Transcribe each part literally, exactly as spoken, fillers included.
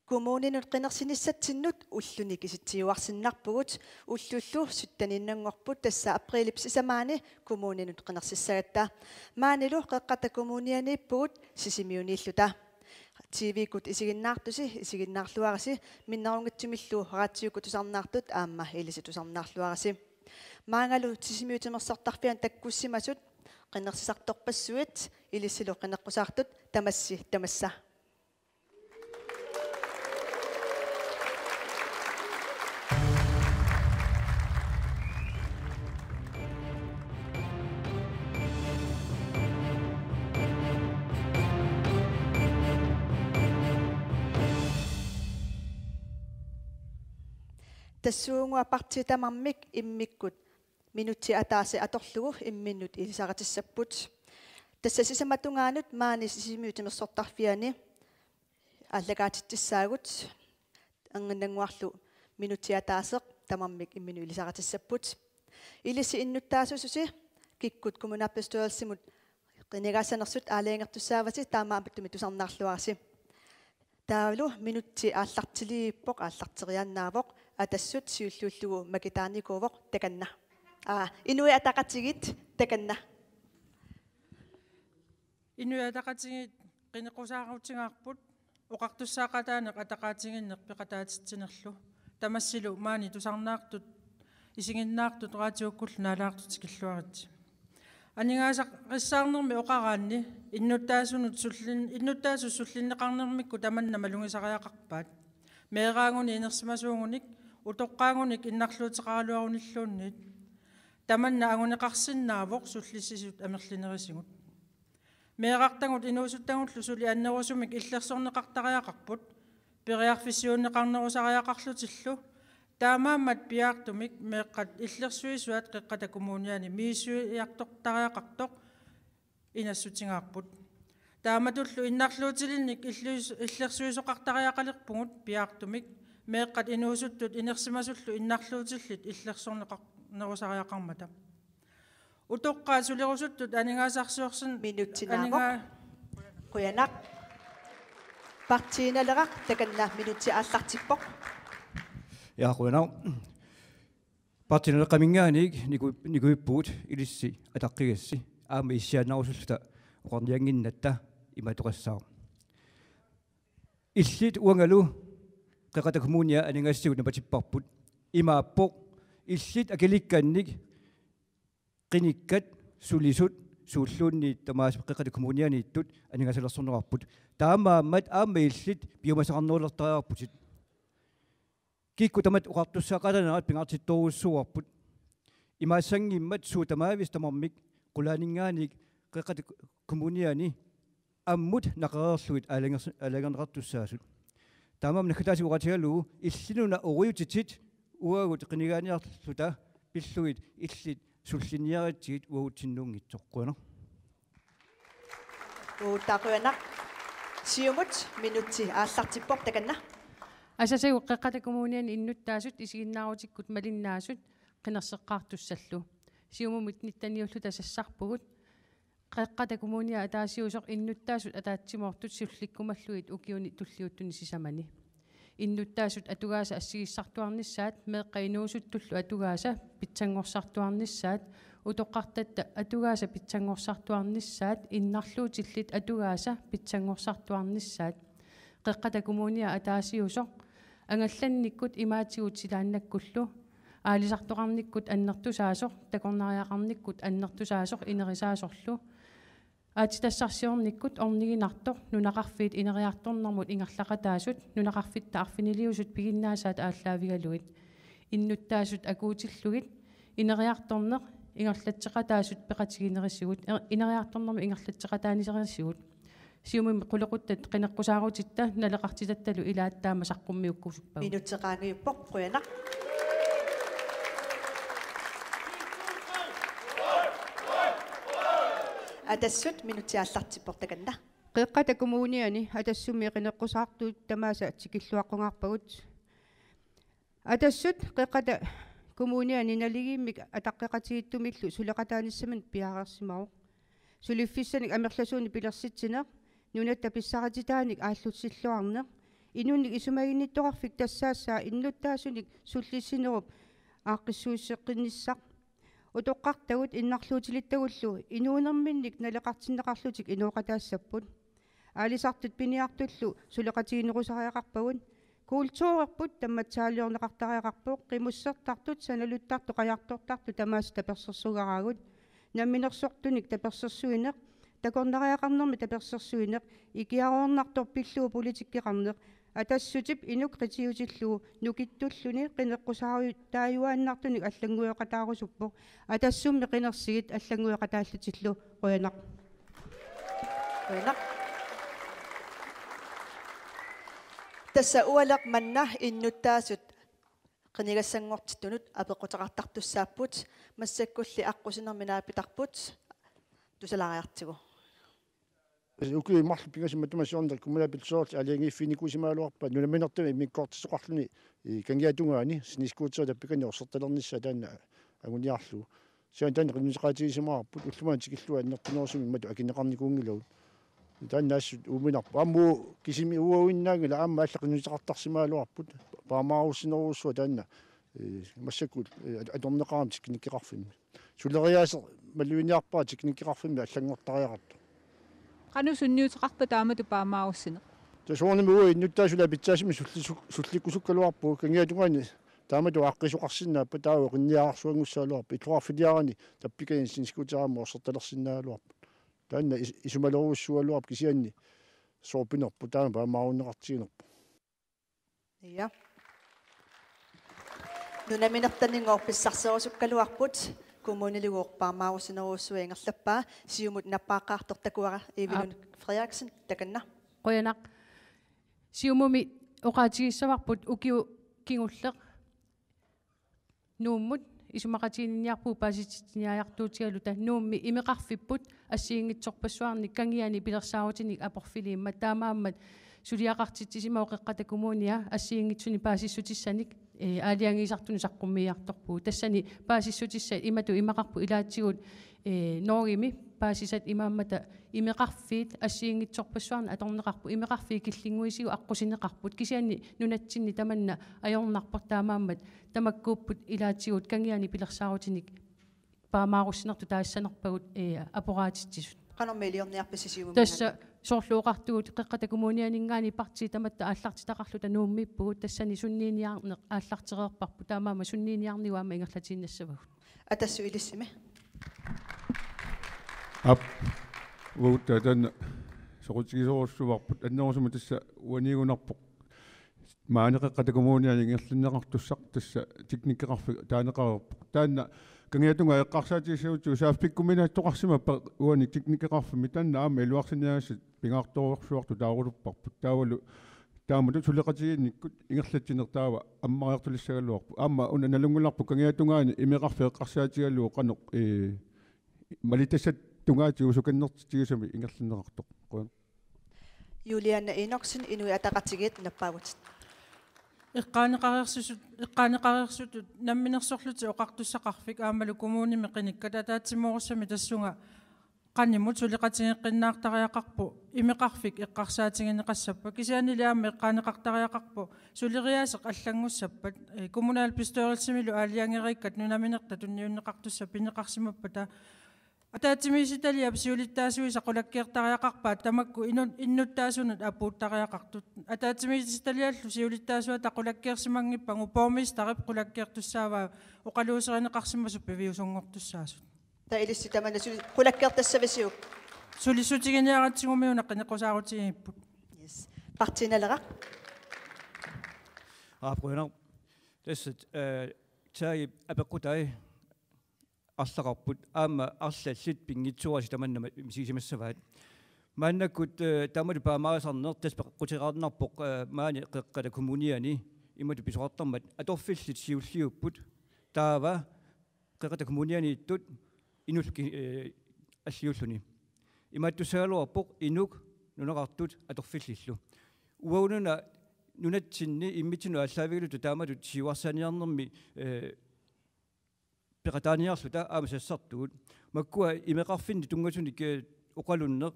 Kommuninut qinersinissatsinnut ulluni kisitsiuarsinnarpugut, ullullu sytteniinnanngorput, tassa aprilip sisamaani kommuninut qinersissagatta. Maanilu Qeqqata Kommunianiippugut Sisimiuniilluta. T V-kkut isiginnaartusi, isiginnaarluarisi, minnerunngitsumillu raatiukkut tusarnaartut aamma ilissi tusarnaarluarisi. Maanngalu Sisimiut timersortarfiani takkussimasut qinersisartorpassuit, ilissilu qineqqusaartut, tamassi tamassa. Tassuuguuna partiit tamarmik immikkut minutsit ataaseq atorlugu imminnut ilisaritissapput. Tassa sisamat tungaanut maani Sisimiut timersortarfiani aallakaatitsissaagut, erniinnannguarlu minutsit ataaseq tamarmik imminnut ilisaritissapput. Ilissi innuttaasuususi kikkut kommunalbestyrelsimut qinigaassanersut aalajangertussaavasi, taamaattumik tusarnaarluarisi. Taavalu minutsit aallartiliippoq, aallarteriaannaavoq, Atassut siulliullugu makitaanikuuvoq, takanna. Aa, Inuit Ataqatigiit, takanna. Inuit Ataqatigiit qineqqusaarutigaarput oqartussaaqataaneq ataqatigiinneq peqataatitsinerlu. Tamassilu maani tusarnaartut, isiginnaartut raatiukkullu naalaartut tikilluaritsi. Aningaasarissaarnermi oqaraanni innuttaasunut sullin-, innuttaasut sullinneqarnermikkut tamanna malugisariaqarpaat. Meeraaguni inersimasuugunik, utoqqaagunik innarluuteqaraluarunilluunniit. Tamanna anguneqarsinnaavoq sullissisut amerlinerisigut. Meerartagut inuusuttagullu suli annerusumik illersorneqartariaqarput, periarfissiuunneqarnerusariaqarlutillu, taamaammat piaartumik meeqqat illersuisuat Qeqqata Kommuniani misissuiartortariaqartoq inassutigaarput. Taamatullu innarluutilinnik illuis-, illersuisoqartariaqalerpugut piaartumik, meeqqat inuusuttut inersimasullu innarluutillit illersorneqarnerusariaqarmata. Utoqqaat sulerusuttut aningaasarsiorsin-, Minutsi naavoq. Aningaa-, Qujanaq. Partii Naleraq, takanna minutsi aallartippoq. Ja, qujanaq. Partii Naleqqaminngaanniit niku-, nikuippugut ilissi ataqqigassi aamma issiaannarusulluta oqarniannginnatta imaattoqassaaq. Illit uangalu Qeqqata Kommunia aningaasatigut napatipparput. Imaappoq illit akilikkannik qinikkat sulisut suulluunniit tamaasa Qeqqata Kommunianiittut aningaasalersorneqarput. Taamaammat aamma illit piumasaqarnerulertariaqarputit. Kikkut tamatta oqartussaaqataanerat pingaartittorujussuuarput. Imaassanngimmat suut tamaavisa tamarmik qulaaninngaanniit Qeqqata Kommuniani ammut naqareerlugit aalajangers-, aalajangerneqartussaasut. Taamaammat naggataasik oqaatigalugu illinuna oruutitit uagut qinigaaniarluta pillugit illit sullinniaritsigit uagutsinnuunngitsoq. Qujanaq. Uuttaa qujanaq. Siumut minutsi aallartippoq, takanna. Asasagut Qeqqata Kommuniani innuttaasut isiginnaarutikkut malinnaasut qinerseqqaartussallu. Siumumut nittaniulluta sassarpugut. Qeqqata Kommunia ataasiusoq innuttaasut ataatsimoortut sullikkumallugit ukiuni tulliuttuni sisamani. Innuttaasut atugaasa assigiissartuarnissaat meeqqat inuusuttullu atugaasa pitsanngorsartuarnissaat, utoqqartatta atugaasa pitsanngorsartuarnissaat, innarluutillit atugaasa pitsanngorsartuarnissaat. Qeqqata Kommunia ataasiusoq angallannikkut imaatigut silaannakkullu, aalisartoqarnikkut annertusaasoq, takornariaqarnikkut annertusaasoq inerisaasorlu, aatsitassarsiornikkut orniginartoq, nunaqarfiit ineriartornermut ingerlaqataasut, nunaqarfitta arfiniliusut piginnaasaat aallaavigalugit, innuttaasut akuutillugit, ineriartorneq ingerlatseqataasut peqatiginerisigut, er-, ineriartornermut ingerlatseqataaninerisigut. Siumumi qulequttat qineqqusaarutitta naleqartitattalu ilaat taama saqqummiukkusuppagut. Minutsi qaangiuppoq, qujanaq. Atassut minutsi aallartippoq, takanna. Qeqqata Kommuniani Atassummi qineqqusaartut tamaasa tikilluaqqungaarpagut. Atassut Qeqqata Kommuniani naligiimmik ataqqeqatigiittumillu suleqataanissaminut piareersimavoq. Suliffissanik amerlasuunik pilersitsineq, nunatta pissarititaanik aallussilluarneq, Inunnik isumaginnittoqarfik tassaassaa innuttaasunik sullissinerup aaqqissuusseqqinnissaq. Utoqqartagut innarluutilittagullu inuunerminnik naleqartinneqarlutik inooqataassapput. Aalisartut piniartullu suleqatiginerusariaqarpagut. Kulturerput tammatsaaliorneqartariaqarpoq, qimussertartut, sanaluttartut, qajartortartut tamaasa tapersersugaraagut. Namminersortunik tapersersuineq, takornariaqarnermi tapersersuineq, ikiaroornartoq pillugu politikkeqarneq, Atassutip inuk qitiutillugu nukittulluni qineqqusaarutaajuaannartunik allanngueqataarusuppoq. Atassummi qinersigit allanngueqataallutillu. Qujanaq. Qujanaq. Tassa ualeq manna innuttaasut qinigassanngortittunut apeqquteqartartussaapput, massakkulli aqqusinermi naapitarput, tusalaariartigu. Ukiut marluk pingasut matuma siorna kommunalbestyrelsip aalajangiiffiginikuusimagaluarpaa nunaminertami immikkoortitsisoqarluni, eh, kangiatungaani snescooterit tappikani orsertalernissaa taanna anguniarlugu. Kisianni taanna qinnuteqaatigisimavarput, ullumimut tikillugu annertunerusumik imatut akineqarnikuunngilagut. Taanna assut uuminarpoq. Aamma uagut kisimi uaguinnaanngilaq, aamma allat qinnuteqartarsimagaluarput. Paamaarussinerujussuaq taanna, eh, massakkut, eh, at-, atorneqarami teknikkeqarfimmi. Suleriaaseq maluginiarpara teknikkeqarfimmi allanngortariaqartoq. Qanoq sunniuteqarpa taamatut paamaarussineq? Tassa soorunami uagut innuttaasut pitsaasumik sullisu-, sullikkusukkaluarpugut, kangiatungaani taamatut aaqqiisoqarsinnaappat taava qinniararsuanngussagaluarpoq, illoqarfiliarani tappikani snescooterit aamma orsertalersinnaagaluarput. Taanna is-, isumalerujussuugaluarpoq, kisianni soorpinerpoq taanna paamaarunneqartiginerpoq. Ja. Nunaminertanngooq pissarserusukkaluarput, kommunilugooq paamaarussinerujussuaq ingerlappaa, Siumut nappaaqqaartoq takuara Evelyn Aap. Frederiksen, takanna. Qujanaq. Siumumi oqaatigissavarput ukioq kingulleq Nuummut isumaqatiginninniarpugut paasititsiniartuutigaluta. Nuummi imeqarfipput assigiinngitsorpassuarnik kangiani pilersaarutinik aporfiliimmat, taamaammat suliaqartitsisimavoq Qeqqata Kommunia assigiinngitsunik paasissutissanik, eh, aalajangiisartunut saqqummiiartorpugut. Tassani paasissutissat imatut imaqarput ilaatigut, eh, Norgemi paasisat imaammata imeqarfiit assigiinngitsorpassuarnik atorneqarput, imeqarfiit killinnguisigut aqqusineqarput, kisianni nunatsinni tamanna ajornarpoq, taamaammat tamakkuupput ilaatigut kangiani pilersaarutinik paamaarussinertut taassanerpagut, eh, aporaatitsisut. Qanormi iliorniarpisi Siumumi? Tassa soorlu oqartugut Qeqqata Kommunianinngaanniit partiit tamatta aallartitaqarluta Nuummiippugut, tassani sunniiniarneq aallartereerparput, taamaammat sunniiniarnigut aamma ingerlatiinnassavagut. Atassut ilissimi. Aap. Uagut taanna soqutigisorujussuuarput, annerusumik tassa uaniigunarpoq maani Qeqqata Kommuniani ingerlanneqartussaq, tassa teknikkeqarfik taaneqareerpoq. Taanna kangiatungaa eqqarsaatigissagutsigu saaffigguminaattoqarsimappat uani teknikkeqarfimmi, taanna aamma iluarsiniagassat pingaartorujussuartut taarulupparput. Taavalu taamatut suleqatigiinnikkut ingerlatsineq taava ammariartulissagaluarpoq. Aamma una nalunngilarput kangiatungaani imeqarfik eqqarsaatigalugu qanoq, ee, malittassat tungaatigut sukannertitsigisumik ingerlanneqartoq. Qujan. Juliane Enoksen, Inuit Ataqatigiit, nappaavutit. Eqqaaneqareersisut, eqqaaneqareersutut namminersorlutik oqartussaqarfik aammalu kommunimi qinikkat ataatsimoorussamik tassunga qanimut suleqatigeeqqinnaartariaqarpoq, imeqarfik eqqarsaatigineqassappat, kisiannili aamma eqqaaneqartariaqarpoq suleriaaseq allanngussappata, eh, kommunalbestyrelsimilu aalajangereerikkat nunaminertat tunniunneqartussat pineqarsimappata, ataatsimiititaliap siulittaasuisa qulakkeertariaqarpaat tamakku inun-, innuttaasunut apuuttariaqartut. Ataatsimiititaliallu siulittaasuata qulakkeersimanngippagu borgmesterip qulakkeertussaavaa oqaluuserineqarsimasut piviusunngortussaasut. Taava ilissi tamanna suli qulakkeertassavisiuk? Sulissutiginiaratsigu umiuna qineqqusaarutigigipput. Yes. Partii Naleraq. Aap, qujanaq. Tassa, eh, Taagip apeqqutai arlaqarput, aamma arlallit pinngitsoorasi tamanna ma-, misigisimassavaat. Maannakkut, eh, taamatut paamaarisarneq tassa peqquteqarnarpoq, eh, maani Qeqqata Kommuniani imatut pisoqartarmat: atorfillit siulliupput, taava Qeqqata Kommunianiittut inullu ki-, eh, alliulluni. Imaattussagaluarpoq inuk nunaqartut atorfillillu. Uagununa nunatsinni immitsinnut aallaavigalugit taamatut siuarsaaniarnermi, eh, peqataaniarluta aamma sassartugut. Makkua imeqarfinni tunngasunik, eh, oqalunneq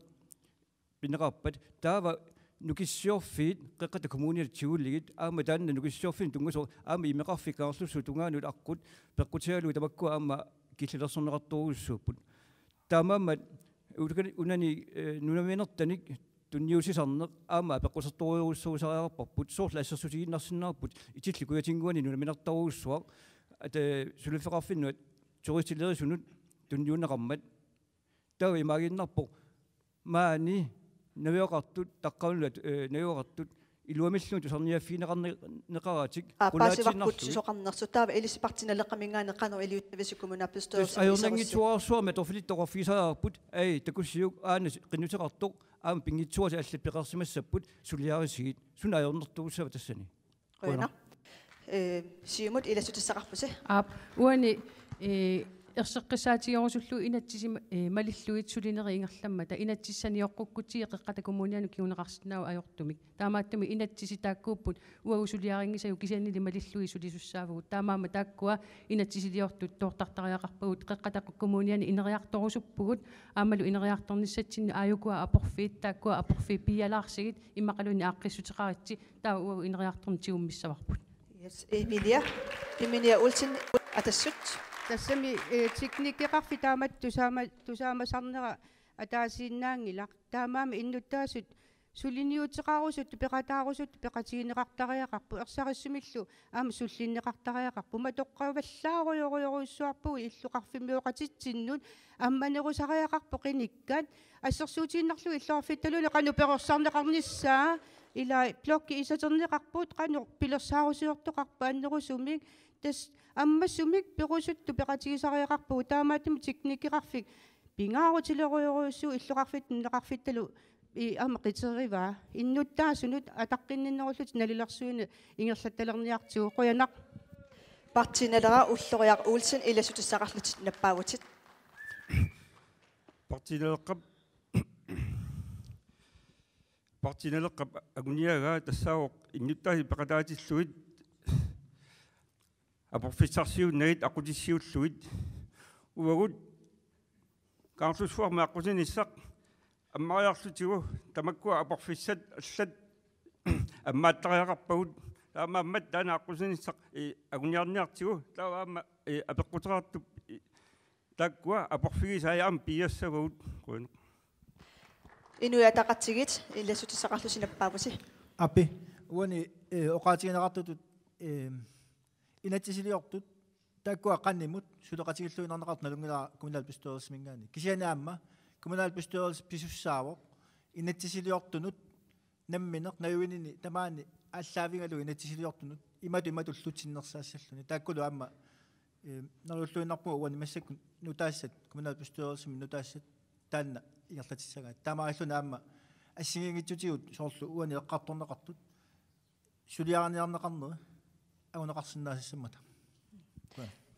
pineqarpat, taava Nukissiorfiit Qeqqata Kommuniata tiguligit aamma taanna Nukissiorfiit tunngasoq aamma imeqarfik Kangerlussuup tungaanut aqqut peqqutigalugu tamakkua aamma killilersorneqartorujussuupput. Taamaammat utukani unani, eh, nunaminertanik tunniussisarneq aamma apeqqusertorujussuusariaqarparput, soorlu assersuutigiinnarsinnaavarput itillu kujatinnguani nunaminertorujussuaq, ata suliffeqarfinnut turistilerisunut tunniunneqarmat. Taava imaaginnarpoq maani najoqartut taqqavinut, eh, najoqartut iluamilluunniit tusarniaaffigineqarneqaratik. Aa, paasivarput qulaatiinnarlugit. Susoqarnersoq. Taava ilissi Partii Naleqqaminngaanniit qanoq iliussavisi kommunalbestyrelsimi iserussuit? Ajutoornanngitsuararsuarmi atorfilittoqarfigisariaqarput, ai, takusiuk aana qinnuteqartoq, aamma pinngitsoorlutik allat peqarsimassapput, suliarisigit. Suna ajornartorujussuava tassani? Qujanaq. Qujanaq. Eh, Siumut ilassutissaqarpusi. Aap, uani, eh, erseqqissaatigerusullugu inatsisima, eh, malillugit sulinerit ingerlammata inatsissanioqqukkutsigit Qeqqata Kommunianut kinguneqarsinnaavoq ajortumik. Taamaattumik inatsisit taakkuupput uagut suliarinngisagut kisiannili malillugit sulisussaavugut. Taamaammat taakkua inatsisiliortut toortartariaqarpagut Qeqqata Kommuniani ineriartorusuppugut aammalu ineriartornissatsinnut aajukua aporfiit, taakkua aporfiit piialaarsigit immaqaluunniit aaqqissuteqaritsi, taava uagut ineriartorneq tigummissavarput. Yes, Emilia, Emilia Olsen, Atassut. Tassami, eh, teknikkeqarfik taamatut tusaama-, tusaamasarnera ataasiinnaanngilaq. Taamaammat innuttaasut suliniuteqarusuttut, peqataarusuttut peqatigineqartariaqarput, ersarissumillu aamma sullinneqartariaqarput. Matoqqavallaarujorujorujussuarpugut illoqarfimmioqatitsinnut ammanerusariaqarpoq qinikkat. Assersuutigiinnarlugu illoqarfittaluunniit qanoq perorsarneqarnissaa, ila blokki isaterneqarput, qanoq pilersaarusiortoqarpat annerusumik, tassa ammasumik perusuttut peqatigisariaqarpagut, taamaattumik teknikkeqarfik pingaarutilerujorujussuuvoq illoqarfitta nunaqarfittalu i aamma qiteriva. Innuttaasunut ataqqinninnerullutik nalilersuineq ingerlattalerniartigu. Qujanaq. Partii Naleraq, Ulloriaq Olsen, ilassutissaqarlutit nappaavutit. Partii Naleqqap, Partii Naleqqap anguniagaa tassaavoq innuttaasut peqataatillugit aporfissarsiuinnagit aqqutissiuullugit. Uagut Kangerlussuarmi aqqusinissaq ammariarlutigu tamakkua aporfissat allat ammaattariaqarpagut. Taamaammat taanna aqqusinissaq, eh, anguniarniartigu, taava aamma, eh, apeqquteqartup, eh, taakkua aporfigisai aamma piiassavagut. Qujanaq. Inuit Ataqatigiit, ilassutissaqarlusi nappaavusi. Aap, uani, eh, oqaatigineqartutut, eh, inatsisiliortut taakkua qanimut suleqatigiilluinnarneqartut nalunngilara kommunalbestyrelsiminngaanniit. Kisianni aamma kommunalbestyrelse pisussaavoq inatsisiliortunut nammineq najuinini tamaani aallaavigalugu inatsisiliortunut imatut imatullu sinnersaassalluni. Taakkulu aamma, eh, neriulluinnarpunga uani massakkut nutaasat, kommunalbestyrelsimi nutaasat taanna ingerlatissagaat. Taamaalilluni aamma assigiinngitsutigut soorlu uani eqqartorneqartut suliariniarneqarneri anguneqarsinnaasassammata.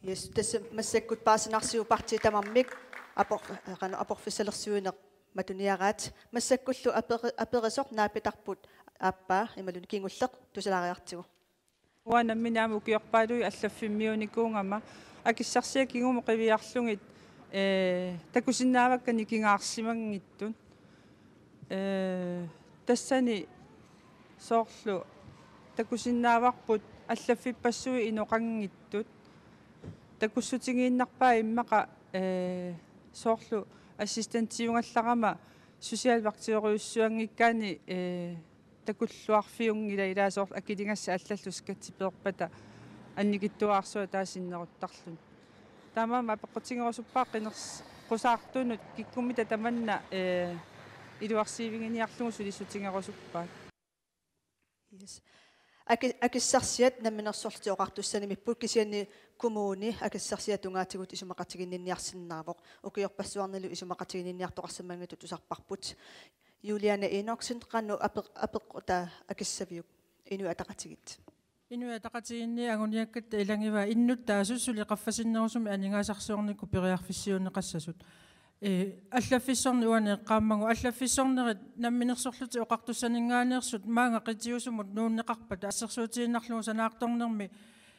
Yes, tassa massakkut paasinarsiuk partiit tamarmik apor-, qanoq aporfissalersuineq matuniaraat. Massakkullu aperi-, aperisoq naapitarput aappaa imaluunniit kingulleq tusalaariartigu. Uanga nammineq aamma ukiorpaaluit allaffimmiuunikuugama akissarsiat kingumut qiviarlugit, eh, takusinnaavakka nikingaarsimanngitsut. Eh, tassani soorlu takusinnaavarput allaffippassuit inoqanngitsut. Takussutigiinnarpaa immaqa, eh, soorlu assistentiugallarama socialværkstederiussuanngikkaanni, eh, takulluarfiunngilaq, ilaa soorlu akiligassat allallu skattipeerpata annikitsuararsuaq taava sinneruttarluni. Taamaammat apeqqutigerusuppara qiners-, qusaartunut kikkummita tamanna, eh, iluarsiiviginiarlugu sulissutigerusuppaat. Yes. Aki-, akissarsiat Namminersorlutik Oqartussanimiipput, kisianni kommuni akissarsiat tungaatigut isumaqatiginninniarsinnaavoq. Ukiorpassuarnilu isumaqatiginninniartoqarsimanngitsut tusarparput. Juliane Enoksen, qanoq apeq-, apeqqutaa akissaviuk Inuit Ataqatigiit? Inuit Ataqatigiinni anguniakkatta ilagivaat innuttaasut suli qaffasinnerusumik aningaasarsiornikkut periarfissiuunneqassasut. Eh, allaffissorneq uani eqqaammagu, allaffissornerit Namminersorlutik Oqartussaninngaanneersut maanga qitiusumut nuunneqarpata, assersuutigiinnarlugu sanaartornermi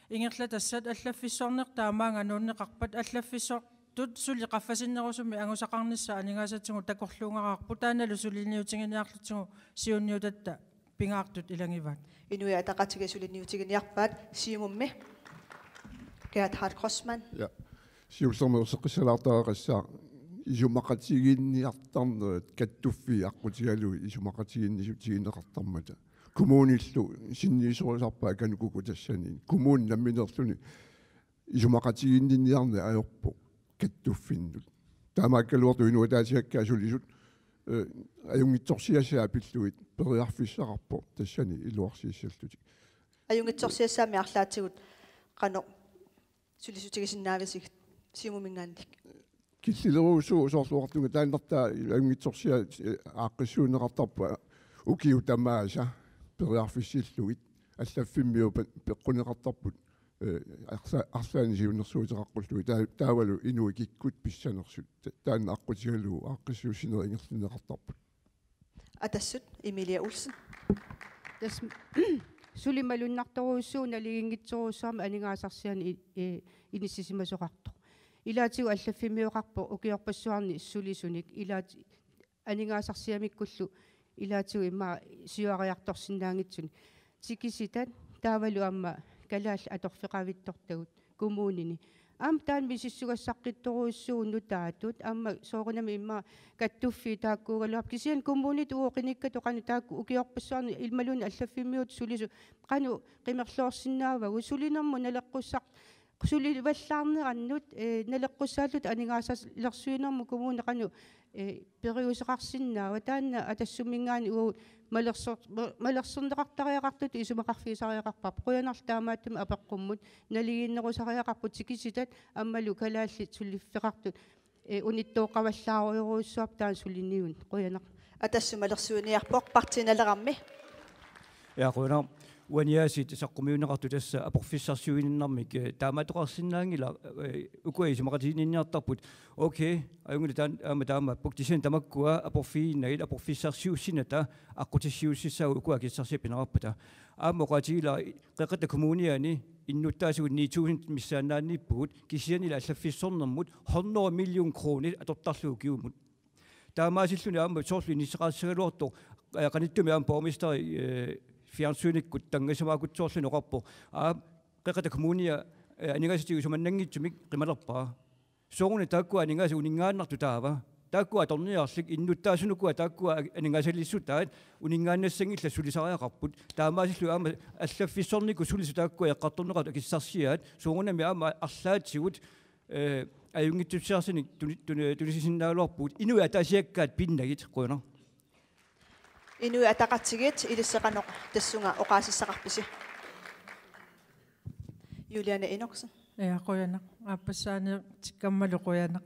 ingerlatassat, allaffissornertaa maanga nuunneqarpat, allaffissor-, tut suli qaffasinnerusumik angusaqarnissaq aningaasatigut takorluugaqarpoq, taannalu suliniutiginiarlutigu siunniutatta pingaartut ilagivaat. Inuit Ataqatigiit suliniutiginiarpaat. Siumummi Gerhard Kreutzmann. Ja. Siullermik erseqqissalaartariaqassaaq isumaqatigiinniartarnerit kattuffiit aqqutigalugit isumaqatigiinnissutigineqartarmata. Kommunillu sinniisorisarpaat Kanukukut tassani. Kommuni nammineerluni isumaqatigiinniarneq ajorpoq kattuffinnut. Taamaakkaluartoq inuit ataasiakkaat sulisut, eh, ajunngitsorsiassaat pillugit periarfissaqarpoq tassani iluarsiissallutik. Ajunngitsorsiassaammi arlaatigut qanoq sulissutigisinnaavisigit Siumuminngaanniit? Killilerujussuuvoq soorlu oqartunga taannartaa ajunngitsorsiat, eh, aaqqissuunneqartarput ukiut tamaasa periarfissillugit, allaffimmiut pe-, peqquneqartarput, eh, arla-, arlaannik siunnersuuteqaqqullugit, taa-, taavalu inuit kikkut pissanersut. Ta-, taanna aqqutigalugu aaqqissuussinerit ingerlanneqartarput. Atassut, Emilie Olsen. Tassa suli malunnartorujussuuvoq naligiinngitsorujussuarmik aningaasarsianik i-, i-, inissisimasoqartoq. Ilaatigut allaffimmiuqarpoq ukiorpassuarni sulisunik, ilaat-, aningaasarsiamikkullu ilaatigut immaqa siuariartorsinnaanngitsunik. Tikisitat taavalu aamma kalaallit atorfeqavittortagut kommunini. Aamma taanna misissugassaqqittorujussuuvoq nutaatut, aamma soorunami immaqa kattuffiit taakkuugaluarput. Kisianni kommunit uoqinikkatut qanoq taakku ukiorpassuarni imaluunniit allaffimmiutut sulisut qanoq qimerloorsinnaavagut, sulinermut naleqqussaq-, sulivallaarnerannut, eh, naleqqussaalluta aningaasalersuinermut kommuni qanoq, eh, periuseqarsinnaava, taanna Atassuminngaanniit uagut malersor-, ma-, malersorneqartariaqartutut isumaqarfigisariaqarparput. Qujanarlu taamaattumik apeqqummut, naligiinnerusariaqarput tikisitat aammalu kalaallit suliffeqartut, eh, unittooqqavallaarujorujussuarput taanna suliniuneq. Qujanaq. Atassut malersuiniarpoq, Partii Nalerarmi. Ja, qujanaq. Uani aasiit saqqummiunneqartut tassa aporfissarsiuinnarmik, eh, taamaattoqarsinnaanngilaq, eh, ukua isumaqatiginninniartarput. Okay, ajunngilaq taan-, aamma taamaappoq. Kisianni tamakkua aporfigiinnagit aporfissarsiussinata aqqutissiuussissaagut ukua akissarsiat pineqarpata. Aamma oqaatigilaarlugu Qeqqata Kommuniani innuttaasut ni tusind missaannaanniippugut, kisiannili allaffissornermut hundrede million kronit atortarlugu ukiumut. Taamaasilluni aamma soorlu inissaqartissagaluartoq, eh, qanittumi aamma borgmesteri, eh, fjernsynikkut tanngassimaaruttorluni oqarpoq: Aa, Qeqqata Kommunia, eh, aningaasatigut isumannanngitsumik qimalerpara. Sooruna taakkua aningaasat uninngaannartut taava? Taakkua atorniarlik, innuttaasunukua taakkua aningaasaliissutaat uninngaannassanngillat sulisariaqarput. Taamaasillutik aamma allaffissornikkut sulisut taakkua eqqartorneqartut akissarsiaat, soorunami aamma arlaatigut, eh, ajunngitsussiarsinik tuni-, tuni-, tunisisinnaagaluarpugut. Inuit ataasiakkaat pinnagit, qujanaq. Inuit Ataqatigiit, ilissi qanoq tassunga oqaasissaqarpisi? Juliane Enoksen. Ja, qujanaq. Aappassaaniitikkammalu qujanaq.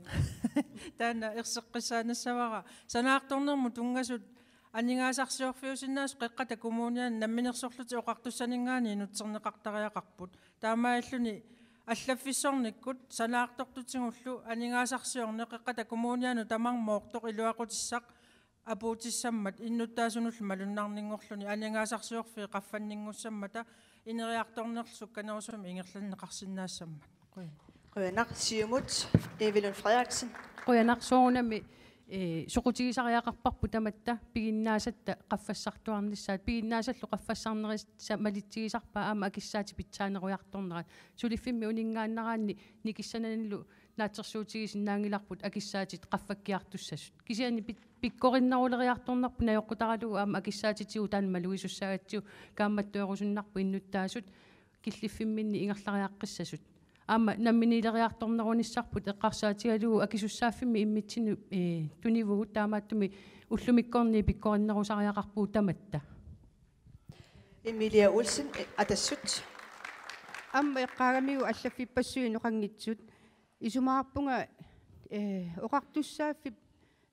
Taanna erseqqissaanissavara. Sanaartornermut tunngasut aningaasarsiorfiusinnaasut Qeqqata Kommuniani Namminersorlutik Oqartussaninngaanniit nutserneqartariaqarput. Taamaalilluni allaffissornikkut sanaartortutigullu aningaasarsiorneq Qeqqata Kommunianut tamarmoortoq iluaqutissaq apuutissammat innuttaasunullu malunnarninngorluni aningaasarsiorfiit qaffanninngussammata ineriartornerlu sukkanerusumik ingerlanneqarsinnaassammat. Qujan. Qujanaq. Siumut, Evelyn Frederiksen. Qujanaq. Soorunami, eh, soqutigisariaqarparput tamatta piginnaasatta qaffassartuarnissaat, piginnaasallu qaffassarnerisa malitsigisarpaat aamma akissaatit pitsaanerujartornerat. Suliffimmi uninngaannaraanni nikissananilu naatsorsuutigisinnaanngilarput akissaatit qaffakkiartussasut. Kisianni pit-, pikkorinneruleriartornerput najoqqutaralugu aamma akissaatitigut taanna malugisussaagatsigu kaammattorusunnarput innuttaasut killiffimminni ingerlariaqqissasut. Aamma namminiileriartornerunissarput eqqarsaatigalugu akisussaaffimmi immitsinnut, eh, tunivugut, taamaattumik ullumikkornit pikkorinnerusariaqarpugut tamatta. Emilia Olsen, eh, Atassut. Aamma eqqaagamiuk allaffippassuit inoqanngitsut. Isumaqarpunga, eh, oqartussaaffik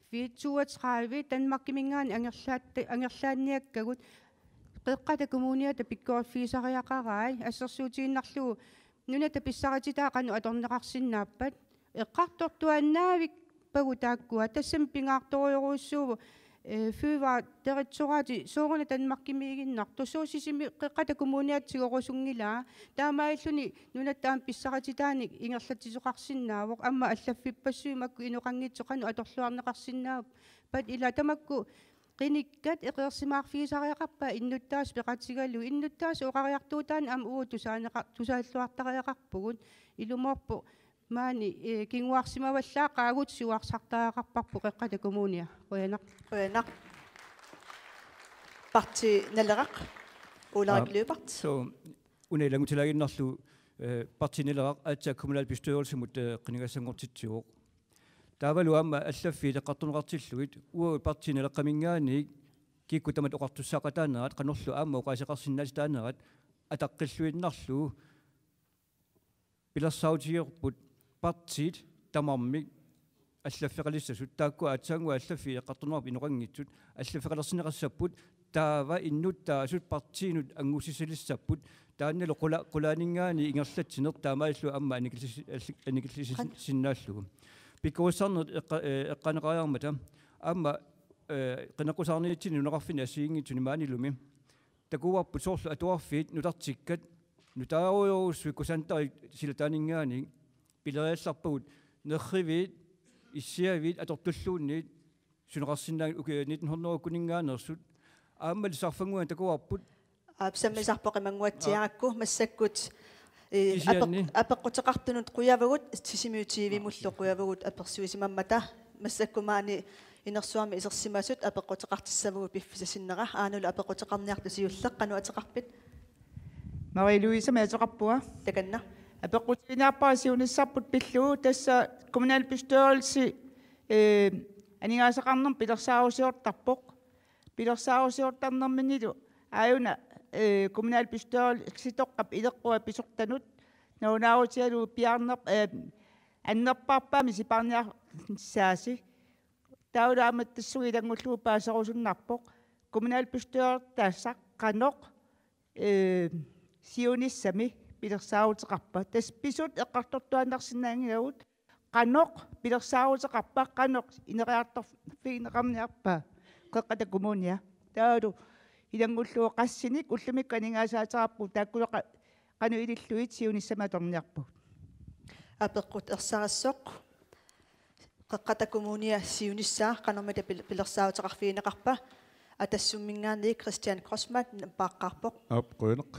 fireogtredive Danmarkiminngaanniit angerlaatta-, angerlaanniakkagut Qeqqata Kommuniata pikkoriffigisariaqarai, assersuutigiinnarlugu nunata pissarititaat qanoq atorneqarsinnaappat. Eqqartortuaannavippagu taakkua, tassami pingaartorujorujussuuvoq, eh, fødevaredirektorati sooruna Danmarkimiiginnartoq, soorlu Sisimiut Qeqqata Kommuniata tigorusunngilaa, taamaalilluni nunatta aamma pissarititaanik ingerlatsisoqarsinnaavoq, aamma allaffippassuit makku inoqanngitsut qanoq atorluarneqarsinnaappat, ila tamakku qinikkat eqeersimaarfigisariaqarpaat innuttaasut peqatigalugit, innuttaasut oqariartuutaanni aamma uagut tusaaneqa-, tusaalluartariaqarpugut, ilumoorpoq maani, eh, kinguarsimavallaaqaagut siuarsartariaqarparput Qeqqata Kommunia. Qujanaq. Qujanaq. Partii Naleraq, Ulrik Aa, Lyberth. So, una ilanngutilaaginnarlugu, eh, Partii Naleraq aatsaat kommunalbestyrelsimut, eh, qinigassanngortitsivoq. Taavalu aamma allaffiit eqqartorneqartillugit, uagut Partii Naleqqaminngaanniit kikkut tamat oqartussaaqataanerat, qanorlu aamma oqaaseqarsinnaatitaanerat ataqqilluinnarlugu, pilersaarutigerput partiit tamarmik allaffeqalissasut, taakku aatsaannguaq allaffiit eqqartorneqarput inoqanngitsut, allaffeqalersinneqassapput, taava innuttaasut partiinut angussisalissapput, taannalu qula-, qulaaninngaanniit ingerlatsineq, taamaalilluni aamma annikillis-, alli-, annikillisin-, Qan- sinnaallugu. Pikkorissarnerit eqqa-, eh, eqqaaneqariarmata, aamma, eh, qineqqusaarniaritsinni nunaqarfinni assigiinngitsuni maanilumi, takuarput soorlu atuarfiit nutartikkat, nutaarujorujussuit kusantarit silataaninngaanniit, pileriallarpagut nerriviit, issiaviit atortulluunniit, suneqarsinnaanngillat ukiut nitten hundrede-kuninngaanneersut, aammalu sarfannguani takuarput. Aap, sammisarpoq qimanguatsiarakku, massakkut, eh, Kisianni. apeq-, apeqquteqartunut qujavagut, Sisimiut T V-mullu qujavagut apersuisimammata, massakkut maani inersuarmi isersimasut apeqquteqartissavagut piffissap sinnera, Aanulu apeqquteqarniartoq siulleq, qanoq ateqarpit? Marie Louisemik ateqarpunga. Takanna. Apeqqutiginiarpara siunissarput pillugu, tassa kommunalbestyrelsi, eh, aningaasaqarnermut pilersaarusiortarpoq. Pilersaarusiortarnerminilu aajuna, eh, kommunalbestyrelsitoqqap ileqqua pisortanut nalunaarutigalugu piaarner-, eh, annerpaarpaamik sipaarniarnissaasi. Taavalu aamma tassunga ilanngullugu paaserusunnarpoq kommunalbestyrelsitaassaq qanoq, eh, siunissami pilersaaruteqarpa. Tassa pisut eqqartortuaannarsinnaanngilagut qanoq pilersaaruteqarpa, qanoq ineriartorfigineqarniarpa Qeqqata Kommunia. Taavalu ilanngullugu qassinik ullumikkut aningaasaateqarpugut, taakkulu qa-, qanoq ilillugit siunissami atorniarpagut. Apeqqut ersarissoq. Qeqqata Kommunia siunissaa qanormita pil-, pilersaaruteqarfigineqarpa? Atassumminngaanniit Christian Grossmann nappaaqqaarpoq. Aap, qujanaq.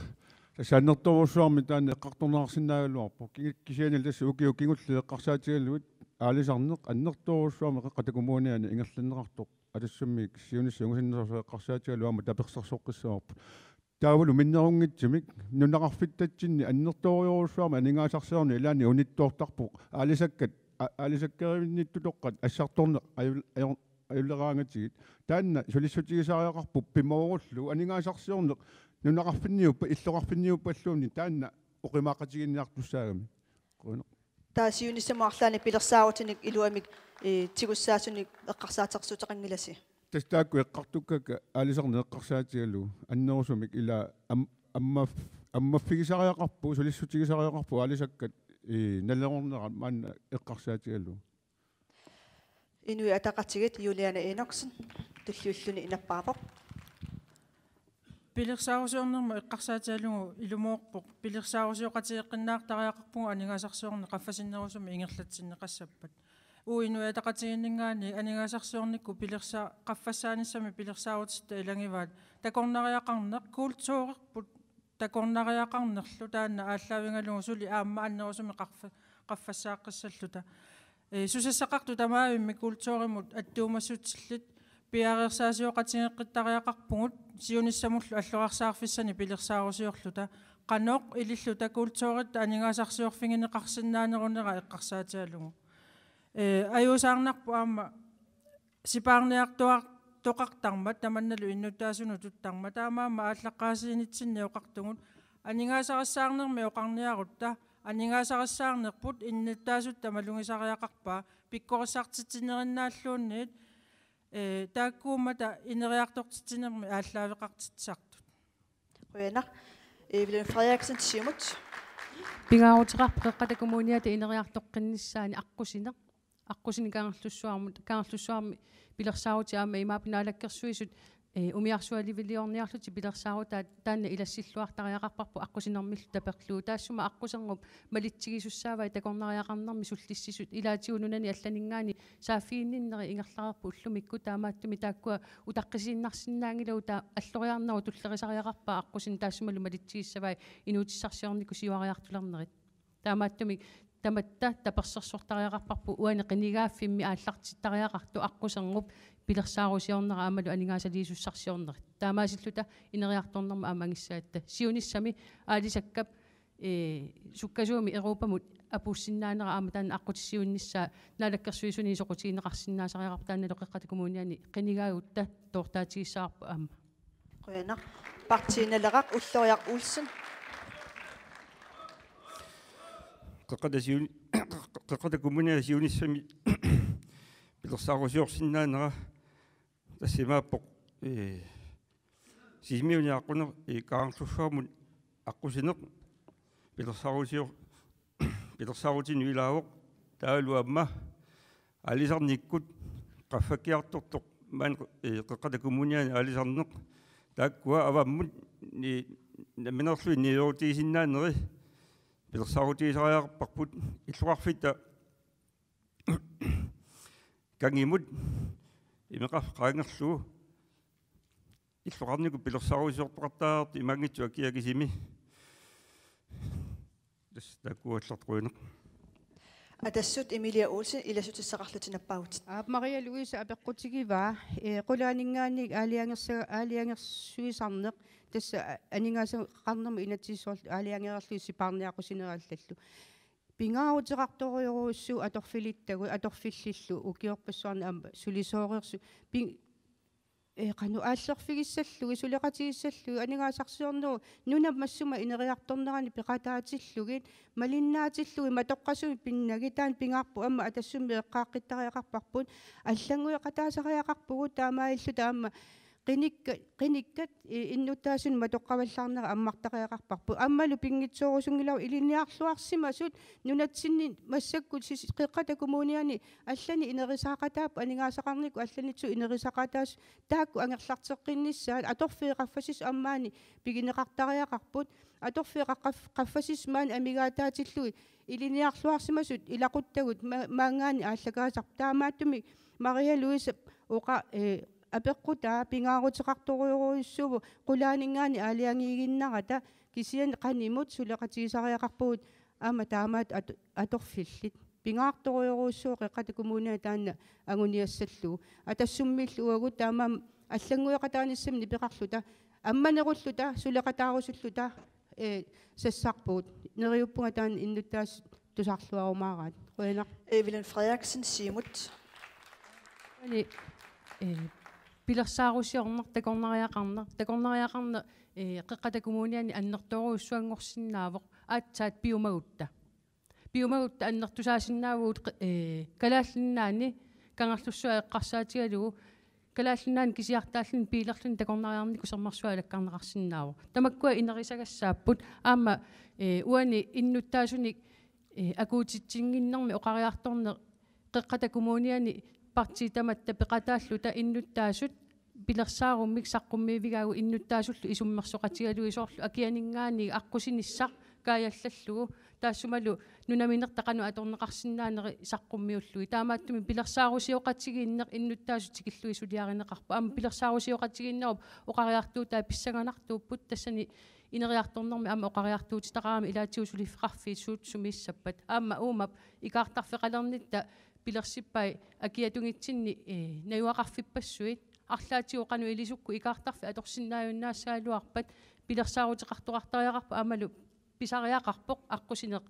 Tassa annertoorujussuarmik taanna eqqartorneqarsinnaagaluarpoq. Ki-, kisianni tassa ukiut kingulliit eqqarsaatigalugit aalisarneq annertoorujussuarmik Qeqqata Kommuniani ingerlanneqartoq Atassummi siunissaq ungasinnersuaq eqqarsaatigalugu aamma tapersersoqqissavarput. Taavalu minnerunngitsumik nunaqarfittatsinni annertoorujorujussuarmik aningaasarsiorneq ilaanni unittoortarpoq, aalisakkat, a-, aalisakkerivinnittutoqqat assartorneq ajul-, ajor-, ajuleraangatigit. Taanna sulissutigisariaqarpoq pimoorullugu aningaasarsiorneq nunaqarfinniuppat, illoqarfinniuppalluunniit taanna oqimaaqatigiinniartussaagami. Qujanaq. Taava siunissamut arlaannik pilersaarutinik iluamik, eh, tigussaasunik eqqarsaatersuuteqanngilasi? Tassa taakku eqqartukkakka aalisarneq eqqarsaatigalugu annerusumik ila am-, ammaf-, ammaffigisariaqarpoq, sulissutigisariaqarpoq aalisakkat, eh, nalerornerat maanna eqqarsaatigalugu. Inuit Ataqatigiit, Juliane Enoksen, tulliulluni nappaavoq. Pilersaarusiornermut eqqarsaatigalugu ilumoorpoq, pilersaarusioqatigeeqqinnaartariaqarpugut aningaasarsiorneq qaffasinnerusumik ingerlatsinneqassappat. Uagut Inuit Ataqatigiinninngaanniit aningaasarsiornikkut pilersa-, qaffassaanissamik pilersaarutitta ilagivaat takornariaqarneq, kulturerput takornariaqarnerlu taanna aallaavigalugu suli aamma annerusumik qaffa-, qaffassaaqissalluta. Ee, susassaqartut tamaavimmik kulturimut attuumassutillit piareersaasioqatigeeqqittariaqarpugut siunissamullu alloriarsaarfissanik pilersaarusiorluta. Qanoq ililluta kulturitta aningaasarsiorfigineqarsinnaanerunera eqqarsaatigalugu. Ee, ajuusaarnarpoq aamma sipaarniartuartoqartarmat tamannalu innuttaasunut tuttarmat, taamaammat aallaqqaasiinitsinni oqartugut aningaasarissaarnermi oqarniarutta, aningaasarissaarnerput innuttaasutta malugisariaqarpaa pikkorissartitsinerinnaalluunniit, ee, taakkuummata ineriartortitsinermi aallaaveqartitsisartut. Qujanaq. Evelyn Frederiksen, Siumut. Pingaaruteqarpoq Qeqqata Kommuniata ineriartoqqinnissaani aqqusineq. aqqusineq Kangerlussuarmut, Kangerlussuarmi pilersaarutit aamma imaappoq Naalakkersuisut, eh, umiarsualiviliorniarlutik pilersaarutaat taanna ilassilluartariaqarparput aqqusinermillu taperlugu. Taassuma aqqusernup malitsigisussaavai takornariaqarnermi sullissisut, ilaatigut nunani allaninngaanniit saaffiginninneri ingerlareerput ullumikkut, taamaattumik taakkua utaqqisiinnarsinnaanngilagut, taava alloriarnerup tullerisariaqarpaa aqqusineq taassumalu malitsigissavai inuutissarsiornikkut siuariartulernerit. Taamaattumik tamatta tapersersortariaqarparput uani qinigaaffimmi aallartittariaqartoq aqqusernup pilersaarusiornera aammalu aningaasaliisussarsiornerit. Taamaasilluta ineriartornermut aamma angissagatta. Siunissami aalisakkap, eh, sukkasuumik Europamut apuussinnaanera aamma taanna aqqutissiuunnissaa Naalakkersuisuni soqutigineqarsinnaasariaqarpoq, taannalu Qeqqata Kommuniani qinigaagutta toortaatigissavarput aamma. Qujanaq. Partii Naleraq, Ulloriaq Olsen. Qeqqata siun-, Qeqqata Kommuniani siunissami pilersaarusiorsinnaanera tassa imaappoq, eh, Sisimiuni aqquneq, eh, Kangerlussuarmut aqqusineq pilersaarusior-, pilersaarutinik ilaavoq, taavalu aamma aalisarnikkut qaffakkiartortoq maani, eh, Qeqqata Kommuniani aalisarneq, taakkua avammut ni-, nammineerluni niuerutigisinnaaneri pilersaarutigisariaqarparput. Illoqarfitta Kangimut imeqarfik qaangerlugu illoqarnikkut pilersaarusiortoqartariaqartoq imaanngitsoq akia kisimi. Tassa taakkuugallartoq, qujanaq. Atassut Emilia Olsen, ilassutissaqarlutit nappaavutit. Aap, Maria Louise apeqqutigivaa, eh, qulaaninngaanniit aalajangersa-, aalajangersuisarneq, tassa aningaasaqarnermut inatsisissuartut aalajangereerlugit sipaarniaqusinerit allallu. Pingaaruteqartorujorujussuuvoq atorfilittagut, atorfillillu ukiorpassuarni aamma sulisooreersut. Ping-, eh, qanoq aallerfigissallugit, suleqatigissallugit, aningaasarsiornerup nunap massuma ineriartornerani peqataatillugit, malinnaatillugit, matoqqasumik pinnagit, taanna pingaarpoq. Aamma Atassummi eqqaaqqittariaqarparput, allanngueqataasariaqarpugut, taamaalilluta aamma qinikka-, qinikkat, eh, innuttaasunik matoqqavallaarnerat ammartariaqarparput. Aammalu pinngitsoorusunngilarput ilinniarluarsimasut nunatsinni massakkut Sis-, Qeqqata Kommuniani allani inerisaaqataapput, aningaasaqarnikkut allanitsut inerisaaqataasut, taakku angerlarteqqinnissaat. Atorfik qaffasissut aamma maani pigineqartariaqarput. Atorfik qaff-, qaffasissut maani amigaataatillugit ilinniarluarsimasut ilaquttagut ma-, maanngaanniit aallakaasarput. Taamaattumik Maria Louise oqa-, eh, apeqqutaa pingaaruteqartorujorujussuuvoq qulaaninngaanniit aalajangiiginnarata, kisianni qanimut suleqatigisariaqarpugut aamma taamaattut at-, atorfillit. Pingaartorujorujussuuvoq Qeqqata Kommuniani taanna anguniassallugu. Atassummiillu uagut taamaammat allanngueqataanissamik nipeqarluta, ammanerulluta, suleqataarusulluta, eh, sassarpugut. Neriuppunga taanna innuttaasut tusarluarumaaraat. Qujanaq. Evelyn Frederiksen, Siumut. Eli, eh, pilersaarusiorneq takornariaqarneq, takornariaqarneq, eh, Qeqqata Kommuniani annertoorujussuanngorsinnaavoq aatsaat piumagutta. Piumagutta annertusaasinnaavugut, eh, Kalaallit Nunaanni Kangerlussuaq eqqarsaatigalugu Kalaallit Nunaanni kisiartaalluni biilerluni takornariarnikkut sermersuaq alakkarneqarsinnaavoq. Tamakkua inerisagassaapput aamma, eh, uani innuttaasunik, eh, akuutitsinnginnermi oqariartorneq Qeqqata Kommuniani partiit tamatta peqataalluta innuttaasut pilersaarummik saqqummiivigaagut innuttaasullu isummersoqatigalugit, soorlu akianinngaanniit aqqusinissaq kaajallallugu, taassumalu nunaminertaq qanoq atorneqarsinnaaneri saqqummiullugit. Taamaattumik pilersaarusioqatigiinneq innuttaasut tikillugit suliarineqarpoq. Aamma pilersaarusioqatigiinnerup oqariartuutaa pissanganartuupput, tassani ineriartornermi aamma oqariartuutitaqarami ilaatigut suliffeqarfiit suut sumiissappat. Aamma uumap ikaartarfeqalernitta pilersippai akiatungitsinni, eh, najugaqarfippassuit. Arlaatigut qanoq ilisukkut ikaartarfik atorsinnaajunnaassagaluarpat pilersaaruteqartoqartariaqarpoq aammalu pisariaqarpoq aqqusineq,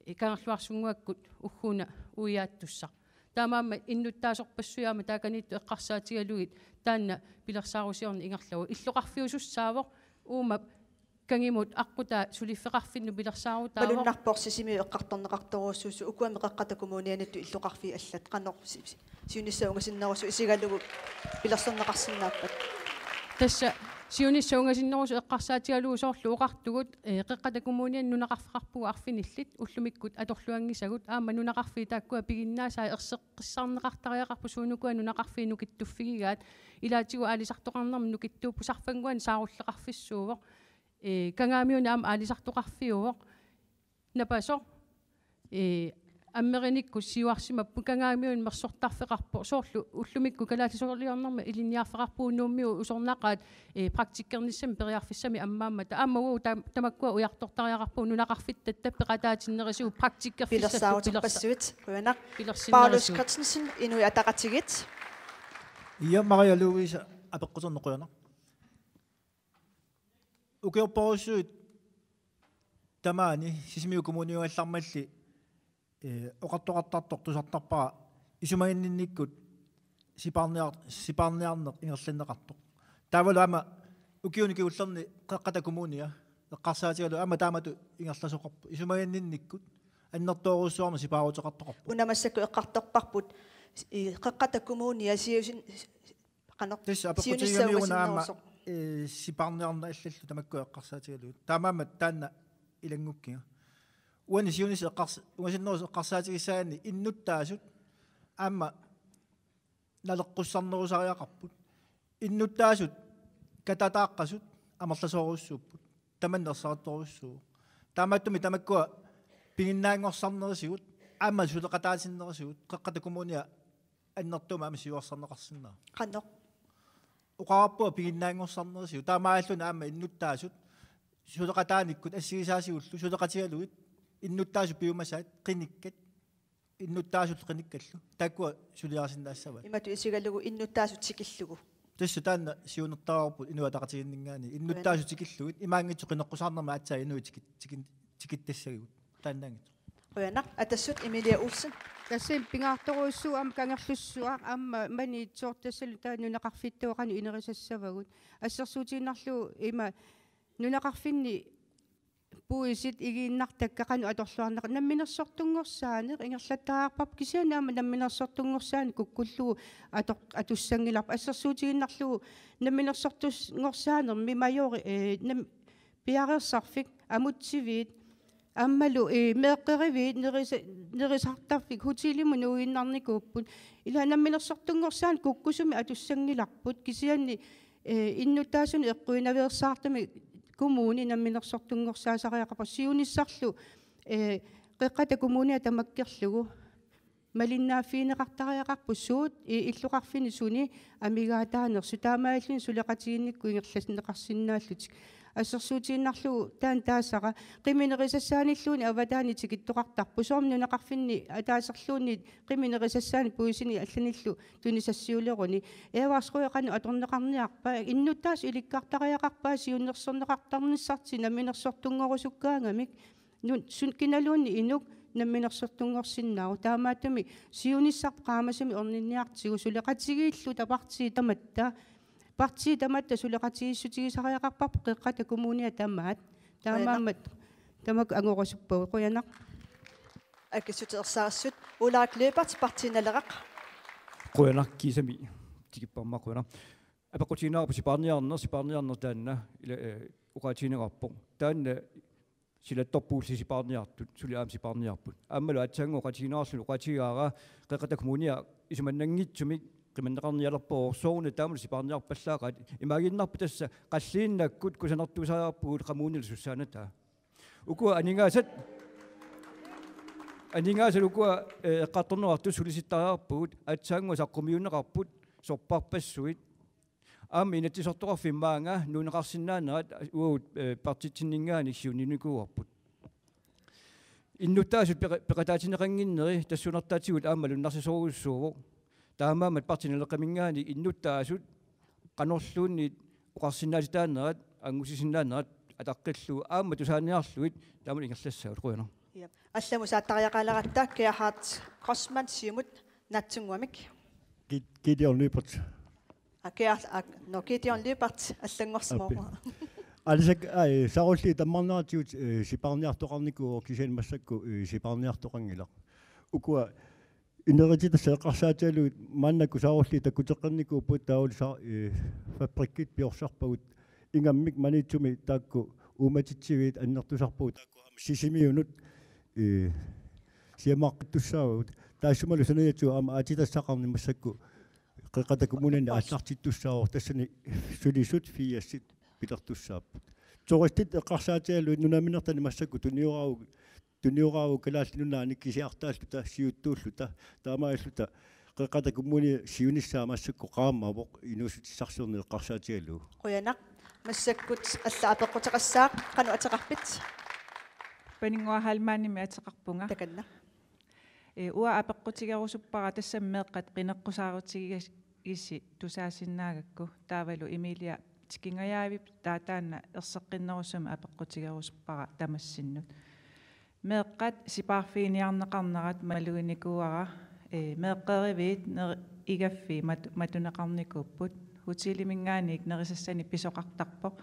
eh, Kangerluarsunnguakkut ugguuna uiaattussaq. Taamaammat innuttaasorpassuit aamma taakaniittut eqqarsaatigalugit taanna pilersaarusiorneq ingerlavoq. Illoqarfiusussaavoq uumap kangimut aqqutaa suliffeqarfinnut pilersaarutaavoq. Malunnarpoq Sisimiut eqqartorneqartorujussuusoq, ukuami Qeqqata Kommunianiittut illoqarfiit allat, qanoq si-, si-, siunissaq ungasinnerusoq isigalugu pilersorneqarsinnaappat? Tassa Siunissaq ungasinnerusoq eqqarsaatigalugu soorlu oqartugut, eh, Qeqqata Kommuniani nunaqarfeqarpugut arfinillit ullumikkut atorluanngisagut, aamma nunaqarfiit taakkua piginnaasai erseqqissarneqartariaqarput suunukua nunaqarfiit nukittuffigigaat, ilaatigut aalisartoqarnermut nukittuupput, sarfannguani saarulleqarfissuuvoq, eh, Kangaamiuni aamma aalisartoqarfiuvoq. Napasoq, eh, ammerinikkut siuarsimapput, Kangaamiuni mersortarfeqarpoq, soorlu ullumikkut kalaallisooruliornermi ilinniarfeqarpugut, Nuummiut usornaqaat, eh, praktikkernissamik periarfissamik ammaammata. Aamma uagut tam-, tamakkua ujartortariaqarpugut, nunaqarfittatta peqataatinnerisigut praktikkerfissatut pilersa-, pilersaaruterpassuit, qujanaq. Pilersinnerisigut. Paulus Christensen, Inuit Ataqatigiit. Ja, Maria Louise, apeqquterneq qujanaq. Ukiorpassuit tamaani Sisimiut kommuniugallarmalli, eh, oqartoqartartoq tusartarpara isumaginninnikkut sipaarniar-, sipaarniarneq ingerlanneqartoq. Taavalu aamma ukiuni kingullerni Qeqqata Kommunia eqqarsaatigalugu aamma taamatut ingerlasoqarpoq. Isumaginninnikkut annertoorujussuarmik sipaaruteqartoqarpoq. Una massakkut eqqartorparput, i, Qeqqata Kommunia siusin-, qanoq, tassa siunissaq apeqqutigigamiuk una aamma, ungasinnerusoq, eh, sipaarniarneq allallu tamakkua eqqarsaatigalugit. Taamaammat taanna ilanngukkiga. Uani siunissaq eqqars-, ungasinnerusoq eqqarsaatigissaanni innuttaasut aamma naleqqussarnerusariaqarput. Innuttaasut katataaqqasut amerlasoorujussuupput. Tamanna ersarittorujussuuvoq. Taamaattumik tamakkua piginnaanngorsarnerisigut, aamma suleqataatinnerisigut, Qeqqata Kommunia annertuumik aamma siuarsarneqarsinnaavoq. Qanoq? Oqarpunga piginnaanngorsarnerisigut. Taamaalilluni aamma innuttaasut suleqataanikkut assigisaasigullu suleqatigalugit innuttaasut piumasaat qinikkat, innuttaasut qinikkallu. Taakkua suliarisinnaassavaat. Imatut isigalugu innuttaasut tikillugu. Tassa taanna siunertaraarput Inuit Ataqatigiinninngaanniit. Innuttaasut tikillugit imaanngitsoq qineqqusaarnermi aatsaat inuit tikit-, tikin-, tikittassagigut. Taannaanngitsoq. Qujanaq, Atassut, Emilia Olsen. Tassami pingaartorujussuuvoq aamma Kangerlussuaq aamma Maniitsoq, tassalu taava nunaqarfittagut qanoq inerisassavagut. Assersuutigiinnarlugu ima nunaqarfinni puisit igiinnartakkat qanoq atorluarneqarnerat, namminersortunngorsaaneq ingerlattariaqarparput, kisianni aamma namminersortunngorsaaneq kukkullugu atoq-, atussanngilarput. Assersuutigiinnarlugu namminersortunngorsaanermi majori, eh, nam-, piareersarfik, amutsiviit, aammalu, eh, meeqqeriviit, nerisa-, nerisartarfik, hotelimut nuiinnarnikuupput. Ila namminersortunngorsaaneq kukkusumik atussanngilarput, kisianni, eh, innuttaasunut eqquiinaveersaartumik kommuni namminersortunngorsaasariaqarpoq, siunissarlu, eh, Qeqqata Kommunia tamakkerlugu malinnaaffigineqartariaqarpoq suut, i-, illoqarfinni suni amigaataanersut, taamaalilluni suleqatigiinnikkut ingerlanneqarsinnaallutik. Assersuutigiinnarlugu taanna taasara, qimit nerisassaanilluunniit avataani tikittoqartarpoq, soormi nunaqarfinni ataaserluunniit qimit nerisassaanni puisinik allanillu tunisassiuleruni. Eva Skov, qanoq atorneqarniarpa? Innuttaasut ilikkartariaqarpaat siunnersorneqartarnissartik namminersortunngorusukkaangamik. Nun-, sun-, kinaluunniit inuk namminersortunngorsinnaavoq. Taamaattumik siunissaq qaamasumik orninniartigu, suleqatigiilluta partiit tamatta, partiit tamatta suleqatigiissutigisariaqarparput Qeqqata Kommunia tamaat. Qujanaq. Taamaammat tamakku angorusuppagut. Qujanaq. Akissutsit ersarissut. Ulrik Lyberth, Partii Naleraq. Qujanaq, kiisami tikipparma, qujanaq. Apeqqutigiinnarparput sipaarniarneq, sipaarniarneq taanna ila, eh, oqaatigineqarpoq. Taanna silattorpugut sipaarniartut, suli aamma sipaarniarput. Aammalu aatsaannguaq oqaatigiinnarluni oqaatigaara Qeqqata Kommunia isumannanngitsumik qimanneqarnialerpoq, sooruna taamalu sipaarniarpallaaqaat. Imaaginnarpoq tassa qalliinnakkut kusanartuusariaqarpugut qamuunila sussaannataa. Ukua aningaasat, aningaasat ukua, eh, eqqartorneqartut sulisittariaqarpugut, aatsaannguaq saqqummiunneqarput, sorpassuit. Aamma Inatsisartoqarfik maanga nuunneqarsinnaanerat uagut, eh, partiitsinninngaanniit siunniunnikuuarput. Innuttaasut peqa-, peqataatinneqannginneri tassuunartaatigut aamma lunnarsisorujussuuvoq. Taamaammat Partii Naleqqaminngaanniit innuttaasut qanorluunniit oqarsinnaatitaanerat, angusisinnaannerat ataqqillugu aamma tusaaniarlugit taama ingerlassaagut. Qujanaq. Jep. Allamut saattariaqaleratta Gerhard Grossmann, Siumut, naatsunnguamik. Gi-, Gideon Lyberth. Aa, Gerhard, aa, nå, Gideon Lyberth, allanngorsimavoq. Aalisakkat, aa, saarulliit tammarneratigut, eh, sipaarniartoqarnikuuvoq, kisianni massakkut, eh, sipaarniartoqanngilaq. Ukua inerititassat eqqarsaatigalugit maannakkut saarulliit takkuteqqinikuupput, taavalu sa-, eh, fabrikkit piorsarpagut, Ingammik Maniitsumi taakku uummatitsiviit annertusarpagut taakku aamma Sisimiunut, ee, siammaqqittussaavagut. Taassumalu saniatigut aamma aatsitassaqarneq massakkut Qeqqata Kommuniani aallartittussaavoq, tassani sulisut firsit pilertussaapput. Turistit eqqarsaatigalugit nunaminertani massakkut tunioraavut, tunioraavut Kalaallit Nunaanni kisiartaalluta, siuttuulluta, taamaalilluta Qeqqata Kommunia siunissaa massakkut qaammaavoq inuussutissarsiorneq eqqarsaatigalugu. Qujanaq. Massakkut alla apeqquteqassaaq, qanoq ateqarpit? Paninnguaq Heilmannimik ateqarpunga. Takanna. Ee, uanga apeqqutigerusuppara tassami meeqqat qineqqusaarutigigissi tusaasinnaagakku, taavalu Emilia Tikingajaavip taava taanna erseqqinnerusumik apeqqutigerusuppara tamassinnut. Meeqqat sipaarfiginiarneqarnerat maluginikuuara, ee, meeqqeriviit ner-, igaffii mat-, matuneqarnikuupput. Hoteliminngaanniit nerisassanik pisoqartarpoq.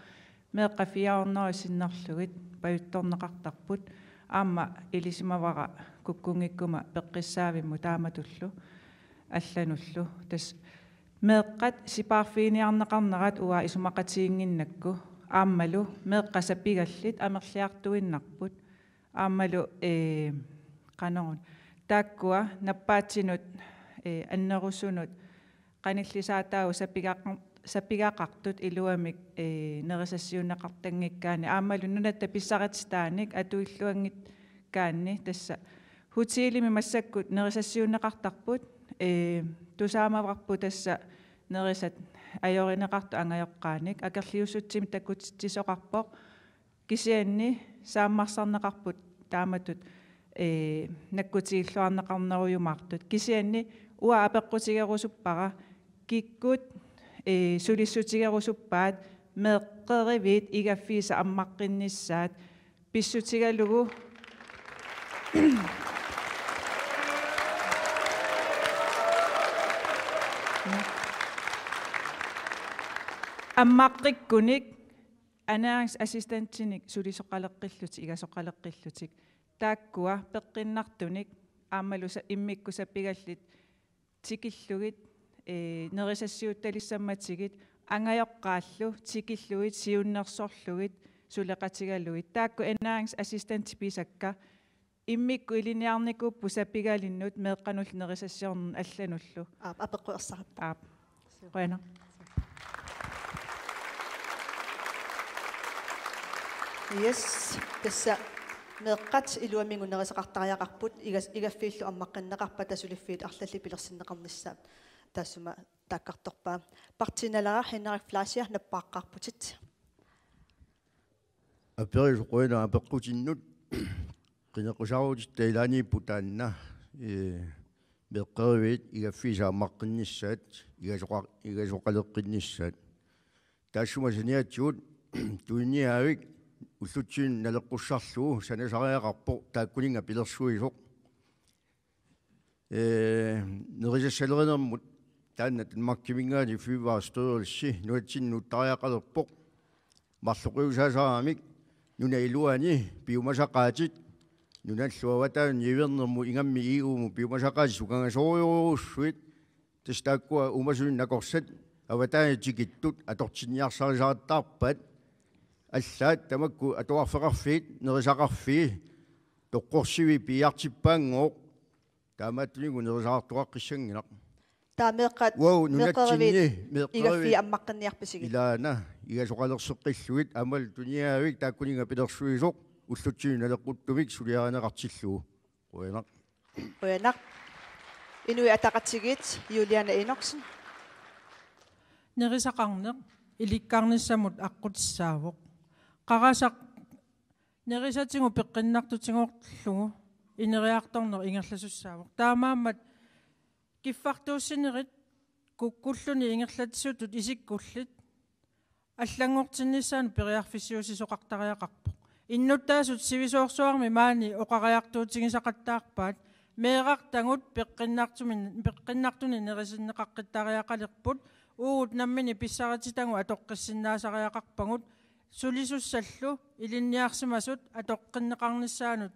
Meeqqat fire hundrede sinnerlugit pajuttorneqartarput. Aamma ilisimavara kukkunngikkuma peqqissaavimmut taamatullu allanullu. Tassa meeqqat sipaarfiginiarneqarnerat uanga isumaqatiginnginnakku. Aammalu meeqqat sapigallit amerliartuinnarput. Aammalu, ee, qanoruna. Taakkua nappaatsinut, ee, annerusunut qanillisaataavoq sapigaqar-, sapigaqartut iluamik, ee, nerisassiunneqartanngikkaanni. Aammalu nunatta pissarititaanik atuilluanngikkaanni tassa hotelimi massakkut nerisassiunneqartarput, ee, tusaamavarput tassa nerisat ajorineqartut angajoqqaanik, akerliussutsimik takutitsisoqarpoq. Kisianni saammarsarneqarput taamatut, ee, nakkutigilluarneqarnerujumaartut. Kisianni uanga apeqqutigerusuppara kikkut, ee, sulissutigerusuppaat meeqqeriviit igaffiisa ammaqqinnissaat pissutigalugu ammaqqikkunik ernæringsassistentinik sulisoqaleqqillutik, igasoqaleqqillutik. Taakkua peqqinnartunik aammalu sa-, immikkut sapigallit tikillugit, ee, nerisassiuttalissammatigit, angajoqqaallu tikillugit, siunnersorlugit, suleqatigalugit. Taakku ernæringsassistentit pisakka immikkut ilinniarnikuupput sapigalinnut meeqqanullu nerisassiornermut allanullu. Aap, apeqqut ersarippoq. Aap. Qujanaq. Yes, tassa meeqqat iluamik nerisaqartariaqarput, igas-, igaffiillu ammaqqinneqarpata suliffiit arlallit pilersinneqarnissaat taassuma taakkartorpaa. Partii Naleraq, Henrik Fleischer, nappaaqqaarputit. Aperisut qujanaq apeqqutinnut. Qineqqusaarutitta ilaaniipput taanna, ee, meeqqeriviit igaffiisa ammaqqinnissaat, igasoqa-, igasoqaleqqinnissaat. Taassuma saniatigut tuniniaavik ullutsinnut naleqqussarlugu sanasariaqarpoq taakkuninnga pilersuisoq. Ee, nerisassalerinermut taanna Danmarkiminngaanniit Fødevarestyrelsi nunatsinni nuuttariaqalerpoq. Marloqiusaasaramik nunap iluani piumasaqaatit, nunallu avataanut niuernermut ingammik E U-mut piumasaqaatit sukangasoorujorujussuit, tassa taakkua uumasunik nakorsat avataanit tikittut atortinniarsarisaqattaarpaat. Allaat tamakku atuarfeqarfiit, nerisaqarfii, toqqorsivik piiartippaanngooq, taamaattunigooq nerisaqartoqaqqissanngilaq. Taava meeqqat, uagut nunatsinni meeqqeriviit, meeqqeriviit igaffii ammaqqinniarpisigit? Ilaana igasoqalerseqqillugit, aammalu tuniniaavik taakkuninnga pilersuisoq ullutsinnut naleqquttumik suliarineqartillugu. Qujanaq. Qujanaq. Inuit Ataqatigiit, Juliane Enoksen. Nerisaqarneq ilikkarnissamut aqqutissaavoq. Qarasaq nerisatigut peqqinnartutigoorlugu ineriartorneq ingerlasussaavoq. Taamaammat kiffartuussinerit kukkulluni ingerlatsisutut isikkullit allanngortinnissaannut periarfissiuussisoqartariaqarpoq. Innuttaasut sivisoorsuarmi maani oqariartuutigisaqattaarpaat meerartagut peqqinnartumi-, peqqinnartunik nerisinneqaqqittariaqalerput, uagut nammineq pissarititagut atoqqissinnaasariaqarpagut, sulisussallu ilinniarsimasut atoqqinneqarnissaannut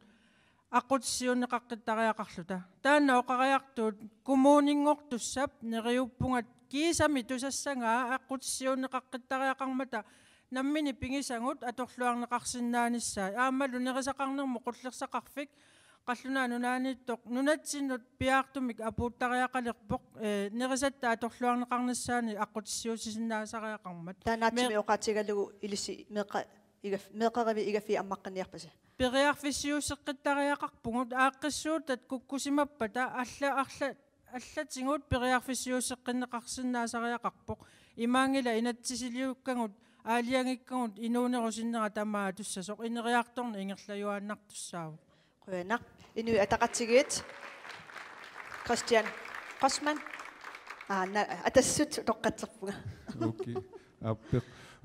aqqutissiuunneqaqqittariaqarluta. Taanna oqariartuut kommuninngortussap neriuppunga kiisami tusassagaa aqqutissiuunneqaqqittariaqarmata nammineq pigisagut atorluarneqarsinnaanissaat. Aammalu nerisaqarnermut qullersaqarfik Qallunaat Nunaanniittoq nunatsinnut piaartumik apuuttariaqalerpoq, ee, nerisatta atorluarneqarnissaannik aqqutissiuussisinnaasariaqarmat. Taanna aatsaat Me- oqaatigalugu ilissi meeqqa- igaf-, meeqqerivit igaffii ammaqqinniarpasi? Periarfissiuusseqqittariaqarpugut, aaqqissuutat kukkusimappata alla-, arla-, allatigut periarfissiuusseqqinneqarsinnaasariaqarpoq. Imaanngilaq inatsisiliukkagut aalajangiikkagut inuunerup sinnera tamaat atussasoq, ineriartorneq ingerlajuaannartussaavoq. Qujanaq. Inuit Ataqatigiit. Christian Grossmann. Aa, na-, Atassut utoqqatserpunga. Okay. Aappi-,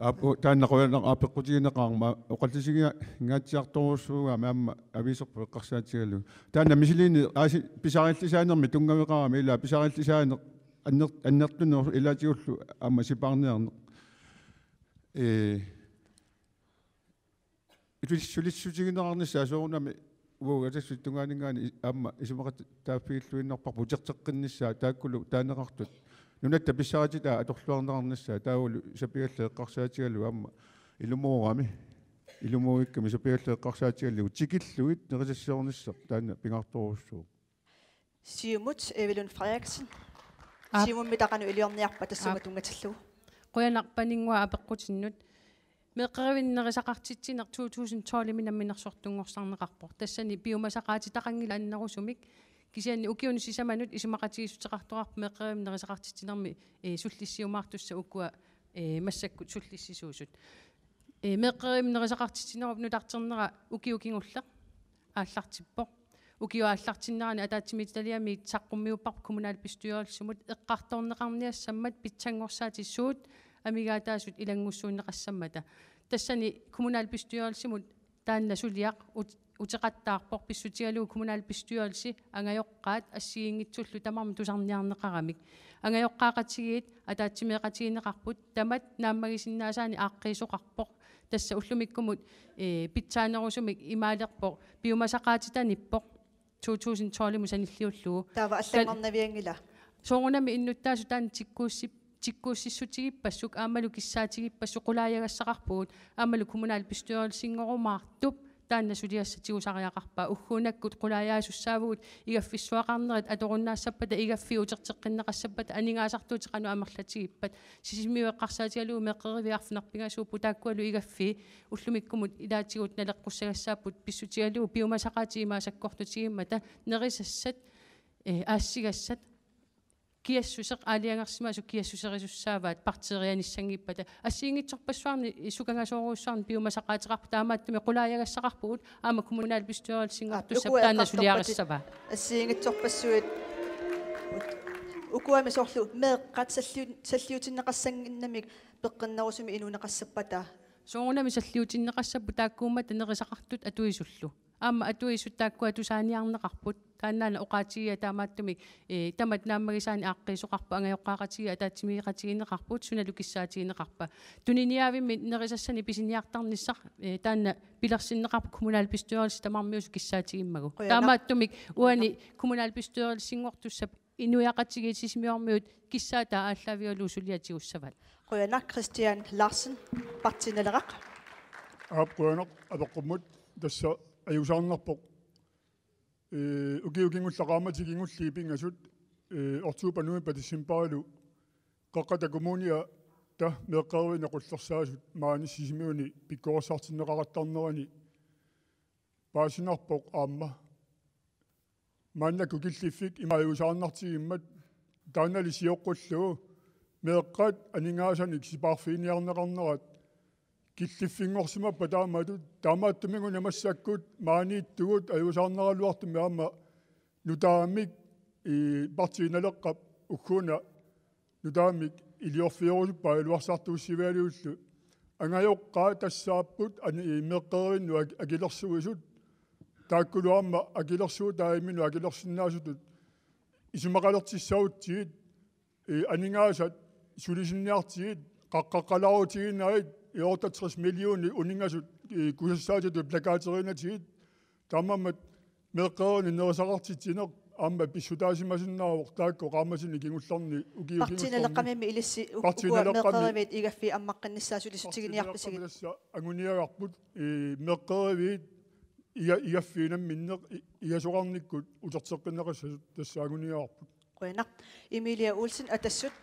aap-, u-, taanna qujanaq apeqqutigineqarmat, oqallisiginngatsiartorujussuugatta aamma aviiserput eqqarsaatigalugu. Taanna misiliini aasiit pisariillisaanermi tunngaveqarami, ilaa pisariillisaaneq anner-, annertuneq ilaatigullu aamma sipaarniarneq. Ee, Ilis-, sulissutigineqarnissaa soorunami uagut Atassut tungaaninngaanniit i-, aamma isumaqataaffiilluinnarparput uterteqqinnissaa, taakkulu taaneqartut nunatta pissarititaa atorluarneqarnissaa, taavalu sapigallit eqqarsaatigalugu aamma ilumuugami, ilumuuikkami sapigallit eqqarsaatigalugu tikillugit nerisassiornissaq taanna pingaartorujussuuvoq. Siumut, Evelyn Frederiksen. Aap. Siumummita qanoq iliorniarpa tassunga Aap. tunngatillugu? Qujanaq Paninnguaq apeqqutinnut. Meeqqerivinni nerisaqartitsineq to tusind tolv-imi namminersortunngorsarneqarpoq. Tassani piumasaqaatitaqanngilaq annerusumik. Kisianni ukiuni sisamanut isumaqatigiissuteqartoqarpoq meeqqerivinni nerisaqartitsinermi, ee, sullissiumaartussat ukua, ee, massakkut sullissisuusut. Ee, meeqqerivinni nerisaqartitsinerup nutarternera ukioq kingulleq aallartippoq. Ukioq aallartinnerani ataatsimiititaliami saqqummiupparput kommunalbestyrelsimut eqqartorneqarniassammat pitsanngorsaatit suut amigaataasut ilanngussuunneqassammata. Tassani kommunalbestyrelsimut taanna suliaq ut-, uteqattaarpoq, pissutigalugu kommunalbestyrelsi angajoqqaat assigiinngitsullu tamarmik tusarniarneqaramik. Angajoqqaaqatigiit ataatsimeeqatigineqarput, tamat naammagisinnaasaannik aaqqiisoqarpoq. Tassa ullumikkumut, ee, pitsaanerusumik imaalerpoq piumasaqaatitanippoq to tusind tolv-imut sanilliullugu. Taava Kal-, allanngornavianngila? Soorunami innuttaasut taanna tikkuussip-, tikkuussissutigippassuit aammalu kissaatigippassuit qulaajagassaqarpugut aammalu kommunalbestyrelsinngorumaartup taanna suliassaq tigusariaqarpaa. Ugguunakkut qulaajaasussaavagut igaffissuaqarnerit atorunnaassappata, igaffii uterteqqinneqassappata, aningaasartuutit qanoq amerlatigippat. Sisimiut eqqarsaatigalugu meeqqeriviit arfineq-pingasuupput, taakkualu igaffii ullumikkumut ilaatigut naleqqussagassaapput, pissutigalugu piumasaqaatit ima sakkortutigimmata nerisassat, ee, aassigassat, kiassuseq aalajangersimasoq kiassuserissussaavaat partierianissanngippata. Assigiinngitsorpassuarnik sukangasoorujussuarnik piumasaqaateqarpoq, taamaattumik qulaajagassaqarpugut aamma kommunalbestyrelsinngortussap Aap, ukua taanna eqqartorpatit suliarissavaa. Assigiinngitsorpassuit. Ukuami soorlu meeqqat salliu-, salliutinneqassannginnamik peqqinnerusumik inuuneqassappata? Soorunami salliutinneqassapput taakkuummata nerisaqartut atuisullu. Aamma atuisut taakkua tusaaniarneqarput. Taannaana oqaatigia taamaattumik, ee, tamat naammagisaannik aaqqiisoqarpoq, angajoqqaaqatigiit ataatsimeeqatigineqarput, sunalu kissaatigineqarpa. Tuniniaavimmi nerisassanik pisiniartarnissaq, ee, taanna pilersinneqarpoq kommunalbestyrelsi tamarmiusut kissaatigimmagu. Qujanaq. Taamaattumik uani kommunalbestyrelsinngortussap inuiaqatigiit Sisimiormiut kissaataa aallaavigalugu suliaq tigussavaat. Qujanaq. Christian Larsen, Partii Naleraq. Aap, qujanaq apeqqummut. Tassa ajuusaarnarpoq, ee, ukiut kingulliit qaammatit kingulliit pingasut, ee, oktober, november, decemberilu Qeqqata Kommuniata meeqqerivinni qullersaasut maani Sisimiuni pikkorissartinneqaqattarnerani paasinarpoq aamma. Maannakkut killiffik ima ajuusaarnartigimmat taannali sioqqullugu meeqqat aningaasanik sipaarfiginiarneqarnerat killiffinngorsimappat taamatut, taamaattumik una massakkut maaniittugut ajuusaarnaraluartumik aamma nutaamik, ii, Partii Naleqqap ugguuna nutaamik iliorfigerusuppaa iluarsartuussivigalugillu. Angajoqqaat tassaapput ani-, meeqqerivinnut ak-, akilersuisut. Taakkulu aamma akilersuutaat imminut akilersinnaasutut isumaqalertissagutsigit, ee, aningaasat sulisinniartigit, qaqqaqqalaarutiginagu, ee, otteogtres millioner uningasut, ee, kusassaatitut plakateriinnatigit. Taamaammat meeqqerivinni nerisaqartitsineq aamma pissutaasimasinnaavoq taakku qaammatini kingullerni ukiut kingullerni. Partiinaleqqamimi ilissi u-, Partiinaleqqami- ukua meeqqeriviit igaffii ammaqqinnissaat sulissutiginiarpisigit. Partiinaleqqami tassa anguniagarput, ee, meeqqeriviit iga-, igaffii namminneq i-, igasoqarnikkut uterteqqinneqassasut tassa anguniagarput. Qujanaq. Emilia Olsen, Atassut,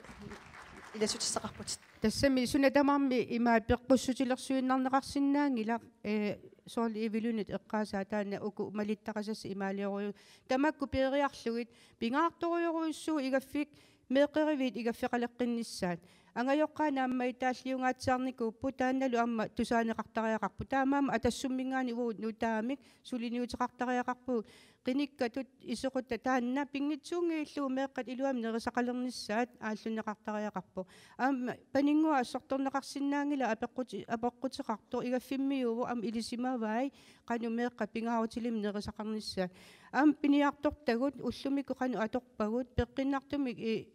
ilassutissaqarputit. Tassami suna tamarmi ima peqqussutilersuinnarneqarsinnaanngilaq, ee, soorlu Evelynit eqqaasaa taanna uku malittaqasassat imaaliorujussuupput. Tamakku peeriarlugit pingaartorujorujussuuvoq igaffik meeqqeriviit igaffeqaleqqinnissaat. Angajoqqaat aamma itaalliungaatsiarnikuupput, taannalu aamma tusaaneqartariaqarpoq. Taamaammat Atassumminngaanniit uagut nutaamik suliniuteqartariaqarpugut. Qinikkatut isequtta taanna pinngitsuunngillugu meeqqat iluamik nerisaqalernissaat aallunneqartariaqarpoq. Aamma Paninnguaq assortorneqarsinnaanngilaq apeqquti-, apeqquteqartoq, igaffimmiuuvoq aamma ilisimavai qanoq meeqqat pingaarutilik nerisaqarnissaat. Aamma piniartortagut ullumikkut qanoq atorpagut, peqqinnartumik i-,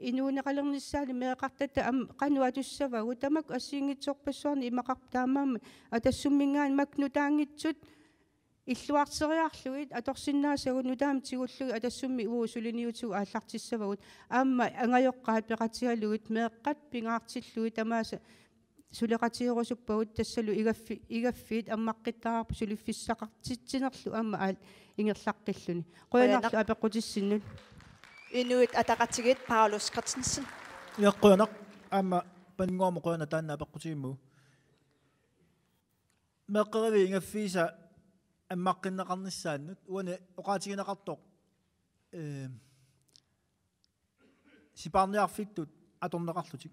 inuuneqalernissaannik meeraqartatta aamma qanoq atussavagut, tamakku assigiinngitsorpassuarnik imaqarput, taamaammat Atassumminngaanniit makku nutaanngitsut illuarteriarlugit atorsinnaasagut nutaamik tigullugit Atassummi uagut suliniutigut aallartissavagut. Aamma angajoqqaat peqatigalugit meeqqat pingaartillugit tamaasa suleqatigerusuppagut, tassalu igaffi-, igaffiit ammaqqittariaqarput suliffissaqartitsinerlu aamma aal ingerlaqqilluni. Qujanarlu Qujanaq. Apeqqutissinnut. Inuit Ataqatigiit, Paulus Christensen. Ja, qujanaq. Aamma Paninnguamut qujanaq taanna apeqqutigimmagu. Meeqqeriviit igaffiisa ammaqqinneqarnissaannut uani oqaatigineqartoq, ee, sipaarniarfittut atorneqarlutik.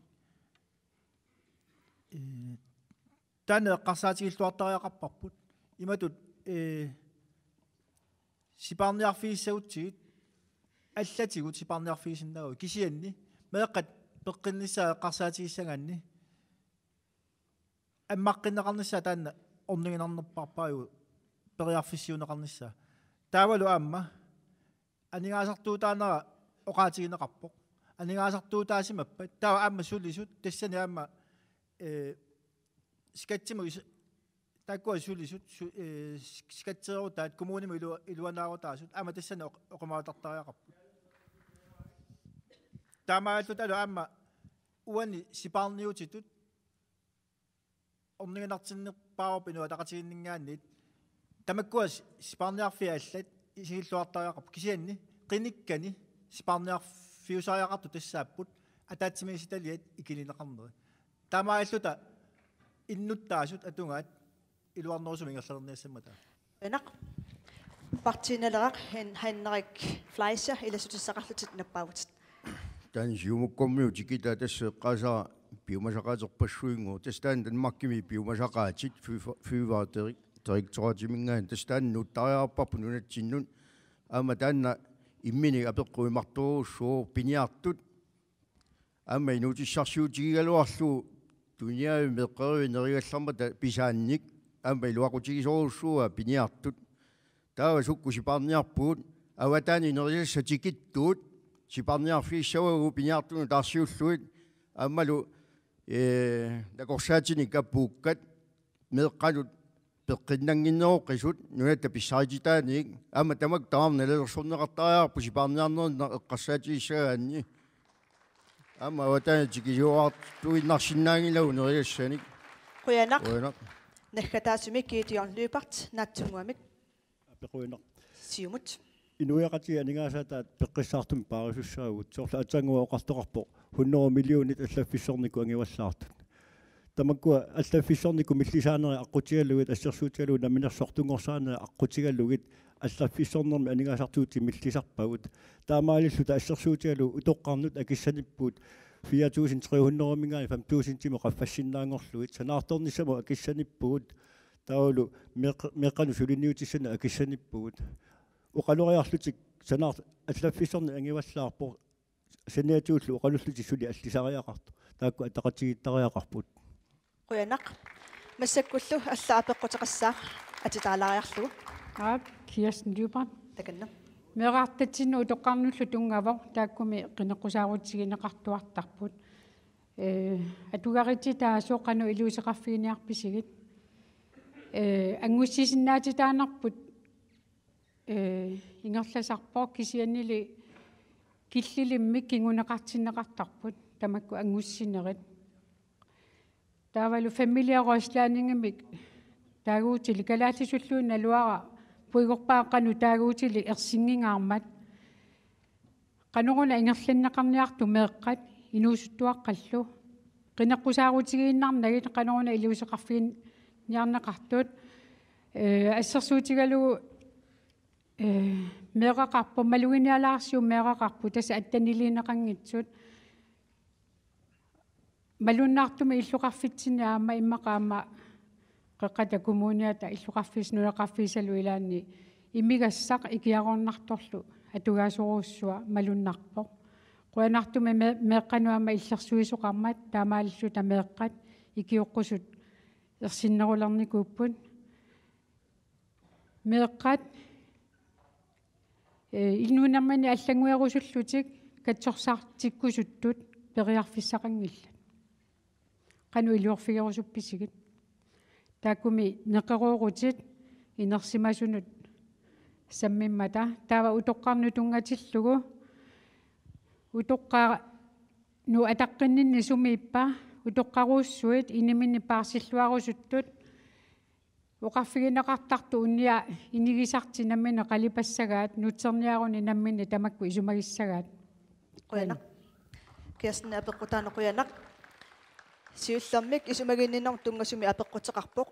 Ee, taanna eqqarsaatigilluartariaqarparput. Imatut, ee, sipaarniarfigissagutsigit allatigut sipaarniarfigisinnaavagut. Kisianni meeqqat peqqinnissaat eqqarsaatigissagaanni ammaqqinneqarnissaa taanna orniginarnerpaarpaajuvoq, periarfissiuunneqarnissaa. Taavalu aamma aningaasartuutaanera oqaatigineqarpoq. Aningaasartuutaasimappat taava aamma sulisut tassani aamma, ee, skattimut is-, taakkua sulisut su-, ee, sk-, skatteerutaat kommunimut ilu-, iluanaarutaasut aamma tassani oq-, oqimaatartariaqarput. Taamaalillutalu aamma uani sipaarniutitut orniginartinnerpaavoq Inuit Ataqatigiinninngaanniit. Tamakkua si-, sipaarniarfiit allat isigilluartariaqarput, kisianni qinikkani sipaarniarfiusariaqartut tassaapput ataatsimiititaliat ikilineqarnerat. Taamaalilluta innuttaasut atugaat iluarnerusumik ingerlalerniassammata. Qujanaq. Partiinnaleqaq Hen-, Henrik Fleischer, ilassutissaqarlutit, nappaavutit. Taanna Siumukkormiut tikitaa, tassa eqqaasara piumasaqaaterpassuinnguuvoq. Tassa taanna Danmarkimi piumasaqaatit, fødev-, fødevaredirektoratiminngaanniit. Tassa taanna nuuttariaqarparput nunatsinnut. Aamma taanna imminik apeqquimartorujussuuvoq piniartut. Aamma inuutissarsiutigigaluarlugu tuniaavik meeqqeriviit nerigallarmata pisaannik aamma iluaqutigisorujussuuaa piniartut. Taava sukkut sipaarniarpugut, avataani nerisassat tikittuut sipaarniarfigissavagut piniartunut taarsiullugit aammalu, ee, nakorsaatinik apuukkat meeqqanut peqqinnannginneroqisut nunatta pissarititaaniit, aamma tamakku tamarmik nalilersorneqartariaqarput sipaarniarnerinneq eqqarsaatigissagaanni. Aamma avataani tikisiuaartuinnarsinnaanngilagut nerigassanik. Qujanaq. Qujanaq. Naggataasumik Gideon Lyberth, Naatsunnguamik. Apeqquinaq. Siumut. Inuiaqatigiit aningaasaataat peqqissaartumik paarisussaavugut. Soorlu aatsaannguaq oqartoqarpoq hundrede millionit allaffissornikkut angivallaartut. Tamakkua allaffissornikkut millisaanerit aqqutigalugit, assersuutigalugu namminersortunngorsaanerit aqqutigalugit, allaffissornermi aningaasartuutit millisarpagut. Taamaalilluta assersuutigalugu utoqqarnut akissanippugut fire tusind tre hundredeminngaanniit fem tusindimut qaffassinnaanngorlugit. Sanaartornissamut akissanippugut. Taavalu meeq-, meeqqanut suliniutissanut akissanippugut. Oqaloriarlutik sanaar-, allaffissorneq angivallaarpoq, saniatigut oqalullutik suli allisariaqartut. Taakku ataqatigiittariaqarput. Qujanaq. Massakkullu alla apeqquteqassaaq atitaalaariarlugu. Aap, Kirsten Lyberth. Takanna. Meerartatsinnut utoqqarnullu tunngavoq, taakkumi qineqqusaarutigineqartuartarput. Ee, atugarititaasoq qanoq iliuuseqarfiginiarpisigit? Ee, angussisinnaatitaanerput Ee, ingerlasarpoq kisiannili killilimmik kinguneqartinneqartarput tamakku angussinerit. Taavalu familierådslagningemik taaguutili kalaallisulluunniit naluara puigorpara qanoq taaguutili ersinngingaarmat. Qanoruna ingerlanneqarniartut meeqqat inuusuttuaqqallu. Qineqqusaarutigiinnarnagit qanoruna iliuuseqarfiginiarneqartut. Ee, assersuutigalugu, ee, meeraqarpoq, maluginialaarsiuk meeraqarpoq, tassa attaniliineqanngitsut. Malunnartumik illoqarfitsinni aamma immaqa aamma Qeqqata Kommuniata illoqarfiis-, nunaqarfiisalu ilaanni imigassaq ikiaroornartorlu atugaasorujussuaq malunnarpoq. Qujanartumik me-, meeqqanut aamma illersuisoqarmat, taamaalilluta meeqqat ikioqqusut ersinnerulernikuupput. Meeqqat, ee, inuunerminni allannguerusullutik katsorsartikkusuttut periarfissaqanngillat. Qanoq iliorfigerusuppisigut? Taakkumi neqeroorutit inersimasunut sammimmata. Taava utoqqarnut tunngatillugu. Utoqqarnut ataqqinninni sumiippa? Utoqqarujussuit iniminni paarsilluarusuttut. Oqarfigineqartartut unnia inigisartik namminneq qalipassagaat, nutserniaruni namminneq tamakku isumagissagaat. Qujanaq. Kirsten apeqqutaanut qujanaq. Siullermik isumaginninnermut tunngasumik apeqquteqarpoq.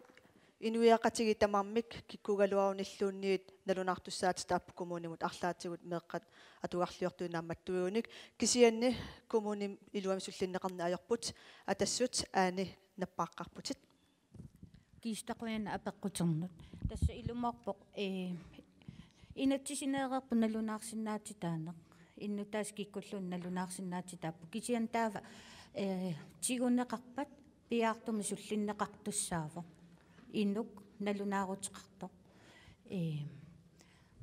Inuiaqatigiit tamarmik kikkuugaluarunilluunniit nalunaartussaatitaapput kommunimut arlaatigut meeqqat atugarliortut naammattuigunik. Kisianni kommunimi iluamik sullinneqarneq ajorput. Atassut Aani nappaaqqaarputit. Kiista, qujanaq apeqquternut. Tassa ilumoorpoq, ee, inatsisineereerpoq nalunaarsinnaatitaaneq. Innuttaasut kikkulluunniit nalunaarsinnaatitaapput. Kisianni taava, ee, tiguneqarpat piaartumik sullinneqartussaavoq. Inuk nalunaaruteqartoq. Ee,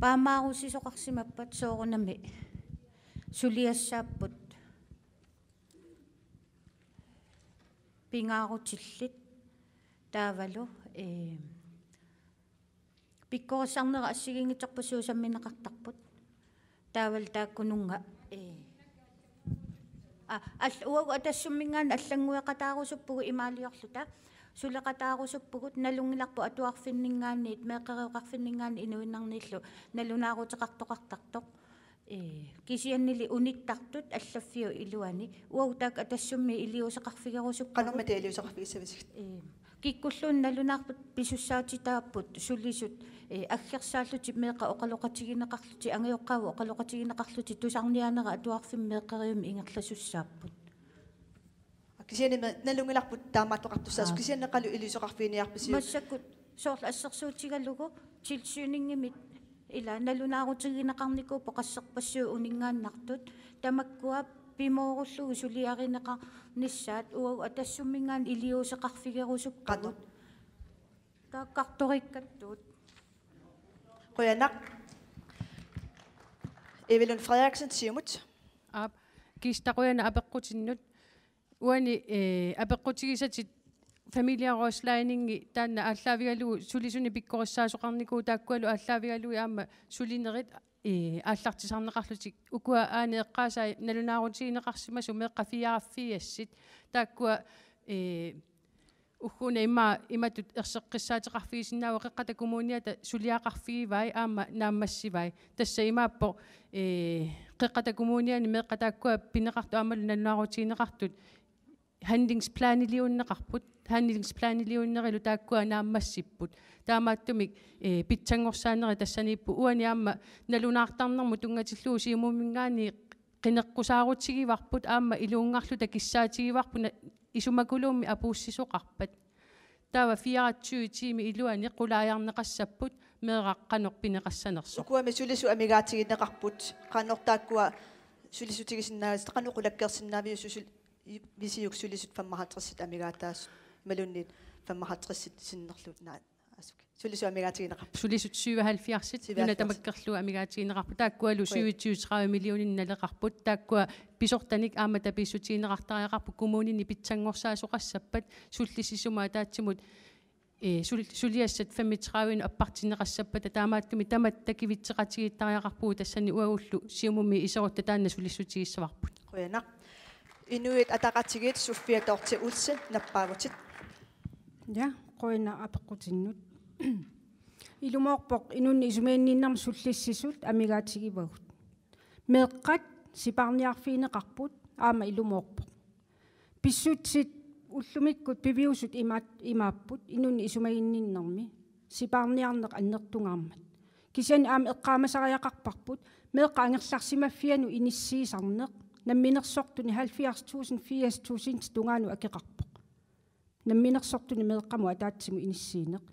paamaarusisoqarsimappat soorunami suliassaapput pingaarutillit taavalu, ee, pikkorissarnera assigiinngitsorpassuit sammineqartarput. Taavalu taakkununnga, ee, a-, al-, uagut Atassumminngaanniit allanngueqataarusuppugut imaaliorluta. Suleqataarusuppugut, nalunngilarput atuarfinninngaanniit, meeqqerioqarfinninngaanniit inuinnarniillu nalunaaruteqartoqartartoq. Ee, kisiannili unittartut allaffiup iluani uagut taakku Atassummi iliuuseqarfigerusupput. Qanormita iliuuseqarfigissavisigit? Ee, kikkulluunniit nalunaarput pisussaatitaapput sulisut, ee, aggersaallutik meeqqat oqaloqatigineqarlutik, angajoqqaavi oqaloqatigineqarlutik, tusarniaanera atuarfimmi meeqqerivimmut ingerlasussaapput. Kisianni me-, nalunngilarput taamaattoqartussaasoq. Aa. Kisianni qanoq iliuuseqarfiginiarpisiuk? Massakkut soorlu assersuutigalugu tilsyninngimit ila nalunaarutigineqarnikuupput qasserpassuit uninngaannartut, tamakkua pimoorullugu suliarineqarnissaat uagut Atassumminngaanniit iliuuseqarfigerusuppugut. Qanoq? Taakkartoriikkattut. Qujanaq. Evelyn Frederiksen, Siumut. Aap, Kiista, qujanaq apeqqutinnut. Uani, ee, apeqqutigisatit familierådslagningi taanna aallaavigalugu sulisunik pikkorissaasoqarnikuuvoq, taakkualu aallaavigalugit aamma sulinerit, ee, aallartisarneqarlutik. Ukua Aani eqqaasai nalunaarutigineqarsimasut meeqqat fireogfirssit. Taakkua, ee, ugguuna immaqa imatut erseqqissaateqarfigisinnaavagut, Qeqqata Kommuniata suliaqarfigivai aamma naammassivai. Tassa imaappoq, ee, Qeqqata Kommuniani meeqqat taakkua pineqartut aammalu nalunaarutigineqartut handlingsplaniliunneqarput. Handlingsplaniliunnerilu taakkua naammassipput. Taamaattumik, ee, pitsanngorsaanerit tassaniipput. Uani aamma nalunaartarnermut tunngatillugu Siumuminngaanniit qineqqusaarutigivarput aamma iluunngarluta kissaatigivarput na-, isumakuluummi apuussisoqarpat. Taava fireogtyve tiimit iluanni qulaajarneqassapput meeraq qanoq pineqassanersoq. Ukuami sulisut amigaatigineqarput, qanoq taakkua sulissutigisinnaavisigit, qanoq qulakkeersinnaaviuk susul-, i-, visiuk sulisut femoghalvtredsit amigaataasut imaluunniit femoghalvtredsit sinnerlugit, naa, asuki. Sulisut amigaatigineqarput. Sulisut syvoghalvfjerdsit, syvoghalvfjerds. Nuna tamakkerlugu amigaatigineqarput. Taakkualu Qujan. Syvogtyve tredive millioninut naleqarput. Taakkua pisortanik aamma tapiissutigineqartariaqarput, kommunini pitsanngorsaasoqassappat sullissisumut ataatsimut Ee, sul-, suliassat femogtredive appartinneqassappata taamaattumik tamatta kivitseqatigiittariaqarpugut, tassani uagullu Siumumi iserutta taanna sulissutigissavarput. Qujanaq. Inuit Ataqatigiit, Sofia Dorthe Olsen, nappaavutit. Ja, qujanaq apeqqutinnut. Ilumoorpoq inunnut isumaginninnermut sullissisut amigaatigivagut. Meeqqat sipaarniarfigineqarput aamma ilumoorpoq. Pissutsit ullumikkut piviusut imaat-, imaapput inunnut isumaginninnermi sipaarniarneq annertungaarmat. Kisianni aamma eqqaamasariaqarparput meeqqat angerlarsimaffianut inissiisarneq, namminersortuni halvfjerds tusind, firs tusind tungaanut akeqarpoq. Namminersortuni meeqqamut ataatsimut inissiineq.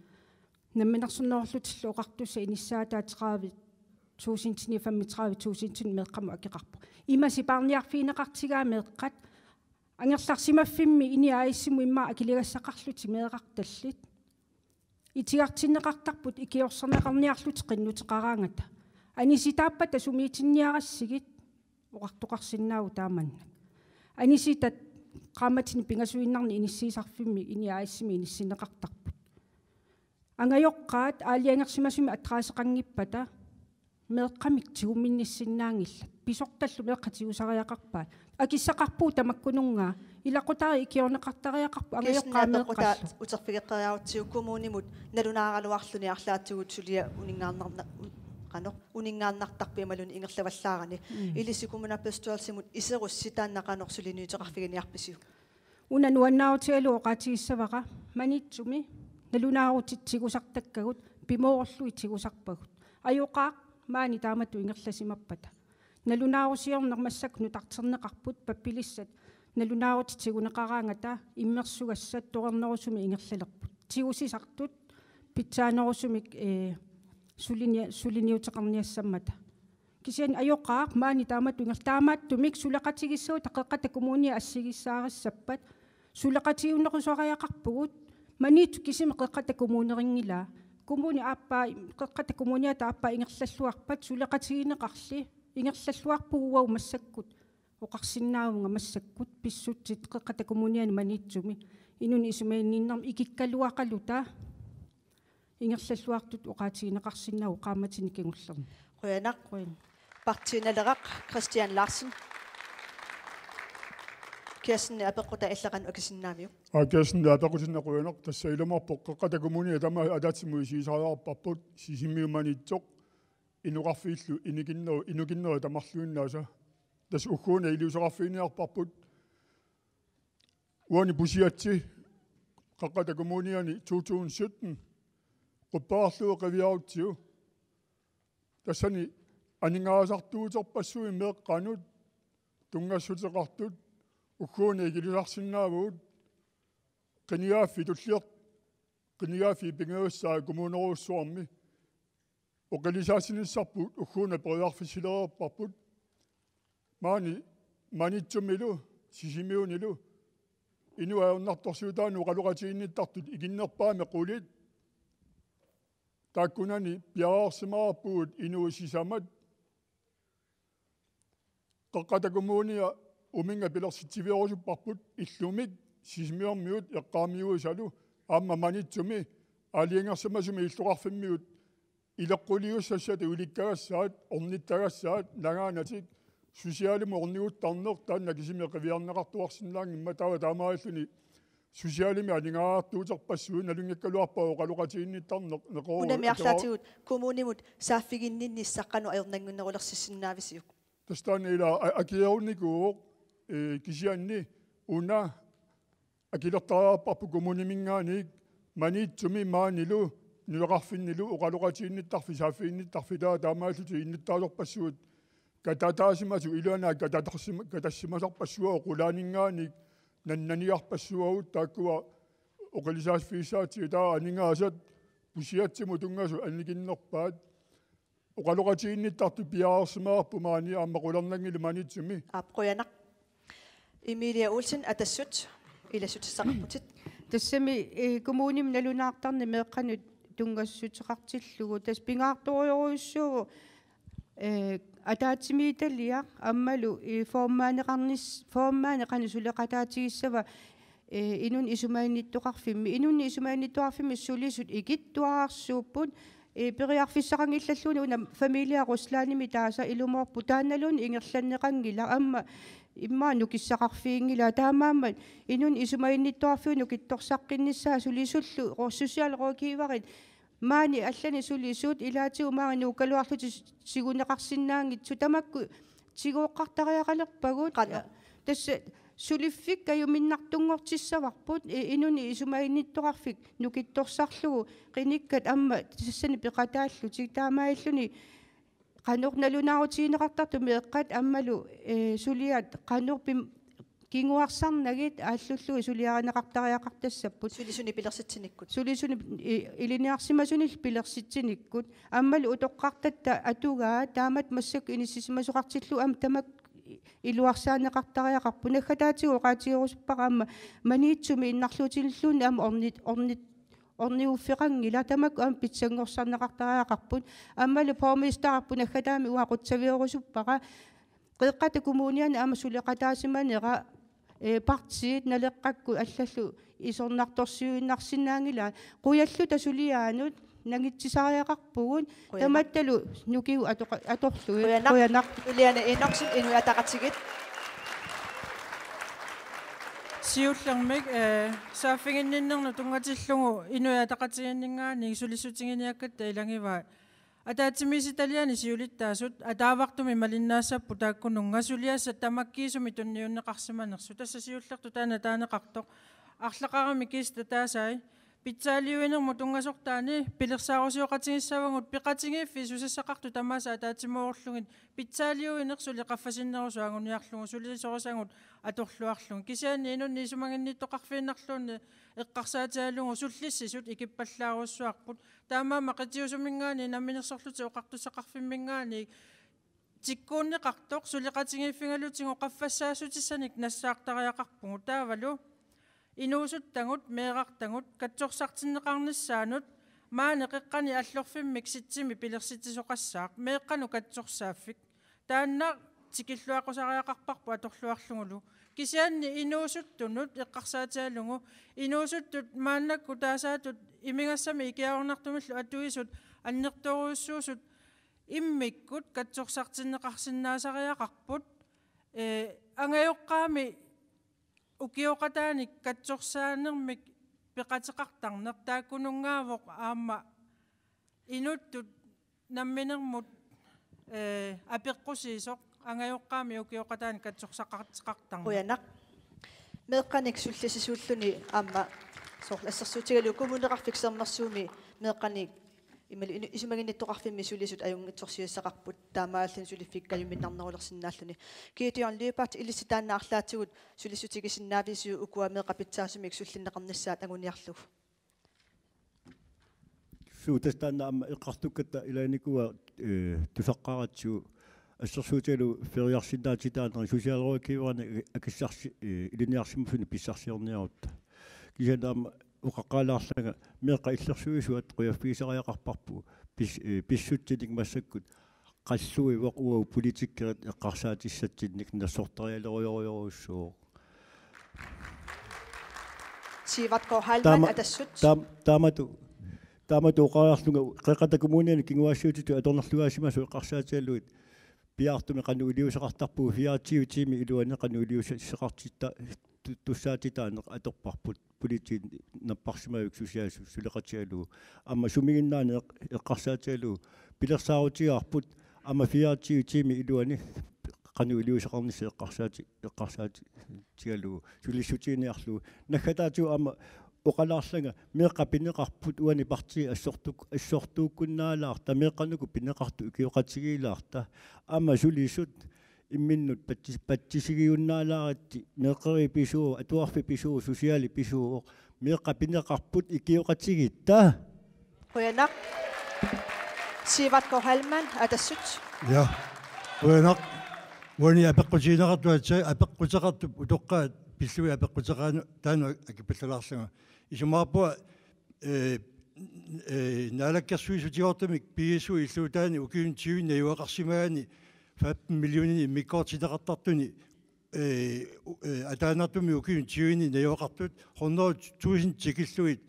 Namminersornerullutillu oqartussat inissaataat tredive tusindinik femogtredive tusindinik meeqqamut akeqarpoq. Ima sipaarniarfigineqartigaat meeqqat angerlarsimaffimmi INI A/S-imut immaqa akiligassaqarlutik meerartallit. Itigartinneqartarput ikiorserneqarniarlutik qinnuteqaraangata. Anisitaappata sumiitinniarassigit oqartoqarsinnaavoq taamannak. Anisitat qaammatini pingasuinnarni inissiisarfimmi INI A/S-imi inissinneqartarput. Angajoqqaat aalajangersimasumik adresseqanngippata meeqqamik tigumminnissinnaanngillat. Pisortallu meeqqat tigusariaqarpaat. Akissaqarpugut tamakkununnga. Ilaqutariit ikiorneqartariaqarput angajoqqaat meeqqallu. Kirsten apeqqutaat uterfigeqqeriarutsigu kommunimut nalunaaraluarluni arlaatigut suliaq uninngaannarna-, un-, qanoq, uninngaannartarpoq imaluunniit ingerlavallaarani. Mm. Ilissi kommunalbestyrelsimut iserusi taanna qanoq suliniuteqarfiginiarpisiuk? Una nuannaarutigalugu oqaatigissavara, Maniitsumi nalunaarutit tigusartakkagut pimoorullugit tigusarpagut. Ajoqaaq maani taamatut ingerlasimappata. Nalunaarusiorneq massakkut nutarterneqarput, pappilissat nalunaarutit tiguneqaraangata immersugassat torernerusumik ingerlalerput. Tigusisartut pitsaanerusumik, ee, sulinia-, suliniuteqarniassammata. Kisianni ajoqaaq maani taamatut inger-, taamaattumik suleqatigiissagutta Qeqqata Kommunia assigiissaarissappata suleqatigiunnerusariaqarpugut, Maniitsoq kisimi Qeqqata Kommunerinngilaa. Kommuni aappaa, Qeqqata Kommuniata aappaa ingerlalluarpat suleqatigineqarli ingerlalluarpugut uagut massakkut. Oqarsinnaavunga massakkut pissutsit Qeqqata Kommuniani Maniitsumi inunnut isumaginninnermut ikikkaluaqaluta ingerlalluartut oqaatigineqarsinnaavoq qaammatini kingullerni. Qujanaq. Qujan. Partii Naleraq, Kristian Larsen. Kirsten apeqqutaa illit qanoq akisinnaavisiuk? Aa, Kirsten apeqqutinneq qujanaq, tassa ilumoorpoq Qeqqata Kommunia tamaat ataatsimut isigisariaqarparput, Sisimiut Maniitsoq, inoqarfiillu inikinneru-, inokinnerit tamarluinnaasa. Tassa ugguuna iliuuseqarfiginiarparput. Uani Pusiatsi Qeqqata Kommuniani to tusind sytten qupperarlugu qiviarutsigu. Tassani aningaasartuuterpassuit meeqqanut tunngassuteqartut ugguuna ikilisarsinnaavagut, qinigaaffik tullier-, qinigaaffik pingajussaa kommunerujussuarmi. Oqilisaassinissarput ugguuna periarfissilereerparput. Maani Maniitsumilu Sisimiunilu inuit ajornartorsiutaannut oqaloqatiginnittartut ikinnerpaamik qulit. Taakkunani piareersimavarpugut inuit sisamat. Qeqqata Kommunia uminnga pilersitsivigerusupparput illumik Sisimiormiut eqqaamiuisalu aamma Maniitsumi aalajangersimasumi illoqarfimmiut ileqquliussassatut ilikkagassaat, ornittagassaat, nangaanatik, socialimut orniguttarneq, taanna kisimi qiviarneqartuarsinnaanngimmat, taava taamaalilluni socialimi aningaasartuuterpassuit nalunngikkaluarpaat oqaloqatiginnittarneq, neqeroorut. Unami arlaatigut kommunimut saaffiginninnissaq qanoq ajornannginnerulersissinnaavisiuk? Tassa taanna ila a-, akilerunikuuvoq, ee, kisianni una akilertariaqarparput kommuniminngaanniit Maniitsumi maanilu nunaqarfinnilu oqaloqatiginnittarfik, saaffiginnittarfik, taava taamaallutik innuttaasorpassuit katataasimasut, iluanaak katatarsima-, katassimasarpassuagut, qulaaninngaanniit nannaniarpassuagut, taakkua oqilisaaffigissaatsigit, taava aningaasat Pusiatsimut tunngasut annikinnerpaat. Oqaloqatiginnittartut piareersimavarput maani aamma qularnanngilaq Maniitsumi. Aap, qujanaq. Emilia Olsen, Atassut, ilassutissaqarputit. Tassami, eh, kommunimi nalunaartarneq meeqqanut tunngassuteqartillugu. Tassa pingaartorujussuuvoq, eh, ataatsimiititaliaq aammalu, eh, formaaneqarnis-, formaani qanoq suleqataatigissava, ee, inunnik isumaginnittoqarfimmi. Inunnik isumaginnittoqarfimmi sulisut ikittuararsuupput, ee, periarfissaqanngillalluunniit una familia Ruslandimi taasa ilumoorpoq taannaluunniit ingerlanneqanngilaq aamma immaqa nukissaqarfiginngilaa taamaammat inunnik isumaginnittoqarfiup nukittorsaqqinnissaa sulisullu rå-, socialrådgiverit maani allanik sulisut ilaatigut maani nuukkaluarlutik tiguneqarsinnaanngitsut tamakku tigooqqartariaqalerpagut. Qanoq? Tassa suliffik kajuminnartunngortissavarput i-, inunnik isumaginnittoqarfik nukittorsarlugu qinikkat aamma tassani peqataallutik taamaalilluni qanoq nalunaarutigineqartartut meeqqat aammalu, ee, suliat qanoq pim-, kinguarsarnagit aallullugu suliarineqartariaqartassapput. Sulisunik pilersitsinikkut. Sulisunik i-, ilinniarsimasunillu pilersitsinikkut. Aammalu utoqqartatta atugaat taamatut massakkut inissisimasoqartillugu aamma tamakku iluarsaaneqartariaqarput. Naggataatigut oqaatigerusuppara aamma Maniitsumi innarluutinilluunniit aamma ornit-, ornit-, orniguffeqanngilaq tamakku aamma pitsanngorsarneqartariaqarput. Aammalu borgmesterip naggataami uanga qutsavigerusuppara. Qeqqata Kommuniani aamma suleqataasimanera, ee, partiit Naleqqakkut allallu isornartorsiuinnarsinnaanngilaat. Qujalluta suliaanut nangitsisariaqarpugut. Qujanaq. Tamattalu nukigut atoqa-, atorlugit. Qujanaq. Qujanaq. Juliane Enoksen, Inuit Ataqatigiit. Siullermik, ee, saaffiginninnernut tunngatillugu Inuit Ataqatigiinninngaanniit sulissutiginiakkatta ilagivaat. Ataatsimiititaliani siulittaasut ataavartumik malinnaassapput taakkununnga suliassat tamakkiisumik tunniunneqarsimanersut. Tassa siullertut taanna taaneqartoq. Arlaqarami Kista taasai pitsaaliuinermut tunngasortaani pilersaarusioqatigissavagut peqatigiiffik susassaqartut tamaasa ataatsimoorullugit pitsaaliuineq suli qaffasinnerusoq anguniarlugu sulisorisagut atorluarlugit. Kisianni inunnik isumaginnittoqarfiinnarluunniit eqqarsaatigalugu sullissisut ikippallaarujussuarput. Taamaammat qitiusuminngaanniit Namminersorlutik Oqartussaqarfimminngaanniit tikkuunneqartoq suleqatigiiffigalutigu qaffassaassutissaanik nassaartariaqarpugut taavalu inuusuttagut meerartagut katsorsartinneqarnissaannut maani qeqqani Allorfimmik Sitsimi pilersitsisoqassaaq meeqqanut katsorsaaffik. Taanna tikilluaqqusariaqarparput atorluarlugulu. Kisianni inuusuttunut eqqarsaatigalugu inuusuttut maannakkut taasaatut imigassamik ikiaroornartumillu atuisut annertoorujussuusut immikkut katsorsartinneqarsinnaasariaqarput, ee, angajoqqaami ukioqataanik katsorsaanermik peqateqartarneq taakkununngaavoq aamma inuttut namminermut, ee, apeqqusiisoq angajoqqaami ukioqataanik katsorsaqartarneq. Qujanaq. Meeqqanik sullissisuulluni aamma soorlu assersuutigalugu Kommuneqarfik Sermersuumi meeqqanik imalu inu-, isumaginnittoqarfimmi sulisut ajunngitsorsiussaqarput taamaalilluni suliffik kajuminnarnerulersinnaalluni. Gideon Lyberth, ilissi taanna arlaatigut sulissutigisinnaavisiuk ukua meeqqat pitsaasumik sullinneqarnissaat anguniarlugu? Suu, tassa taanna aamma eqqartukkatta ilaanikuuara, ee, tusaqqaaratsigu assersuutigalugu feriarsinnaatitaanerit socialrådgiverinik akissarsi-, ee, ilinniarsimasunut pissarsiorniarutta. Kisianni aamma oqaqqaalaarlanga meeqqat illersuisuat qujaffigisariaqarparput pis-, ee, pissutsinik massakkut qalluivoq uagut politikerit eqqarsaatissatsinnik nassortarialerujorujorujussuuvoq. Sivert K. Heilmann, taama-, Atassut. Taam-, taamatut, taamatut oqariarlunga Qeqqata Kommuniani kinguaassiuutitut atornerlugaasimasut eqqarsaatigalugit piaartumik qanoq iliuuseqartarpugut fireogtyve tiimit iluanni qanoq iliuuseqartitta-, tu-, tussaatitaaneq atorparput. Politiit napparsimaviuk susiassaq suleqatigalugu. Aamma sumiginnaaneq eqqarsaatigalugu pilersaarutigaarput aamma fireogtyve tiimit iluanni qanoq iliuuseqarnissaq eqqarsaati-, eqqarsaatigalugu sulissutiginiarlugu. Naggataatigut aamma oqalaarlanga meeqqat pineqarput uani partii assortuk-, assortuukkunnaalaarta meeqqanuku pineqartut ukioqatigiilaarta. Aamma sulisut imminnut patsi-, patsisigiunnaalaartut meeqqeriviit pisuupput, atuarfiit pisuupput, sociali pisuuvoq, meeqqat pineqarput ikioqatigiitta. Qujanaq. Sivert K. Heilmann, Atassut. Ja. Qujanaq. Uani apeqqutigineqartuatsiaq apeqquteqartup utoqqaat pillugit apeqquteqaat taanna akipallalaarlanga. Isumaqarpunga ee, ee, naalakkersuisut tigoortumik P S O illuutaani ukiuni tyveni najugaqarsimagaanni femten millioninit immikkoortinneqartartuni eh, u-, eh, ataannartumik ukiuni tyveni najugaqartut hundrede tusind tikillugit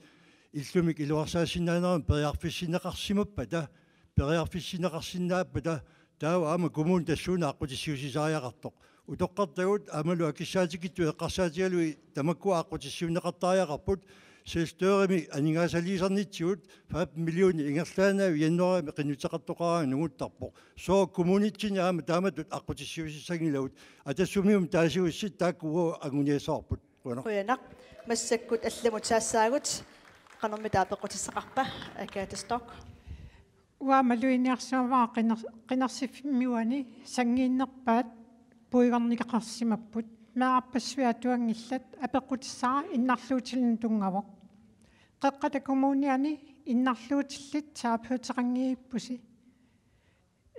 illumik iluarsaasinnaanerat periarfissinneqarsimappata, periarfissinneqarsinnaappata, taava aamma kommuni tassuuna aqqutissiuutissariaqartoq. Utoqqartagut aammalu akissaatigittut eqqarsaatigalugit tamakkua aqqutissiuunneqartariaqarput, selvstyremi aningaasaliisarnitsigut femten millioner ingerlaannaq januaarimi qinnuteqartoqaraangat nunguttarpoq. Sooq kommunitsinni aamma taamatut aqqutissiuutissanngilagut? Atassummiummik taasigussiuk taakku uagut anguniassavarput. Qujanaq. Qujanaq. Massakkut allamut saassaagut. Qanormita apeqqutissaqarpa, Agathe Storch? Uanga maluginiarsimavara qiner-, qinersiffimmi uani sanngiinnerpaat puigorneqarsimapput. Meerarpassuit atuanngillat, apeqqutissara innarluutilinnut tunngavoq. Qeqqata Kommuniani innarluutillit terapeuteqanngivippusi.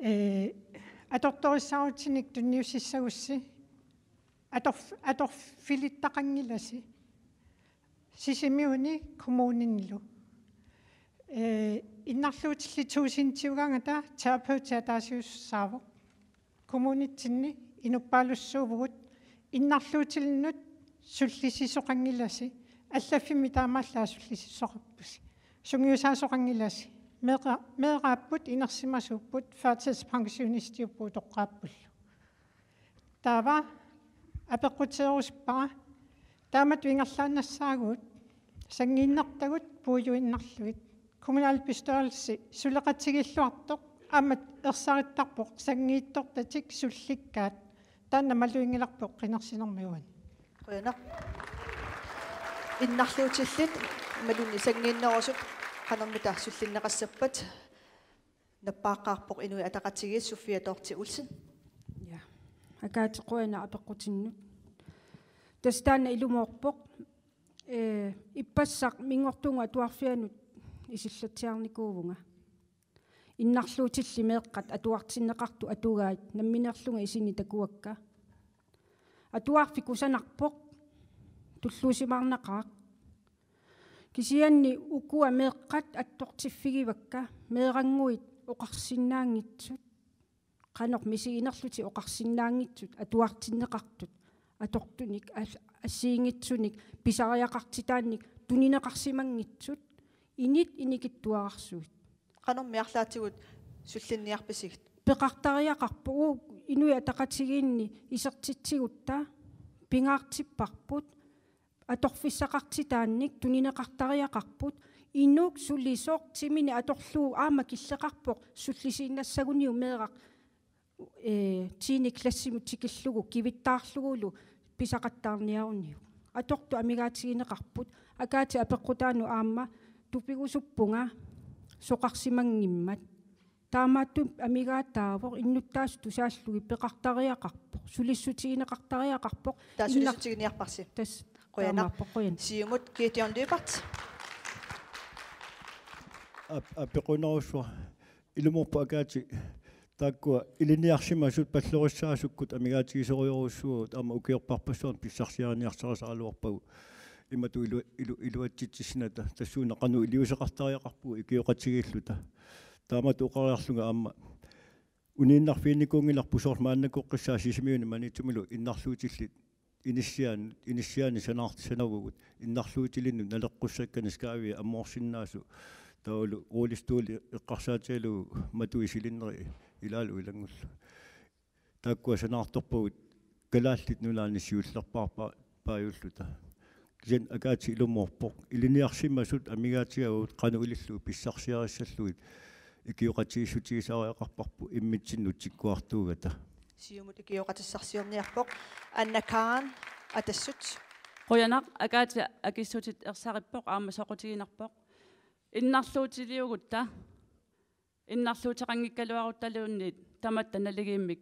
Ee, atortorissarutinik tunniussissagussi. Atorf-, atorfilittaqanngilasi. Sisimiuni kommuninilu. Ee, innarluutillit tuusintiugaangata terapeutit ataasiussaavoq. Kommunitsinni inuppaalussuuvugut, innarluutilinnut sullisisoqanngilasi, allaffimmi taamaallaat sullisisoqarpusi. Sungiusaasoqanngilasi. Meera-, meeraapput inersimasuupput, førtidspensionistiupput utoqqaappullu. Taava apeqquteerusuppara, taamatut ingerlaannassaagut, sanngiinnertagut puiguinnarlugit. Kommunalbestyrelse suleqatigiilluartoq aamma ersarittarpoq sanngiitsortatik sullikkaat. Taanna maluginngilarput qinersinermi uani. Qujanaq. Innarluutillit imaluunniit sanngiinnerusut qanormita sullinneqassappat? Nappaaqqaarpoq Inuit Ataqatigiit, Sofia Dorthe Olsen. Ja. Agathe, qujanaq apeqqutinnut. Tassa taanna ilumoorpoq. Ee, ippassaq minngortuunnguup atuarfianut isillatsiarnikuuvunga. Innarluutillit meeqqat atuartinneqartut atugaat nammineerlunga isinni takuakka. Atuarfik kusanarpoq, tulluusimaarnaqaaq. Kisianni ukua meeqqat attortiffigivakka, meerannguit oqarsinnaanngitsut. Qanoq misiginerlutik oqarsinnaanngitsut, atuartinneqartut, atortunik, al-, assigiinngitsunik, pisariaqartitaannik, tunineqarsimanngitsut, init inikittuararsuit. Qanormi arlaatigut sullinniarpisigit? Peqartariaqarpoq, Inuit Ataqatigiinni isertitsigutta, pingaartipparput, atorfissaqartitaannik tunineqartariaqarput, inuk sulisoq timini atorlugu aamma killeqarpoq sullisiinnassaguniuk meeraq, ee, tiende klassimut tikillugu kivittaarlugulu pisaqattaarniaruniuk. Atortut amigaatigineqarput, Agathe apeqqutaanut aamma tupigusuppunga soqarsimanngimmat. Taamaattumik amigaataavoq, innuttaasut tusaallugit peqartariaqarpoq, sulissutigineqartariaqarpoq. Taava innar-, sulissutiginiarparsi. Tassa. Qujanaq. Taamaappoq, qujan. Siumut Gideon Lyberth. Ap-, apeqqunerussuaq. Ilumoorpoq Agathe, taakkua ilinniarsimasut pallorissaasukkut amigaatigisorujussuugut, aamma ukiorparpassuarni pissarsiariniarsarisaraluarpagut imatut ilu-, ilu-, iluatsitsissinata, tassuuna qanoq iliuuseqartariaqarpugut ikioqatigiilluta. Taamatut oqariarlunga aamma uniinnarfiginikuunngilarput, soorlu maannakkut qissaa Sisimiuni Maniitsumilu innarluutillit inissiaan-, inissiaani sanaart-, sanavugut, innarluutilinnut naleqqussakkanik skaavi ammoorsinnaasut, taavalu rullestol eqqarsaatigalugu matui cylinderi ilaalu ilanngullugu. Taakkua sanaartorpagut Kalaallit Nunaanni siullerpaarpa-, paajulluta. Kisianni Agathe ilumoorpoq, ilinniarsimasut amigaatigaavut qanoq ilillugu pissarsiarissallugit ikioqatigiissutigisariaqarparput immitsinnut tikkuartuugata. Siumut ikioqatissarsiorniarpoq. Anna Karen, Atassut. Qujanaq, Agathe akissutit ersarippoq aamma soqutiginarpoq. Innarluutiliugutta, innarluuteqanngikkaluaruttaluunniit tamatta naligiimmik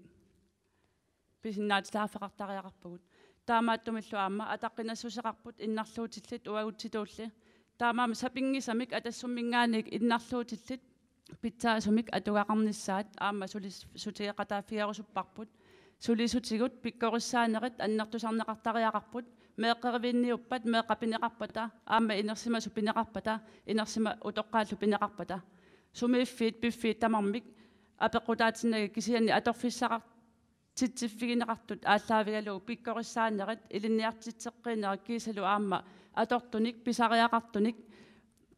pisinnaatitaaffeqartariaqarpugut. Taamaattumillu aamma ataqqinassuseqarput innarluutillit uagutsitulli. Taamaammat sapinngisamik Atassumminngaanniit innarluutillit pitsaasumik atugaqarnissaat aamma sulis-, sulisutigeqataaffigerusupparput. Sulisutigut pikkorissaanerit annertusarneqartariaqarput. Meeqqerivinniuppat meeqqat pineqarpata aamma inersimasut pineqarpata, inersimat utoqqaallu pineqarpata. Sumiiffiit piffiit tamarmik apeqqutaatinnagit, kisianni atorfissaqar-, titsiffigineqartut aallaavigalugu pikkorissaanerit, ilinniartitseqqiinerit kiisalu aamma atortunik pisariaqartunik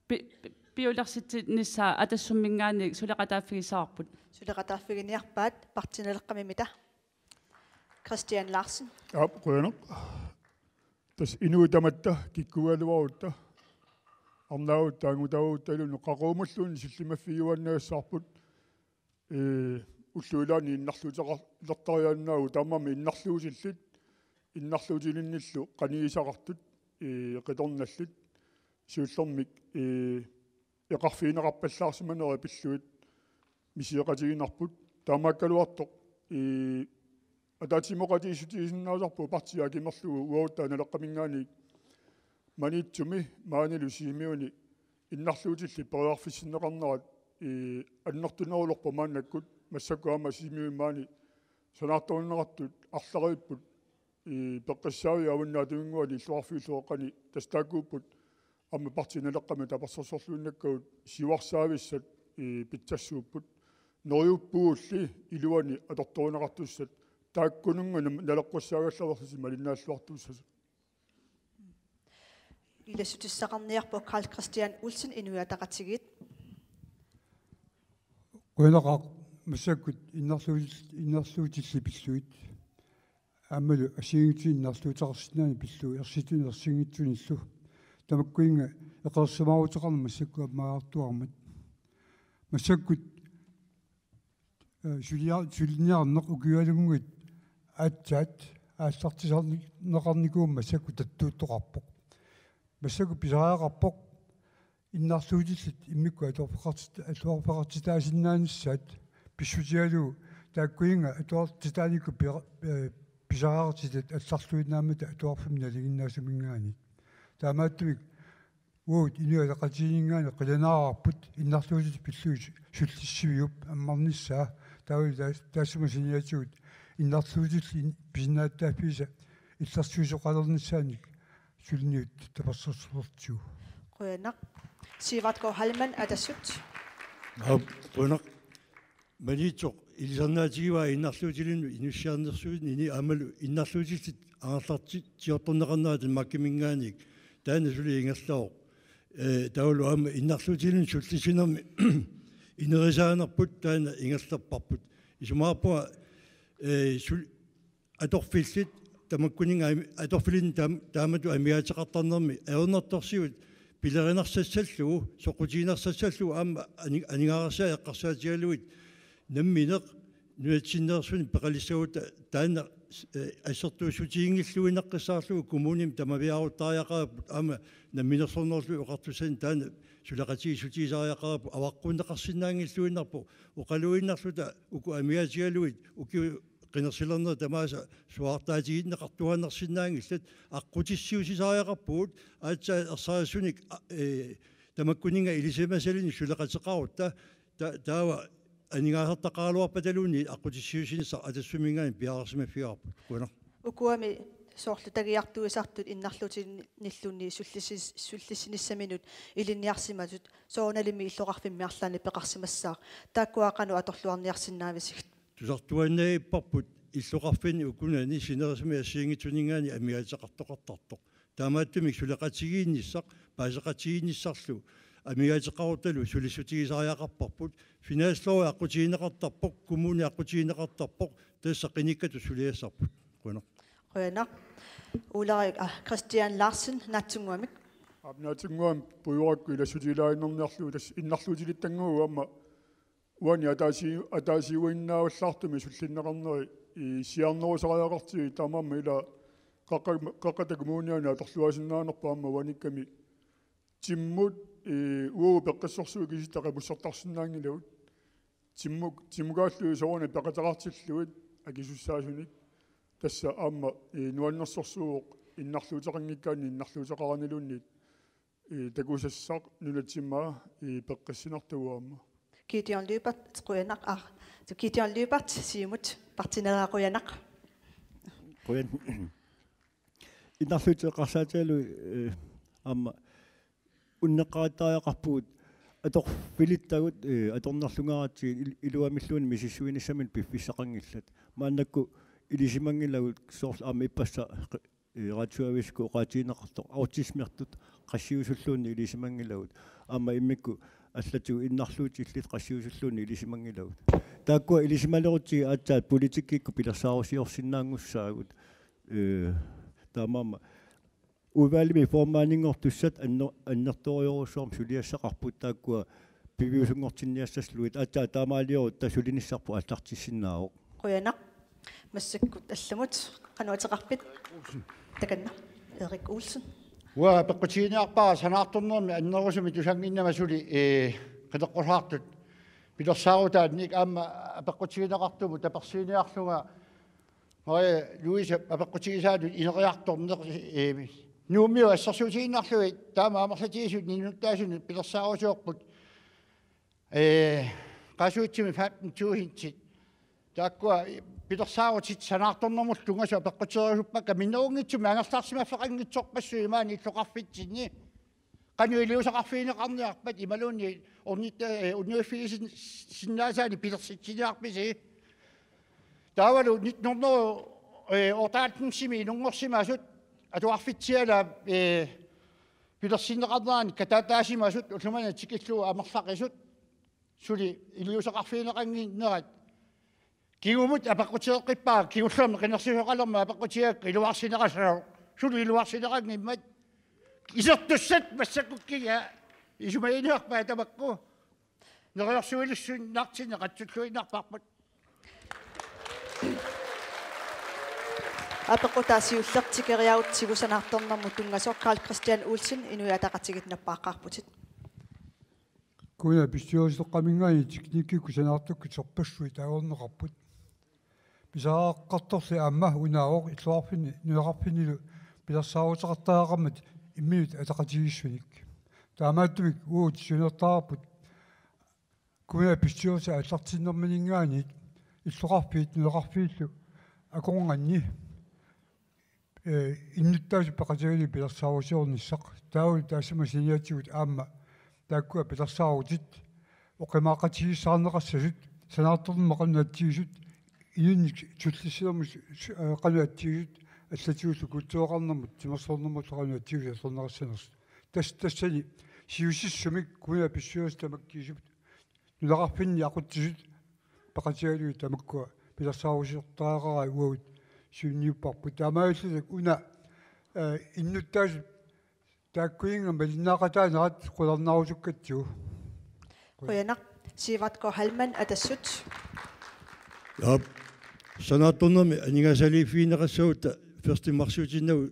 pi-, pi-, piulersitsinissaa Atassumminngaanniit suleqataaffigissavarput. Suleqataaffiginiarpaat Partii Naleqqamimita Christian Larsen. Aap, qujanaq. Tassa inuit tamatta kikkuugaluarutta, arnaavutta, angutaagutta iluanni qaqugumulluunniit sillimaffigiuaannagassarput. Ee, ullut ilaanni innarluuteqar-, ilertariaannaagut taamaammat innarluutillit, innarluutilinnillu qanigisaqartut, ee, qitornallit, siullermik, ee, eqarfigineqarpallaarsimanerat pillugit misigeqatiginarput. Taamaakkaluartoq, ee, ataatsimoqatigiissutigisinnaasarpugut partiit akimerlugu uaguttaa Naleqqaminngaanniit Maniitsumi maanilu Sisimiuni innarluutillit periarfissinneqarnerat, ee, annertunerulerpoq maannakkut, massakkut aamma Sisimiuni maani sanaartorunneqartut arlariipput, ee, peqqissaaviit Avannaata Tunguani illoqarfiit illoqarfiit tassa taakkuupput aamma Partii Naleqqami tapersersorluinnakkagut siuarsaavissat, ee, pitsassuupput. Neriuppugulli iluani atortorineqartussat taakkununnga nam-, naleqqussaagallareersut malinnaalluartussasut. Ilassutissaqarniarpoq Karl Kristian Olsen, Inuit Ataqatigiit. Qujanaq, massakkut innarluutil-, innarluutillit pillugit. Aammalu assigiinngitsunik innarluuteqarsinnaaneq pillugu, ersittunik ersinngitsunillu. Tamakkuninnga eqeersimaaruteqarneq massakkut ammaajartuarmat. Massakkut, ee, sulia-, suliniarneq ukiualunnguit aatsaat aallartisarneqarnikuummat massakkut tattuuttoqarpoq. Massakkut pisariaqarpoq innarluutillit immikkut atuarfeqartit-, atuarfeqartitaasinnaanissaat pissutigalugu, taakkuninnga atuartitaanikkut pira-, ee, pisariaqartitat allarluinnaammata atuarfimmi nalinginnaasuminngaanniit. Taamaattumik uagut Inuit Ataqatigiinninngaanniit qilanaarparput innarluutillit pillugit sullissiviup ammarnissaa, taavalu taas-, taassuma saniatigut innarluutillit in-, pisinnaatitaaffiisa illersuisoqalernissaannik suliniut tapersersortigu. Qujanaq. Sivert K. Heilmann, Atassut. Aap, qujanaq. Maniitsoq ilisarnaatigivaa innarluutilinnut inussiarnersuinini aammalu innarluutillit angerlartitsiortorneqarnerat Danmarkiminngaanniit, taanna suli ingerlavoq. Ee, taavalu aamma innarluutilinnut sullisinermi inerisaanerput taanna ingerlapparput. Isumaqarpunga, ee, sul-, atorfillit tamakkuninnga ami-, atorfilinnut taam-, taamatut amigaatiqartarnermi ajornartorsiut pilerinarsassaallugu, soqutiginersassallugu aamma ani-, aningaasarsiaq eqqarsaatigalugit nammineq nunatsinneersunik peqalissagutta taanna, ee, assertuussutiginngilluinnaqqissaarlugu kommunimi tamaviaaruttariaqaripput aamma Namminersornerullutik Oqartussanit taanna suleqatigiissutigisariaqaripput avaqqunneqarsinnaanngilluinnarpoq oqaluinnarluta uku amigaatigalugit ukiut qinersilernerit tamaasa suaartaatigineqartuaannarsinnaanngillat aqqutissiuussisariaqarpugut aatsaat ersarissunik, a, ee, tamakkuninnga ilisimasalinnut suleqateqarutta ta-, taava aningaasartaqaraluarpataluunniit aqqutissiuussinissaq Atassumminngaanniit piareersimaffigaarput. Qujanaq. Ukuami soorlu tagiartuisartut innarluutilinilluunniit sullissis-, sullissinissaminut ilinniarsimasut soorunalimi illoqarfimmi arlaannik peqarsimassaaq. Taakkua qanoq atorluarniarsinnaavisigit? Tusartuaannavipparput illoqarfinni ukunani sinerissami assigiinngitsuninngaanniit amigaatitaqartoqartartoq. Taamaattumik suleqatigiinnissaq, paaseqatigiinnissarlu amigaateqaruttalu sulissutigisariaqarparput, finanslovi aqqutigineqartarpoq, kommuni aqqutigineqartarpoq, tassa qinikkatut suliassarput. Qujanaq. Qujanaq. Ulrik, ah, Christian Larsen, Naatsumik. Aap, Naatsumik puigorakku ilassutigilaannarniarlugu tassa innarluutilittanngua aamma uani ataasi-, ataasiuinnaavallaartumik sullinneqarneri i siarnerusariaqartigit taamaammat ila Qaqqa-, Qaqqata Kommuniani atorluaasinnaanerput aamma uanikkami timmut, ee, uagut peqqissorsuit kisitta qipussertarsinnaanngilagut. Timmuk-, timmukaallugit soorunami peqataqartillugit akisussaasunik. Tassa aamma, ee, nuannersorsuuvoq innarluuteqanngikkaanni innarluuteqaraniluunniit, ee, takusassaq nunat timaa, ee, peqqissinartagut aamma. Gideon Lyberth, qujanaq, ah, Gideon Lyberth, Siumut, Partii Naleraq, qujanaq. Qujan. Innarluutit eqqarsaatigalugit, ee, aamma unneqqarittariaqarpugut atorfilittagut, ee, atornerlugaaratsigit il-, iluamilluunniit misissuinissaminut piffissaqanngillat. Maannakkut ilisimanngilagut soorlu aamma ippassaq, eh, radiosikkut oqaatigineqartoq autismertut qassiusulluunniit ilisimanngilagut. Aamma immikkut allatigut innarluutit illit qassiusulluunniit ilisimanngilagut. Taakkua ilisimalerutsigit aatsaat politikkikkut pilersaarusiorsinnaanngussaagut. Eh, taamaammat udvalgimi formandinngortussat anner-, annertoorujussuarmik suliassaqarput, taakkua piviusunngortinniassassalugit, aatsaat taamaaliorutta sulinissarput aallartissinnaavoq. Qujanaq. Massakkut allamut qanoq ateqarpit? Takanna. Erik Olsen. Uanga apeqqutiginiarpara sanaartornermi annerusumik tusannginnama suli, eh, qineqqusaartut pilersaarutaannik, aamma apeqqutigineqartumut tapersiiniarlunga Maria Louise apeqqutigisaanut ineriartorneq, eh, Nuummiut assersuutigiinnarlugit taama amerlatigisut innuttaasunut pilersaarusiorput, eh, qaasuitsumik femten tusindit. Taakkua pilersaarutit sanaartornermullu tunngasut apeqqutereerusuppakka, minnerunngitsumik angerlarsimaffeqanngitsorpassuit maani illoqarfitsinni. Qanoq iliuuseqarfigineqarniarpat imaluunniit ornitta-, eh, unnuiffigisin-, sinnaasaannik pilersitsiniarpisi? Taavalu nitten hundrede, eh, otteoghalvfemsimi inunngorsimasut atuarfitsialaap, eh, pilersinneqarnerannik kataataasimasut ullumimut tikillugu amerlaqisut suli iliuuseqarfigineqannginnerat. Kingumut apeqqutigeqqippara, kingullermi qinersisoqalermat apeqqutigigakku iluarsineqassasoq. Suli iluarsineqanngimmat. Isertussat massakkukkiga isumaginiarpaat tamakku. Neriorsuilissuinnartinneqassuulluinnarparput. Apeqqutaa siulleq tikeriarutsigu sanaartornermut tunngasoq Karl Kristian Olsen, Inuit Ataqatigiit, nappaaqqaarputit. Kommunalbestyrelseqqaminngaanniit teknikkikkut sanaartukkut sorpassuit taagorneqarput. Pisariaqartorli aamma unaavoq illoqarfinni nunaqarfinnilu pilersaaruteqartariaqarmat imminut ataqatigiissunik. Taamaattumik uagut siunertaraarput kommunalbestyrelsip aallartinnermininngaanniit illoqarfiit nunaqarfiillu akornanni, eh, innuttaasut peqatigalugit pilersaarusiornissaq. Taavalu taassuma saniatigut aamma taakkua pilersaarutit oqimaaqatigiissaarneqassasut, sanaartornermut qanoq atsigisut, inunnik sullissinermut su-, su-, eh, qanoq atsigisut, allatigullu kultureqarnermut timersornermullu qanoq atsigisut atorneqassanersut. Tas-, tassani siusissumik kommunalbestyrelsip tamakkiisup nunaqarfinni aqutsisut peqatigalugit tamakkua pilersaarusiortariaqarai uagut siunniupparput. Taamaalillutik una, eh, innuttaasut taakkuninnga malinnaaqataanerat qularnaarusukkatsigu. Qujanaq. Sivert K. Heilmann, Atassut. Aap. Sanaartornermi aningaasaliiffigineqassagutta første marsiutinnagu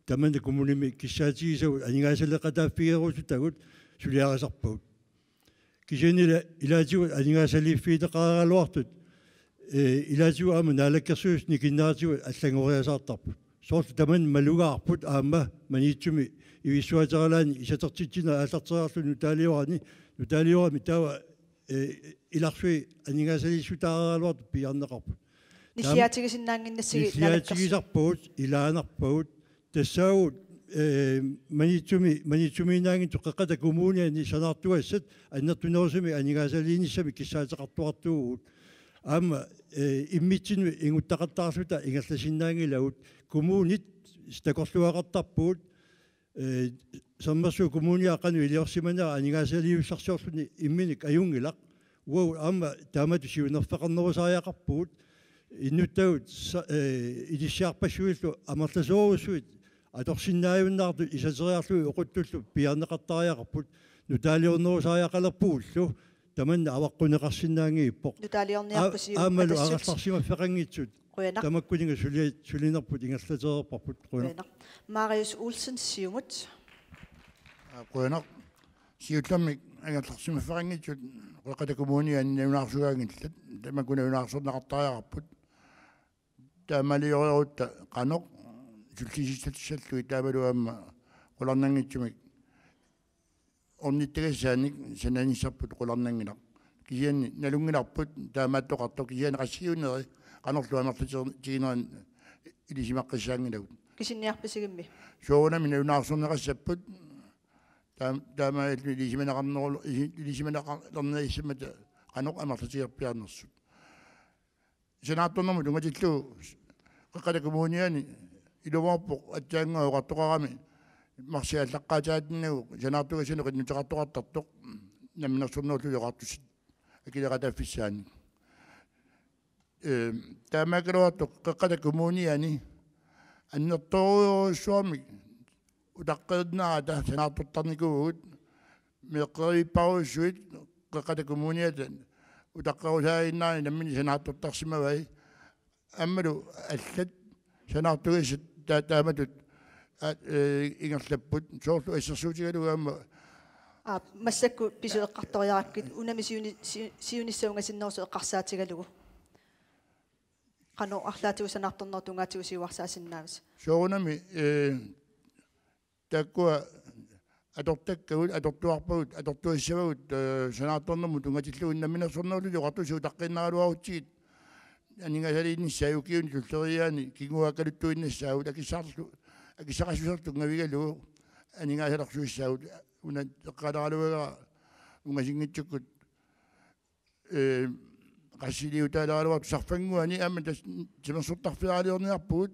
tamanna kommunimi kissaatigisagut aningaasaleqataaffigerusutagut suliarisarpagut. Kisianni ila-, ilaatigut aningaasaliiffigineqaraluartut, eh, ilaatigut aamma Naalakkersuisut nikinneratigut allanngoriasaartarput. Soorlu tamanna malugaarput aamma Maniitsumi ivissuateralaani isatertitsineq aallarteriarlugu nutaaliorani, nutaaliorami taava, eh, ilarsui aningaasaliissutaareeraluartut piiarneqarput. Taam-, Nissiaatigisinnaannginnassigit Naalakkersuisut. Nissiaatigisarpagut, ilaanarpagut, tassaagut, eh, Maniitsumi, Maniitsumiinnaanngitsut Qeqqata Kommuniani sanaartugassat annertunerusumik aningaasaliinissamik kissaateqartuartuuvugut. Aamma, eh, immitsinnut inguttaqattaarluta ingerlasinnaanngilagut, kommunit takorluugaqartarpugut, eh, Sermersuup Kommunia qanoq iliorsimanera aningaasaliiussarsiorluni imminut ajunngilaq. Uagut aamma taamatut siunerfeqarnerusariaqarpugut. Innuttaasut sa-, eh, inissiarpassuillu amerlasoorujussuit atorsinnaajunnaartut isateriarlugit oquttullu piiarneqartariaqarput. Nutaaliornerusariaqalerpugullu tamanna avaqquneqarsinnaanngippoq. Nutaaliorniarpusi. Aa-, aammalu Atassut. Angerlarsimaffeqanngitsut. Qujanaq. Tamakkuninnga suli-, sulinerput ingerlatereerparput. Qujanaq. Qujanaq. Marius Olsen, Siumut. Aa, qujanaq. Siullermik angerlarsimaffeqanngitsut Qeqqata Kommuniani nalunaarsugaanngillat. Tamakku nalunaarsorneqartariaqarput. Taamaaliorutta qanoq sullisissallugit taavalu aamma qularnanngitsumik ornittagassaanik sananissarput qularnanngilaq. Kisianni nalunngilarput taamaattoqartoq, kisianni qassiuneri qanorlu amerlatiginerani ilisimaqqissaanngilagut. Kisinniarpisigimmi? Soorunami nalunaarsorneqassapput taam-, taamaalillutik ilisimaneqarneru-, isi-, ilisimaneqarnerissammata qanoq amerlatigerpiarnersut. Sanaartornermut tunngatillugu Qeqqata Kommuniani ilumoorpoq aatsaannguaq oqartoqarami marsip aallaqqaataatinnagu sanaartugassanut qinnuteqartoqartartoq Namminersornerullutik Oqartussat akilerataaffigissaannik. Ee, taamaakkaluartoq Qeqqata Kommuniani annertoorujussuarmik utaqqinnerata sanaartortarnikuuvugut, meeqqerivipparujussuit Qeqqata Kommuniata utaqqerusaaginnarani nammineq sanaartortarsimavai. Aammalu allat sanaartugassat ta-, taamatut, a-, ee, ingerlapput, soorlu assersuutigalugu aamma. Aap, massakkut pisut eqqartoriarakkit, unami siuni-, si-, siunissaq ungasinnerusoq eqqarsaatigalugu. Qanoq arlaatigut sanaartornerup tungaatigut siuarsaasinnaavisi? Soorunami, ee, taakkua atortakkagut, atortuarpagut, atortuassavagut, ee, sanaartornermut tunngatillugu. Namminersornerullutik Oqartussat utaqqiinnaraluarutsigit aningaasaliinissaat ukiuni tulleriiaani kinguaakkaluttuinnassaagut, akissarlu-, akissaqassuserlu tunngavigalugu aningaasalersuissaagut. Una eqqaaleraluagara ungasinngitsukkut, ee, qassiliutaaleraluartoq sarfannguani aamma tassa timersortarfiaraluarniarpugut.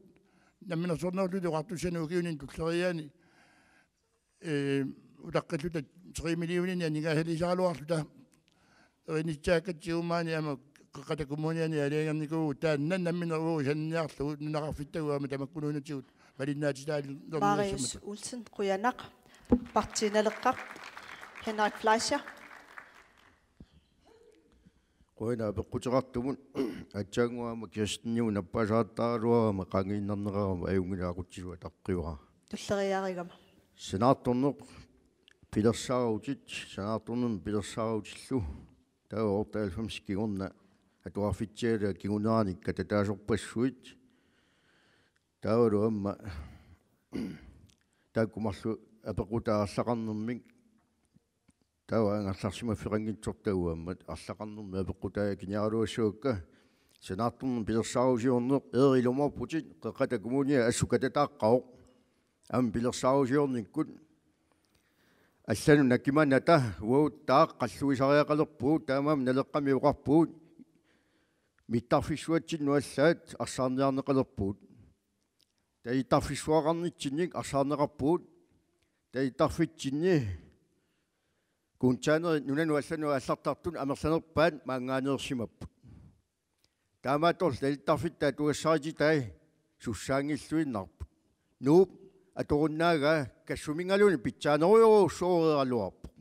Namminersornerullutik Oqartussanut ukiuni tulleriiaani, ee, utaqqilluta tre millioninik aningaasaliisaraluarluta. Erinitsaakkatsigu maani aamma Qeqqata Kommuniani aalajangernikuuvugut, taanna nammineq uagut sananiarlugu nunaqarfittagut aamma tamakkununnatigut malinnaatitaalerniassammata. Marius Olsen, qujanaq. Partii Naleqqap Henrik Fleischer. Qujanaq apeqquteqartumut. Aatsaannguaq aamma Kirstenimut nappaasaqattaaraluarama qaangiinnarnerarama ajunngilaq aqutsisoq ataqqivara. Tulleriiaarigama. Sanaartorneq pilersaarutit, sanaartornermik pilersaarutillu. Taava otteoghalvfems kingorna atuarfitsialaat kinguneranik katataasorpassuit. Taavalu aamma taakku marluk apeqqutaa arlaqarnermik. Taava angerlarsimaffeqanngitsortagut aamma arlaqarnermi apeqqutai akiniaraluassavakka. Sanaartornermik pilersaarusiorneq, ee, ilumoorputit, Qeqqata Kommunia assut katataaqqavoq. Aamma pilersaarusiornikkut allanut nakimanata uagut taakku qalluisariaqalerpugut, taamaammat Naleqqami oqarpugut mittarfissuatsinnut allaat arsaarniarneqalerpugut. Talittarfissuaqarnitsinnik arsaarneqarpugut. Talittarfitsinni kuntaanerit nunanut allanut aallartartut amerlanerpaat maanngaanneersimapput. Taamaattorli talittarfittaat tugassarititaat sussaanngilluinnarput. Nuup atorunnaagaa Kassuminngaluunniit pitsaanerujorujussuureeraluarpoq.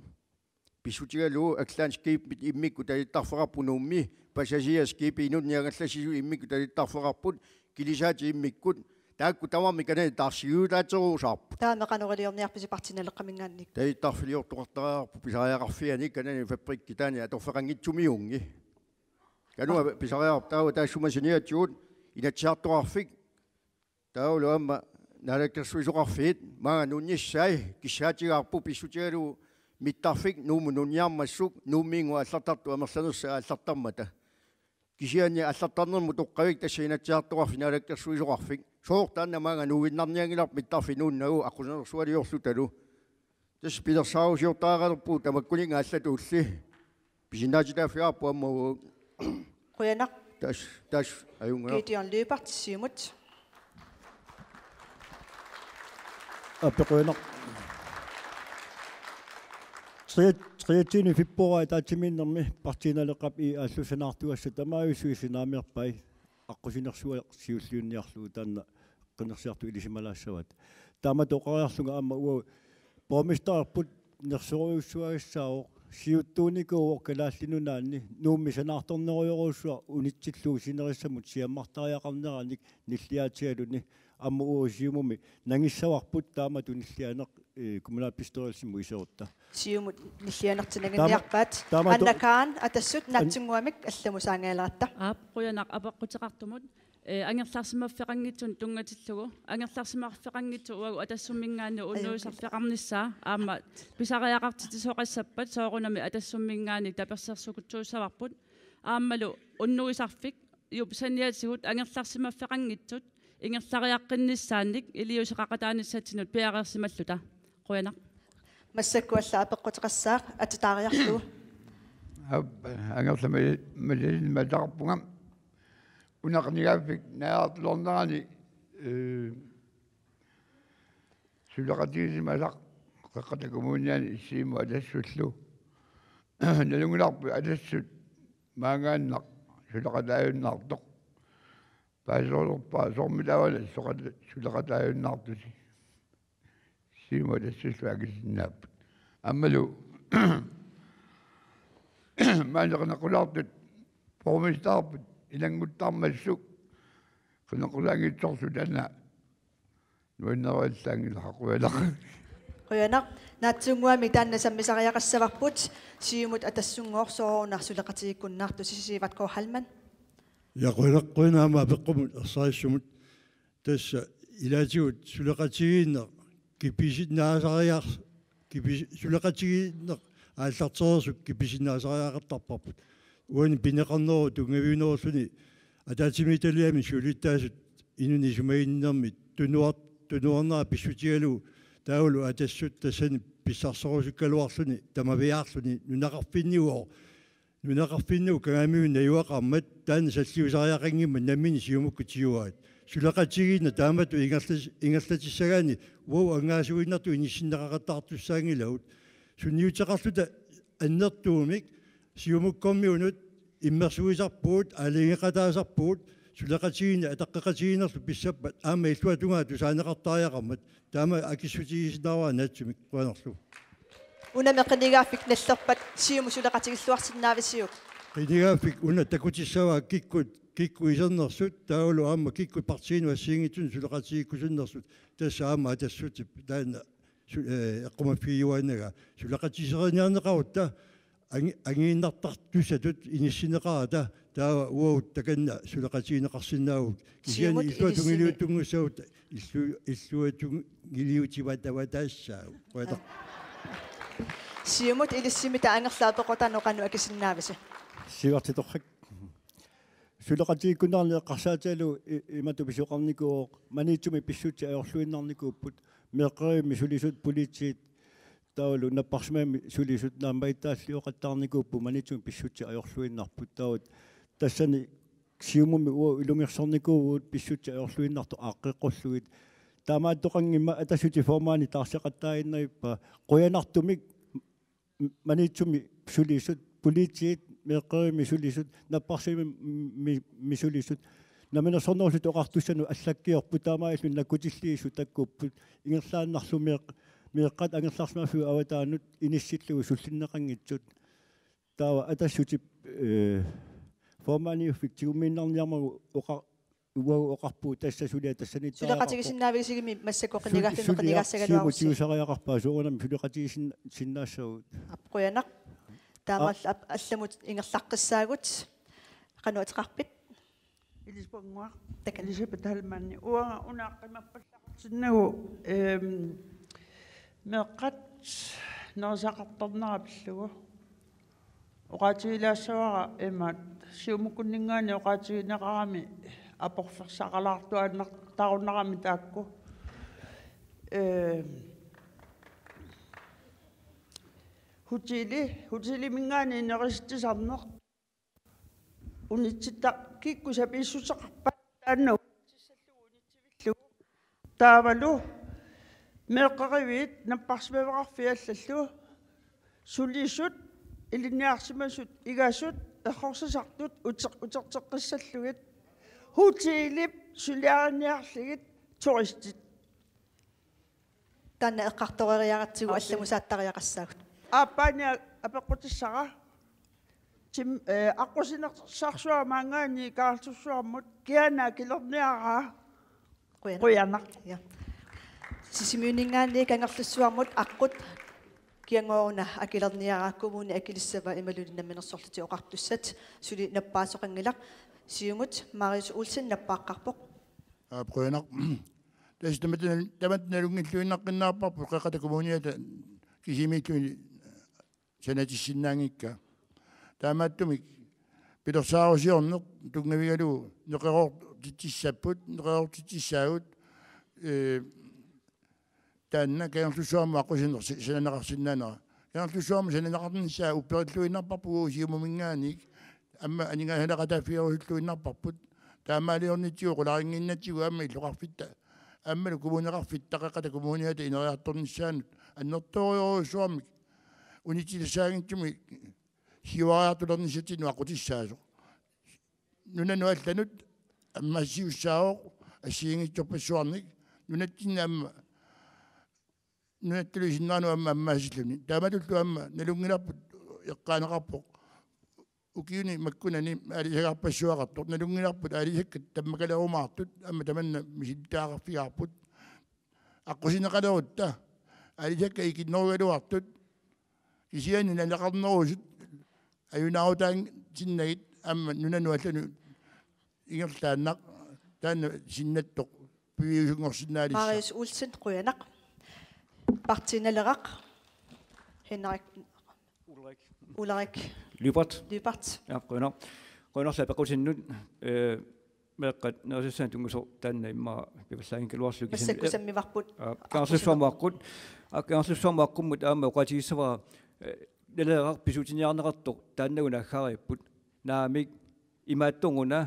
Pissutigalugu Atlantic Skibimik immikkut talittarfeqarpoq Nuummi, Passagerskibit inunnik angallassisut immikkut talittarfeqarput, kilisaatit immikkut, taakku tamarmik kanani taarsigiutaateruusaarput. Taama qanoq iliorniarpisi Partii Naleqqaminngaanniit? Talittarfiliortoqartariaqarpoq pisariaqarfiani kanani fabrikkitaani atorfeqanngitsumiunngi. Kanua pisariaqarpoq taava taassuma saniatigut Inatsisartoqarfik. Taavalu aamma Naalakkersuisoqarfiit maanga nuunnissaat kissaatigaarput pissutigalugu mittarfik Nuummut nuunniarmassuk Nuummiinnguaq aallartartut amerlanersat aallartarmata. Kisianni aallartarnermut toqqavik tassa Inatsisartoqarfik Naalakkersuisoqarfik. Sooq taanna maanga nuuginnarnianngilarput mittarfik nuunnagu aqqusinersualiorlutalu? Tassa pilersaarusiortariaqalerpugut tamakkuninnga allatulli. Pisinnaatitaaffigaarput aamma uagut. Qujanaq. Tassa, tassa, ajunngilaq. Gideon Lyberth, Siumut. Aap, qujanaq. Tria-, treogtyvende februar ataatsimiinnermi Partii Naleqqap I A-llu sanaartugassat tamarmik sanaarmiarpai. Aqqusinersuaq siulliunniarlugu taanna qinersiartut ilisimalaassavaat. Taamatut oqariarlunga aamma uagut borgmesterput nersorujussuagassaavoq, siuttuunikuuvoq Kalaallit Nunaanni Nuummi sanaartornerujorujussuaq unitsillugu sinerissamut siammartariaqarneranik nilliaatigaluni, aamma uagut Siumumi nangissavarput taamatut nillianeq, ee, kommunalbestyrelsimut iserutta. Siumut nillianertik nanginniarpaat. Taama-, taama-, Anna Khan, Atassut, an- naatsunnguamik allamut saanngajaleqaatta. Aap, qujanaq apeqquteqartumut. Ee, angerlarsimaffeqanngitsunik tunngatillugu. Angerlarsimaffeqanngitsoq uagut Atassumminngaanniit unnuisarfeqarnissaa aamma pisariaqartitsisoqassappat soorunami Atassumminngaanniit tapersersorujussuussavarput. Aammalu unnuisarfik, juup saniatigut angerlarsimaffeqanngitsut ingerlariaqqinnissaannik iliuuseqaqataanissatsinnut piareersimalluta. Qujanaq. Massakkut allat apeqquteqassaaq, atutaariarlugu. Aap, angerlamali-, malinnaateqarpunga. Una qinigaaffik naajartulernerani, eh, suleqatigisimasaq Qeqqata Kommuniani Siumut Atassullu. Nalunngilarput Atassut maanngaannaq suleqataajunnaartoq. Paaserulerpara soormitaava suleqata-, suleqataajunnaartusi. Siumut Atassullu akisinnaapput. Aammalu maani qineqqulaartut borgmesterput ilannguttarmassuk qineqqulaanngitsorlu taanna nuanneruallaanngilaq, qujanaq. Qujanaq. Naatsunnguamik taanna sammisariaqassavarput Siumut Atassunngooq, sooruna suleqatigiikkunnaartusi? Sivert K. Heilmann. Ja, qujanaq, qujanaq aamma apeqqumut ersarissumut. Tassa ilaatigut suleqatigiinneq kipisinnaasariar-, kipis-, suleqatigiinneq aallartereersoq kipisinnaasariaqartarparput. Uani pineqarnerup tunngaviunerulluni ataatsimiititaliami siulittaasut inunnik isumaginninnermik tunuar-, tunuarnera pissutigalugu taavalu Atassut tassani pissarserusukkaluarluni tamaviaarluni nunaqarfinniugooq. Nunaqarfinniup kangamiuna najugaqarmat taanna salliusariaqanngimmat nammineq Siumukkut tiguaat. Suleqatigiinneq taamatut ingerlas-, ingerlatissagaanni uagut angaasuinnartut inissinneqaqattaartussaanngilagut. Sunniuteqarluta annertuumik Siumukkormiunut immersuisarpugut, aalajangeeqataasarpugut, suleqatigiinneq ataqqeqatigiinnerlu pissappat aamma illuatungaa tusaaneqartariaqarmat. Taama akissutigisinnaavara naatsumik, qujanarlu. Unami qinigaaffik nallerpat Siumut suleqatigilluarsinnaavisiuk? Qinigaaffik una takutissavaa kikkut, kikkut isernersut, taavalu aamma kikkut partiinut assigiinngitsunut suleqatigiikkusunnersut, tassa aamma Atassutsip taanna su-, eh, eqqumaffigiuaannagaa. Suleqatigiseriniarneqarutta angi-, angiinnartartussatut inissinneqarata, taava uagut takanna suleqatigineqarsinnaavugut. Kisianni Siumut illuatungiliutunngussagut, illu-, illuatungiliutivatavataassaaq. Qujanaq. Siumut ilissimmita Angerlaap pequtaanut qanoq akisinnaavisi? Siuartitorrak. Suleqatigiikkunnaarneq eqqarsaatigalugu i-, imatut pisoqarnikuuvoq: Maniitsumi pissutsit ajorluinnarnikuupput, meeqqerivimmi sulisut, politiit, taavalu napparsimmavimmi sulisut naammagittaalliuqattaarnikuupput, Maniitsumi pissutsit ajorluinnarput. Taava tassani Siumumi uagut ilungersornikuuvugut pissutsit ajorluinnartut aaqqeqqullugit. Taamaattoqanngimmat Atassuti formaani taarseqattaaginnarpaa, qujanartumik Maniitsumi sulisut, politiit, meeqqerivimmi sulisut, napparsimmavimmi sulisut, Namminersornerullutik Oqartussanut allakkiorput, taamaalilluni nakkutilliisut takkupput, ingerlaannarlu meeq-, meeqqat angerlarsimaffiup avataanut inissillugu sullinneqanngitsut. Taava Atassutip, eh, formandiuffik tigummiinnarniarmagu oqa-, uagut oqarpugut tassa suliaq tassaniittariaqarpoq. Suleqatigisinnaavisigimi massakkut qinigaaffimmut qinigassagaluarussi. Siumut tigusariaqarpaa soorunami suleqatigisin-, sinnaassagut. Aap, qujanaq. Taamaallu ap-, allamut ingerlaqqissaagut. Qanoq ateqarpit? Ilisip Annguaq. Takanna. Elisabeth Heilmann. Uanga una qimappallaqartinnagu, ehm, meeqqat nerisaqartarnera pillugu. Oqaatigilaassavara imaat, Siumukkunninngaanniit oqaatigineqarami aporfersaqalaartuaannartarunnarami taakku. Ehm, hoteli, hoteliminngaanniit nerisitsisarneq. Unitsitta-, kikkut sapiissuseqarpat taanna unissillugu unitsivillugu. Taavalu meeqqeriviit napparsimmaveqarfiit allallu sulisut, ilinniarsimasut, igasut, errorsisartut uter-, uterteqqissallugit. Hotelip suliariniarlugit turistit. Taanna eqqartoreriaratsigu. Aap. Allamut saattariaqassaagut. Aappaani apeqqutissara. Tim, eh, aqqusinersarsuarmut maanngaanniit Kangerlussuarmut kina akilerniaraa? Qujanaq. Qujanaq. Ja. Sisimiuninngaanniit Kangerlussuarmut aqqut kinaana akilerniaraa, kommuni akilissava imaluunniit Namminersorlutik Oqartussat? Suli nappaasoqanngilaq. Siumut Marius Olsen nappaaqqaarpoq. Aap, qujanaq. Tassa tamatta, tamatta nalunngilluinnaqqinnaarparput Qeqqata Kommuniata kisimiilluni sanatissinnaanngikkaa. Taamaattumik pilersaarusiorneq tunngavigalugu neqeroortitsissapput, neqeroortitsissaagut, ee, taanna Kangerlussuarmut aqqusineq si-, sananeqarsinnaanera. Kangerlussuarmut sananeqarnissaa upperilluinnarparput Siumuminngaanniit, aamma aningaasaneqataaffigerusulluinnarparput. Taamaaliornitsigu qularinnginnatsigu aamma illoqarfitta aammalu kommuneqarfitta Qeqqata Kommuniata ineriartornissaanut annertoorujussuarmik unitsilisaanngitsumik siuariartulernissatsinnut aqqutissaasoq. Nunanut allanut ammassiussaavoq assigiinngitsorpassuarnik nunatsinni aamma nunattullu sinneranut aamma ammaasilluni. Taamatullu aamma nalunngilarput eqqaaneqarpoq ukiuni makkunani aalisagarpassuaqartoq. Nalunngilarput aalisakkat tammakalerumaartut aamma tamanna misilittagaqarfigaarput. Aqqusineqalerutta aalisakkat ikinnerugaluartut kisianni naleqarnerusut ajunaarutaannginnagit aamma nunanut allanut ingerlaannaq taanna sinnattoq piviusunngorsinnaalissaaq. Marius Olsen, qujanaq. Partii Naleraq, Henrik Ulrik. Ulrik Lyberth. Lyberth. Ja, qujanaq. Qujanarlu apeqqutinnut, eh, meeqqat nerisassanik tunngasoq taanna immaqa pivallaanngikkaluarlugu kisianni. Massakkut sammivarput. Aa, Kangerlussuarmut aqqut. Aa, Kangerlussuarmut aqqummut aamma oqaatigissavara, eh, Naleraq pisutiniarneqartoq taannagu naaggaariipput. Naamik, imaattoq una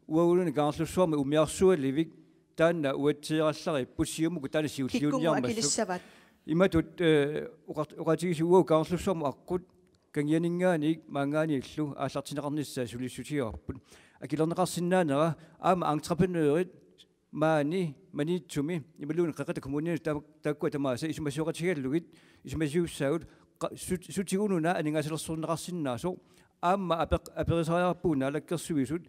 uagulluunniit Kangerlussuarmi umiarsualivik taanna uatsiarallariipput, Siumukkut taanna siulliunniarmassuk. Kikkut akilissavaat? Imatut, eh, oqar-, oqaatigisoq uagut Kangerlussuarmut aqqut kangianinngaanniit maanngaanniillu aallartinneqarnissaa sulissutigaarput. Akilerneqarsinnaanera aamma entreprenørit maani Maniitsumi imaluunniit Qeqqata Kommuniani ta-, taakkua tamaasa isumasioqatigalugit, isumasiussaagut qa-, sut-, sutigut una aningaasalersorneqarsinnaasoq. Aamma apeq-, aperisariaqarpugut Naalakkersuisut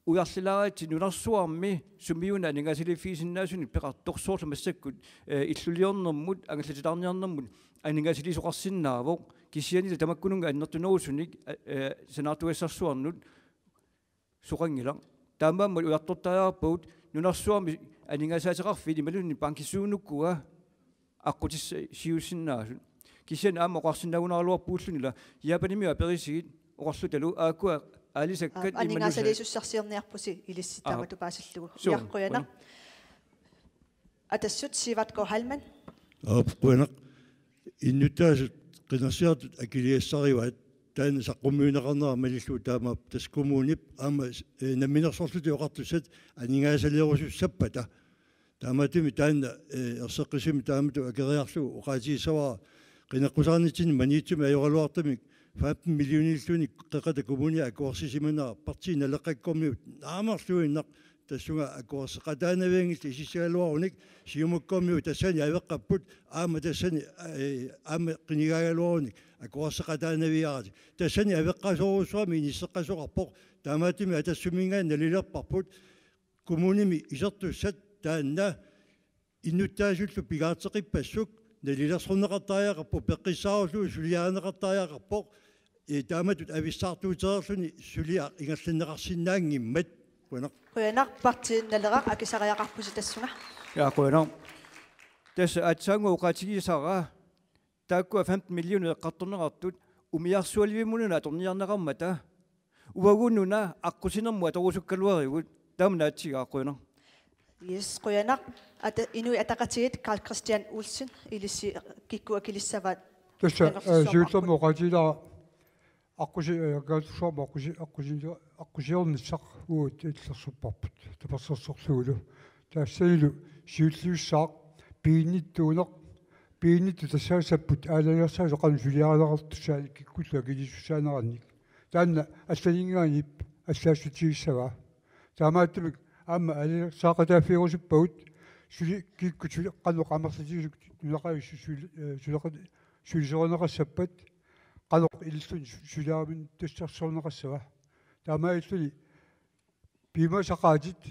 ujarlilaaritsi nunarsuarmi sumiuna aningaasaliiffigisinnaasunik peqartoq, soorlu massakkut, eh, illuliornermut angallatitaarniarnermut aningaasaliisoqarsinnaavoq, kisiannili tamakkununnga annertunerusunik, eh, eh, sanaartugassarsuarnut soqanngilaq. Taamaammat ujartortariaqarpagut nunarsuarmi aningaasaateqarfiit imaluunniit bankisuunukua aqqutissiuussinnaasut. Kisianni aamma oqarsinnaagunaraluarpugut ullunila Japanimiut aperisigit oqarlutalu aakkua aalisakkat. Aap, imaluunniit aningaasaliisussarsiorniarpusi ilissi. Aap. Taamatut paasillugu. Suu, ja, qujanaq. Qujanaq. Atassut Sivert K. Heilmann. Aap, qujanaq. Innuttaasut qinersisartut akiligassarivaat taanna saqqummiunneqarnera malillugu taamaappoq, tassa kommunip aamma, eh, Namminersorlutik Oqartussat aningaasaliisorusussappata. Taamaattumik taanna, eh, erseqqissumik taamatut akeriarlugu oqaatigissavara qineqqusaarnitsinni Maniitsumi ajoraluartumik femten millionilluunniit Qeqqata Kommunia akuersisimanera Partii Naleqqakkormiut naamerluinnaq tassunga akuerseqataanavianngillat isissagaluarunik. Siumukkormiut tassani aveqqapput aamma tassani, eh, aamma qinigaagaluarunik akuerseqataanaviaratik. Tassani aveqqasorujussuarmik inisseqqasoqarpoq. Taamaattumik Atassuminngaanniit nalilerparput. Kommunimi isertussat taanna innuttaasullu pingaarteqqippassuk nalilersorneqartariaqarpoq, peqqissaarullugu suliarineqartariaqarpoq. Ee, taamatut avissaartuutereerluni suliaq ingerlanneqarsinnaanngimmat. Qujanaq. Qujanaq. Partii Naleraq, akisariaqarpusi tassunga. Ja, qujanaq. Tassa aatsaannguaq oqaatigisara taakkua femten millioner eqqartorneqartut umiarsualivimmununa atorniarneqarmata. Uagununa aqqusinermut atorusukkaluaruit. Taama naatsiga, qujanaq. Yes, qujanaq. Ata-, Inuit Ataqatigiit, Karl Kristian Olsen, ilissi kikkut akilissavaat? Tassa, eh, Kangerlussuarmut siullermik aqqut. Oqaatigilara aqqusi-, eh, Kangerlussuarmut aqqusi-, aqqusi-, aqqusiornissaq uagut illersorparput. Tapersersorlugulu. Tassanilu siulliussaaq piinnittuuneq, piinnittut tassaassapput aalajangersaasoq qanoq suliarineqartussaanik kikkullu akiliisussaanerannik. Taanna allaninngaanniit allaassutigissagaa. Taamaattumik aamma aalajangersaaqataaffigirusuppagut suli kikkut suli qanoq amerlatigisut nunaqavissut suli-, eh, suleqa-, sulisorineqassappat qanoq ililluni su-, suliariminnittassarsiorneqassavat. Taamaalilluni piumasaqaatit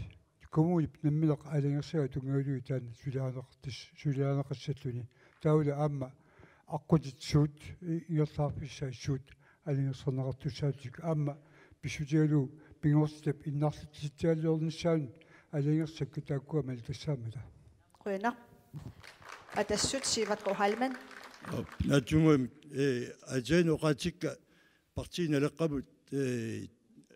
kommunip nammineq aalajangersagaa tunngavilugu taanna suliarineqartas-, suliarineqassalluni. Taavalu aamma aqqutit suut i-, ingerlaarfissaat suut aalajangersorneqartussaallutik aamma pissutigalugu pinngortitap innarlitsitsiaaliornissaanut aalajangersakkat taakkua malittassaammata. Qujanaq. Atassut Sivert K. Heilmann. Naatsunnguamik, eh, aatsaat oqaatsikka Partii Naleqqamut, eh,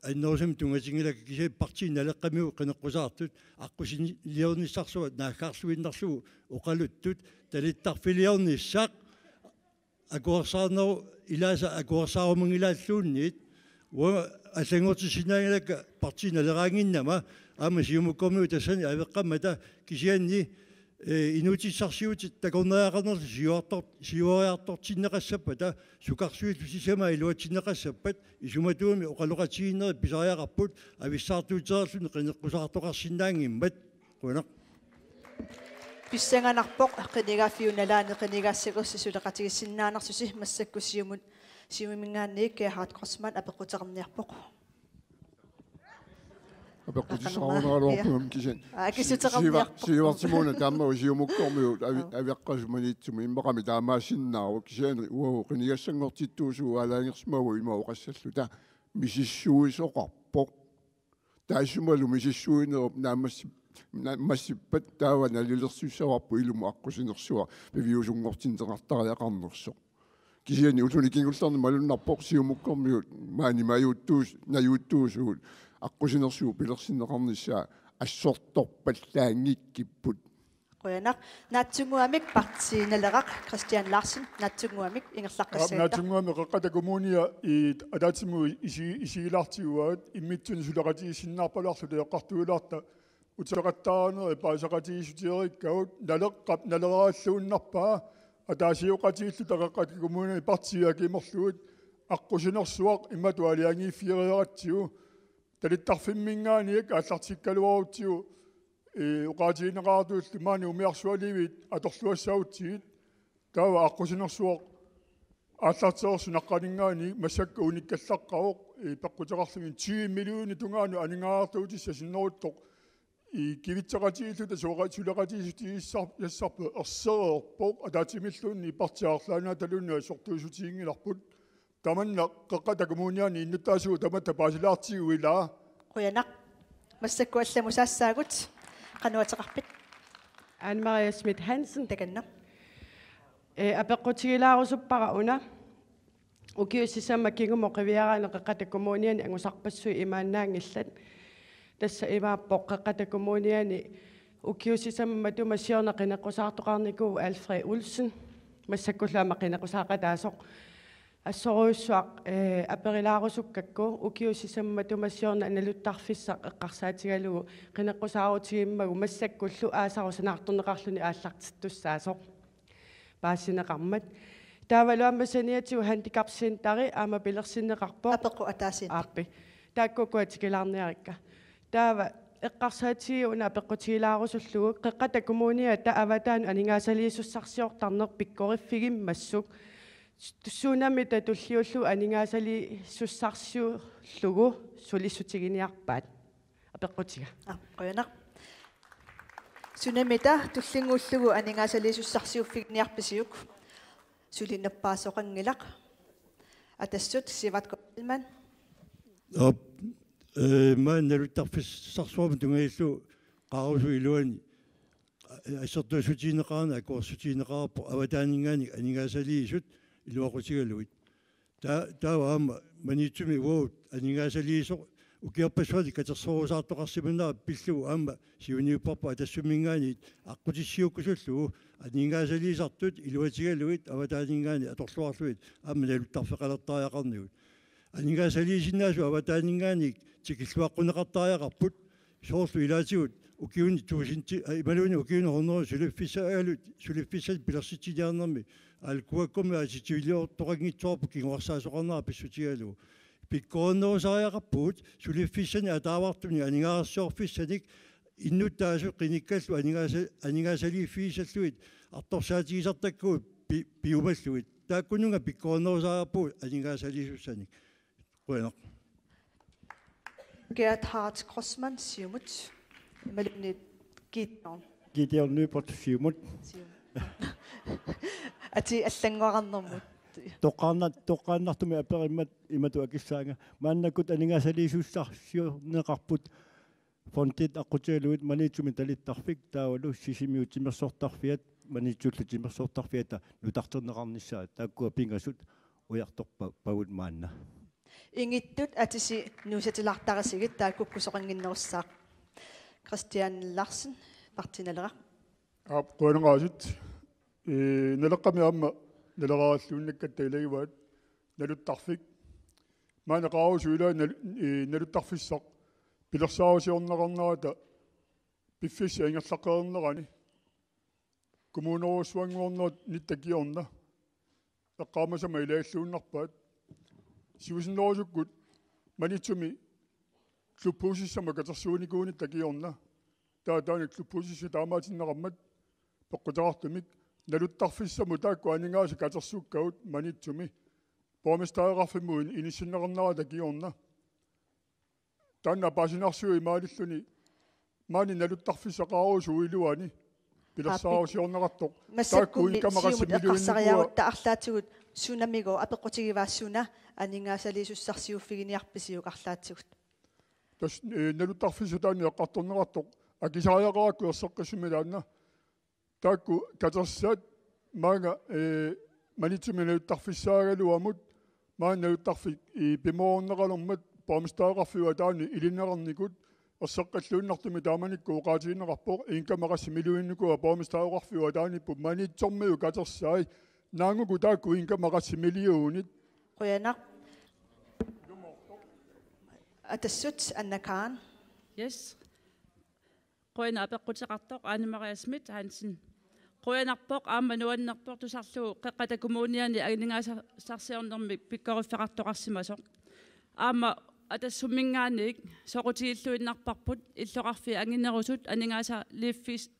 annerusumik tunngatinngilakka, kisianni Partii Naleqqamiut qineqqusaartut aqqusiliornissarsuaq naaggaarluinnarlugu oqaluttut talittarfiliornissaq akuersaarneru-, ilaasa akuersaarumanngilaalluunniit. Uanga allanngortissinnaanngilakka partiit naleraannginnama, aamma Siumukkormiut tassani aveqqammata, kisianni, eh, inuutissarsiutit takornariaqarnerlu siuartor-, siuariartortinneqassappata, sukarsuillu sisamat iluatsinneqassappat, isumatuumi oqaloqatigiinnerit pisariaqarput, avissaartuutereerluni qineqqusaartoqarsinnaanngimmat. Qujanaq. Pissanganarpoq, qinigaaffiup nalaani qinigaassagassi suleqatigiissinnaanersusi. Massakkut Siumut, Siumuminngaanniit Gerhard Kreutzmann apeqquteqarniarpoq. Apeqqutissaqarunaraluarpunga. Ja. Kisianni. Aa, akissuteqarniarpoq. Siiva-, Siivartimuuna taama Siumukkormiut avi-, Joo. Aviaqqasut Maniitsumi immaqami taamaassinnaavoq, kisianni uagut qinigassanngortittuusugut aalajangersimavagut ima oqassalluta misissuisoqarpoq. Taassumalu misissuinerup naammassi-, naammassippat taava nalilersussavarput ilumut aqqusinersuaq piviusunngortinneqartariaqarnersoq. Kisianni ulluni kingullerni malunnarpoq Siumukkormiut maani majuuttuus-, najuuttuusugut aqqusinersugut pilersinneqarnissaat assortorpallaanngikkipput. Qujanaq. Naatsunnguamik Partii Naleraq, Kristian Larsen, naatsunnguamik. Aap, ingerlaqqissagitta. Naatsunnguamik Qeqqata Kommunia i ataatsimigut isi-, isigilaartigaat immitsinnut suleqatigiissinnaarpallaarluta eqqartuilaarta uteqattaanerit paasisaqatigiissutigereerikkagut. Naleqqap naleraaralluinnarpaa ataasioqatigiilluta Qeqqata Kommunia partiit akimerlugit aqqusinersuaq imatut aalajangiiffigereeratsigu. Talittarfimminngaanniit aallartikkaluarutsigu, ee, oqaatigineqartullu maani umiarsualiviit atorluassagutsigit, taava aqqusinersuaq aallartereersoq naqqaninngaanniit massakkut unikkallaqqavoq, ee, peqquteqarluni ti millionit tungaanut aningaasartuutissaq sinneruttoq, ee, kivitseqatigiilluta suleqa-, suleqatigiissutigissassarput ersereerpoq, ataatsimilluunniit partiit arlaannaataluunniit assortuussutiginngilarput. Tamanna Qeqqata Kommuniani innuttaasugut tamatta paasilaartigu ilaa. Qujanaq. Massakkut allamut saassaagut. Qanoq ateqarpit? Anne Marie Schmidt Hansen. Takanna. Ee, apeqqutigilaarusuppara una. Ukiut sisamat kingumut qiviaraanni Qeqqata Kommuniani angusarpassuit imaannaanngillat. Tassa imaappoq Qeqqata Kommuniani ukiut sisamat matuma siorna qineqqusaartoqarnikuuvoq Alfred Olsen. Massakkullu aamma qineqqusaaqataasoq. Assorujussuaq, ee, aperilaarusukkakku ukiut sisamat matuma siorna naluttarfissaq eqqarsaatigalugu qineqqusaarutigimmagu massakkullu aasaq sanaartorneqarluni aallartittussaasoq paasineqarmat. Taavalu aamma saniatigut handicapcenteri aamma pilersinneqarpoq. Apeqqut ataasiinnaq. Aappi. Taakku ukua tikilaarniarikka. Taava eqqarsaatigalugu una apeqqutigilaarusullugu Qeqqata Kommuniata avataanut aningaasaliisussarsiortarneq pikkoriffigimmassuk. Tsunammita tulliullugu aningaasaliisussarsiullugu sulissutiginiarpaat. Apeqqutiga. Aa, qujanaq. Tsunammita tullinnguullugu aningaasaliisussarsiuffiginiarpisiuk? Suli nappaasoqanngilaq. Atassut Sivert Kuhlmann. Aap, ee, maani naluttarfissarsuarmut tungaanut qaarusut iluanni assortuussutigineqarani akuersissutigineqarpoq avataaninngaanniit aningaasaliisut iluaqutigalugit. Taa-, taava aamma Maniitsumi uagut aningaasaliisoq ukiorpassuarni katersorusaartoqarsimanera pillugu aamma siunniupparput Atassumminngaanniit aqqutissiuukkusullugu aningaasaliisartut iluatigalugit avataaninngaanniit atorluarlugit aamma naluttarfeqalertariaqarnigut. Aningaasaliisinnaasut avataaninngaanniit tikilluaqquneqartariaqarput, soorlu ilaatigut ukiuni tuusinti, aa, imaluunniit ukiuni hundrede suliffissaagaluit, suliffissanik pilersitsiniarnermi, aalkuakkummi aasitiviliortoqanngitsoorput kinguarsaasoqarnera pissutigalugu. Pikkorinnerusariaqarpugut suliffissanik ataavartunik aningaasarsiorfissanik innuttaasut qinikkallu aningaasa-, aningaasaliiffigissallugit artorsaatigisartakkagut pi-, piumallugit. Taakkununnga pikkorinnerusariaqarpugut aningaasaliisussanik. Qujanaq. Gerhard Kreutzmann, Siumut. Imaluunniit Gideon. Gideon Lyberth, Siumut. Siumut. Atii allanngorarnermut. Toqqaanna-, toqqaannartumik aperimmat imatut akissaanga. Maannakkut aningaasaliisussarsiorneqarput fondit aqqutigalugit Maniitsumi talittarfik taavalu Sisimiut timersortarfiat, Maniitsullu timersortarfiata nutarterneqarnissaat, taakkua pingasut ujartorpa-, pagut maanna. Ingittut atisi nuussatilaartarisigit, taakku ukkusoqannginnerussaaq. Kristian Larsen, Partii Naleraq. Aap, qujanaqaasut. Ee, Naleqqami aamma naleraaralluinnakkatta ilagivaat naluttarfik. Maanna qaarusut ilaat nal-, ee, naluttarfissaq pilersaarusiorneqarnerata piffissap ingerlaqqinnerani kommunerujussuannguarnerata nittaakiorna eqqaamasama ilaalluinnarpaat. Siusinnerusukkut Maniitsumi klubhusissamut katersuunikuunitta kingorna. Taava taanna klubhusissaq taamaatinneqarmat peqquteqartumik naluttarfissamut taakku aningaasat katersuukkagut Maniitsumi borgmestereqarfimmut inissinneqarnerata kingorna. Taanna paasinarsiui maalilluni maani naluttarfissaqarusup iluani pilersaarusiorneqartoq. Taakku Massakkut inkama Siumut qassimiliuinnikuuaa eqqarsariarutta arlaatigut sunamigu apeqqutigivaa suna aningaasaliisussarsiuffiginiarpisiuk arlaatigut? Tassa, ee, naluttarfissaq taanna eqqartorneqartoq akisariaqarakku erseqqissumik taanna. Taakku katersaat maanga, ee, Maniitsumi naluttarfissaagaluamut maani naluttarfik, ee, pimoorunneqalermat borgmestereqarfiup ataani ilinneqarnikut erseqqilluinnartumik taamanikkut oqaatigineqarpoq inkama qassimiliuinnikuuaa borgmestereqarfiup ataaniipput Maniitsormiut katersai naannguku taakku inkama qassimiliuunit. Qujanaq. Atassut Anna Karen. Yes. Qujanaq apeqquteqartoq Anne Marie Schmidt Hansen. Qujanarpoq aamma nuannerpoq tusarlugu Qeqqata Kommuniani aningaasarsiornermik pikkoriffeqartoqarsimasoq. Aamma Atassumminngaanniit soqutigilluinnarparput illoqarfiit anginerusut aningaasaliiffiit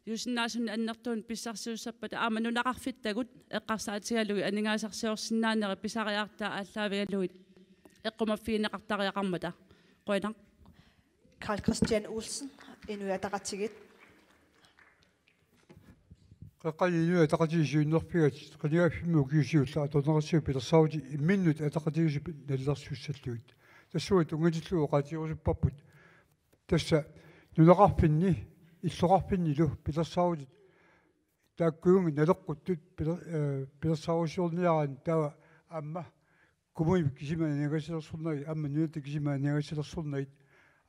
jusinnaasunik annertuunik pissarsisussappata aamma nunaqarfittagut eqqarsaatigalugit aningaasarsiorsinnaanerit pisariaqartaat aallaavigalugit eqqumaffigineqartariaqarmata. Qujanaq. Karl Kristian Olsen, Inuit Ataqatigiit. Qeqqani Inuit Ataqatigiit siunnerfigaat qinigaaffimmi ukiut siulliit atorneqassasoq pilersaarutit imminnut ataqatigiissut nalilersussallugit. Tassunga tunngatillugu oqaatigerusupparput. Tassa nunaqarfinni, illoqarfinnilu pilersaarutit taakkununnga naleqquttut piler-, ee, pilersaarusiorniaraanni taava aamma kommunit kisimi aningaasaliisornagit, aamma nunatta kisimi aningaasaliisornagit,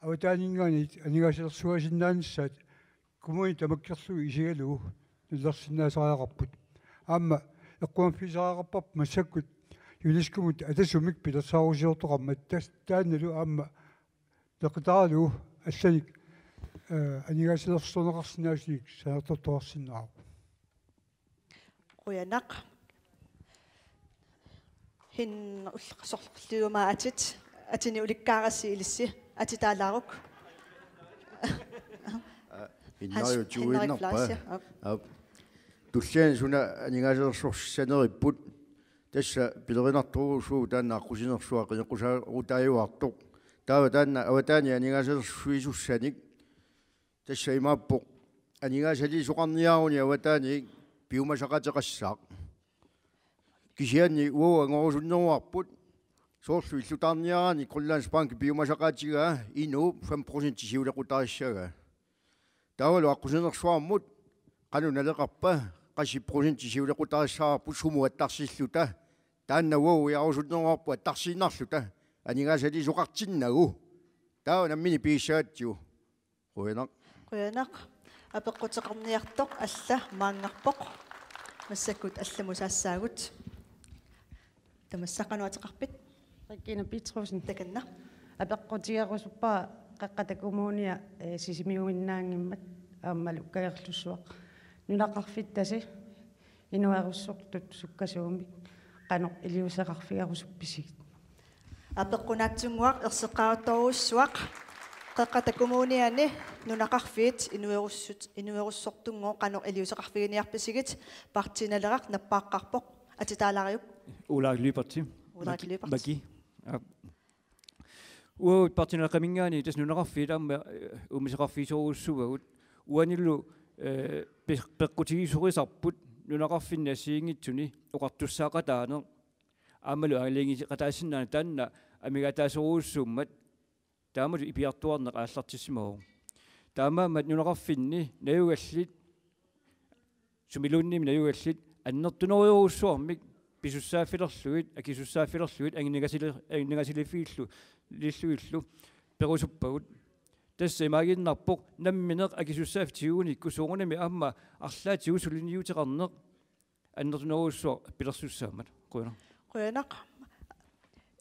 avataaninngaanniit aningaasaliisuusinnaanissaat kommunit tamakkerlugu isigalugu nalilersinnaasariaqarput. Aamma eqqumaffigisariaqarparput massakkut UNESCO-mut atasumik pilersaarusiortoqarmat tas-, taannalu aamma peqataaralugu allanik, ee, aningaasaliisorneqarsinnaasunik sanaartortoqarsinnaavoq. Qujanaq. Hin-, ull-, sorliumaa atit, atini ulikkaarassi ilissi, atitaalaaruk. Aa, Hans Henrik Fleischer. Aap. Aap. Tulliani suna aningaasaliisorsinnaanerput, tassa pilerinartorujussuuvoq taanna aqqusinersuaq qineqqusaarutaajuartoq. Taava taanna avataani aningaasaliisorsuisussanik tassa imaappoq aningaasaliisoqarniarunik avataaniit piumasaqaateqassaaq. Kisianni uagut angorusunneruarput soorlu illutaarniaraanni Grønlandsbanki piumasaqaatigaa inuup fem procent siulequtarissagaa. Taavalu aqqusinersuarmut qanoq naleqarpa, qassit procent siulequtarissavarput sumut attarsilluta. Taanna uagut ujarusunneruarput attarsiinnarluta aningaasaliisoqartinnagu. Taava nammineq pigissagatsigu. Qujanaq. Qujanaq. Apeqquteqarniartoq alla maanngarpoq. Massakkut allamut saassaagut. Tamassa qanoq ateqarpit? Regina Petrussen. Takanna. Apeqqutigerusuppara Qeqqata Kommunia, ee, Sisimiuninngaanniit aammalu Kangerlussuaq. Nunaqarfittasi inuerussortut sukkasuumik qanoq iliuuseqarfigerusuppisigit? Apeqqunaatsunnguaq erseqqaaruttorujussuaq. Qeqqata Kommuniani nunaqarfiit inuerussut-, inuerussortunngooq qanoq iliuuseqarfiginiarpisigit? Partii Naleraq nappaaqqaarpoq. Atitaalaariuk. Ulrik Lyberth. Ulrik Maki-, Lyberth. Maki. Aap. Uagut Partii Naleqqaminngaanniit tassa nunaqarfiit aamma, ee, uumisoqarfigisorujussuuagut. Uanilu, ee, pe-, peqqutigisorisarput nunaqarfinni assigiinngitsuni oqartussaaqataaneq aammalu aalajangiiseqataasinnaaneq taanna amigaataasorujussuummat taamatut ipiartuarneq aallartissimavoq. Taamaammat nunaqarfinni najugallit, sumiluunniimmi najugallit, annertunerujorujussuarmik pisussaaffilerlugit, akisussaaffilerlugit, aningaasali-, aningaasaliiffiillu-, -liillugillu perusuppagut. Tassa imaaginnarpoq nammineq akisussaaffik tigunikku soorunami aamma arlaatigut suliniuteqarneq annertunerujussuaq pilersussaammat. Qujanaq. Qujanaq.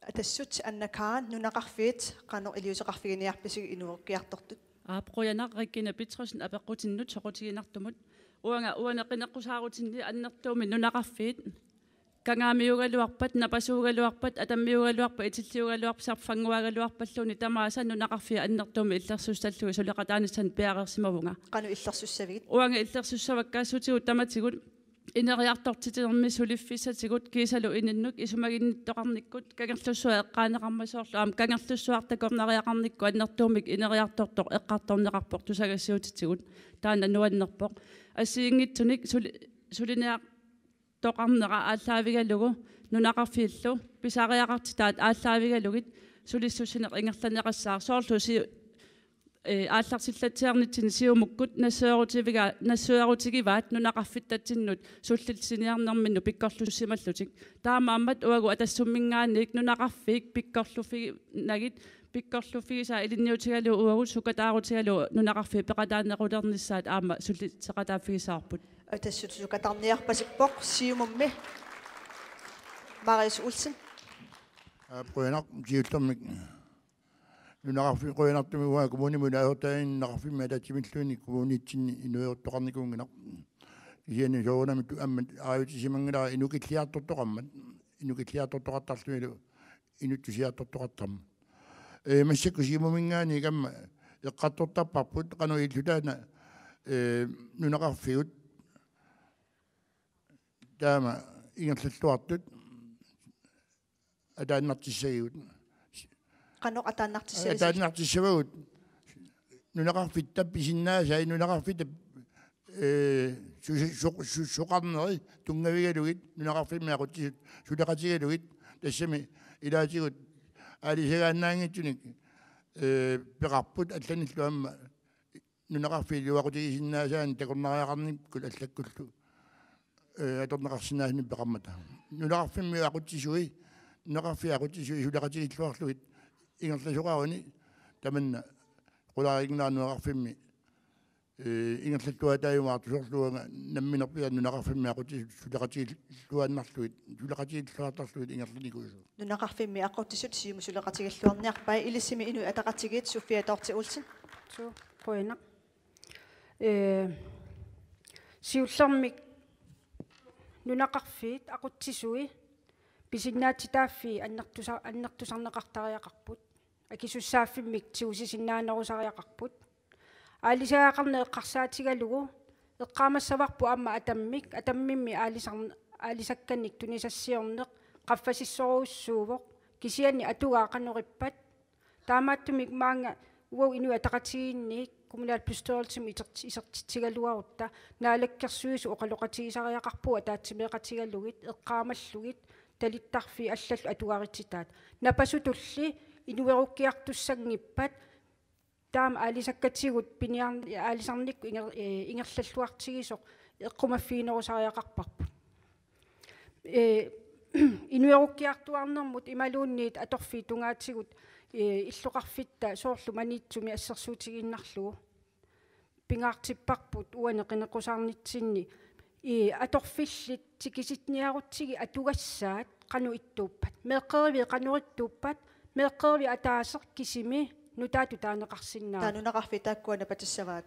Atassut Anna Khan, nunaqarfiit qanoq iliuuseqarfiginiarpisigit inuerukkiartortut? Aap, qujanaq Regina Petersen apeqqutinnut soqutiginartumut. Uanga uani qineqqusaarutinni annertuumik nunaqarfiit kangaamiugaluarpat, napasuugaluarpat, atammiugaluarpat, itilliugaluarpat, sarfannguagaluarpalluunniit tamaasa nunaqarfiit annertuumik illersussallugit suleqataanissaannik piareersimavunga. Qanoq illersussavigit? Uanga illersussavakka assutigut tamatigut ineriartortitermi suliffissatigut kiisalu ininnut isumaginnittoqarnikkut Kangerlussuaq eqqaaneqarmat soorlu aamma Kangerlussuaq takornariaqarnikkut annertuumik ineriartortoq eqqartorneqarpoq tusagassiuutitigut. Taanna nuannerpoq. Assigiinngitsunik suli-, suliniartoqarnera aallaavigalugu nunaqarfiillu pisariaqartitaat aallaavigalugit sulissussineq ingerlanneqassaaq soorlu si-, ee, aallarsillatsiarnitsinni Siumukkut nassuerutiviga-, nassuerutigivaat nunaqarfittatsinnut sullissiniarnerminnut pikkorlussimallutik. Taamaammat uagut Atassumminngaanniit nunaqarfiit pikkorluffiginagit, pikkorluffigisaat ilinniutigalugu uagut sukataarutigalugu nunaqarfiit peqataanerulernissaat aamma sullisseqataaffigissavarput. Atassut sukatarniarpasippoq. Siumummi Marius Olsen. Aap, qujanaq, siullermik nunaqarfik qujanartumik uanga kommunimut ilaasortaaginninni nunaqarfimmi ataatsimilluunniit kommunitsinni inueruttoqarnikuunnginnaq. Kisianni soorunami tu-, aamma aajutsisimanngilara inukilliartortoqarmat, inukilliartortoqartarlunilu inuttusiartortoqartarmat. Ee, massakkut Siumuminngaanniit aamma eqqartortarparput qanoq ililluta taanna, ee, nunaqarfigut taama ingerlalluartut ataannartissagigut. Qanoq ataannartissagissigit? Ataannartissavagut. Nunaqarfitta pisinnaasai, nunaqarfitta, ee, su-, su-, su-, su-, suqarneri tunngavigalugit, nunaqarfimmi aqutsisut suleqatigalugit, tassami ilaatigut aalisagaannaanngitsunik, ee, peqarput allanillu aamma nunaqarfiit iluaqutigisinnaasaannik takornariaqarnikkut allakkullu, ee, atorneqarsinnaasaannik peqarmata. Nunaqarfimmi aqutsisui, nunaqarfiit aqutsisui suleqatigilluarlugit ingerlasoqaruni tamanna qularinngilara nunaqarfimmi, ee, ingerlalluataajumaartoq soorlu uanga namminerpiaq nunaqarfimmi aqutsisut suleqatigilluaannarlugit, suleqatigilluartarlugit ingerlanikuusoq. Nunaqarfimmi aqutsisut Siumut suleqatigilluarniarpai. Ilissimi Inuit Ataqatigiit, Sofia Dorthe Olsen. Suu, qujanaq. Ee, siullermik nunaqarfiit aqutsisui pisinnaatitaaffii annertusa-, annertusarneqartariaqarput. Akisussaaffimmik tigusisinnaanerusariaqarput. Aalisagaqarneq eqqarsaatigalugu eqqaamassavarput aamma atammik, atammimmi aalisar-, aalisakkanik tunisassiorneq qaffasissorujussuuvoq, kisianni atugaat qanorippat. Taamaattumik maannga uagut Inuit Ataqatigiinniit kommunalbestyrelsimi iterti-, isertitsigaluarutta Naalakkersuisut oqaloqatigisariaqarpugut ataatsimeeqatigalugit, eqqaamallugit, talittarfiit allallu atugarititaat. Napasutulli inuerukkiartussanngippat, taama aalisakkatigut piniar-, aalisarnikkut inger-, ee, ingerlalluartigisoq eqqumaffiginerusariaqarparput. Ee, inuerukkiartuaarnermut imaluunniit atorfiit tungaatigut, ee, illoqarfitta soorlu Maniitsumi assersuutigiinnarlugu pingaartipparput uani qineqqusaarnitsinni, ee, atorfillit tikisitniarutsigit atugassaat qanoq ittuuppat, meeqqeriviit qanoq ittuuppat, meeqqeriviit ataaseq kisimi nutaatut taaneqarsinnaavoq. Taava nunaqarfiit taakkua napatissavaat.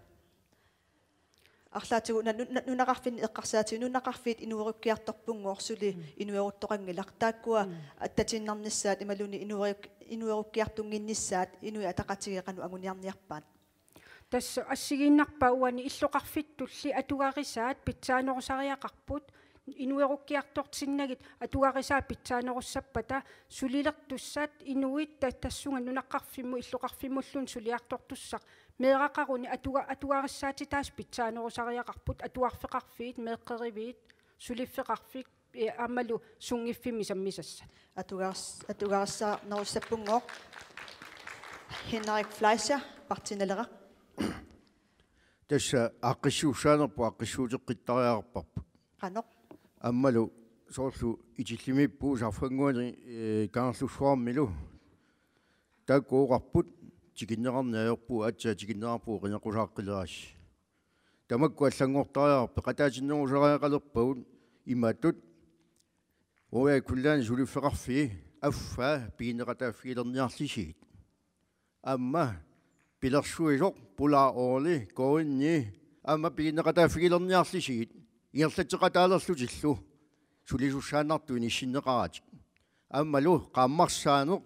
Arlaatigut una-, nu-, nu-, nunaqarfinni eqqarsaatigalugu nunaqarfiit inuerukkiartorpunngooq suli Mm. inueruttoqanngilaq. Taakkua Mm. attatiinnarnissaat imaluunniit inueruk-, inuerukkiartunnginnissaat Inuit Ataqatigiit qanoq anguniarniarpaat? Tassa assigiinnarpaa uani illoqarfittulli atugarisaat pitsaanerusariaqarput, inuerukkiartortinnagit atugarisaat pitsaanerussappata sulilertussat inuit ta-, tassunga nunaqarfimmut illoqarfimmulluunniit suliartortussaq meeraqaruni atuga-, atugarissaatitaasut pitsaanerusariaqarput atuarfeqarfiit, meeqqeriviit, suliffeqarfik, ee, aammalu sunngiffimmi sammisassat. Atugars-, atugarissaarnerussappunngooq. Henrik Fleischer, Partii Naleraq. Tassa aaqqissuussaanerput aaqqissuuteqqittariaqarparput. Qanoq? Aammalu soorlu Itillimiippugut sarfannguani, ee, Kangerlussuarmilu. Taakku oqarput tikinneqarneq ajorpugut, aatsaat tikinneqarpugut qineqqusaaqqilerassi. Tamakku allanngortariaqarput peqataatinnerusariaqalerpagut imatut. Royal Greenlandip suliffeqarfii affaa pigineqataaffigilerniarlisigit. Aamma pilersuisoq Polar Oil, K N I, aamma pigineqataaffigilerniarlisigit. Ingerlatseqataalerlutillu sulisussaannartut inissinneqaratik. Aammalu qaammarsaaneq,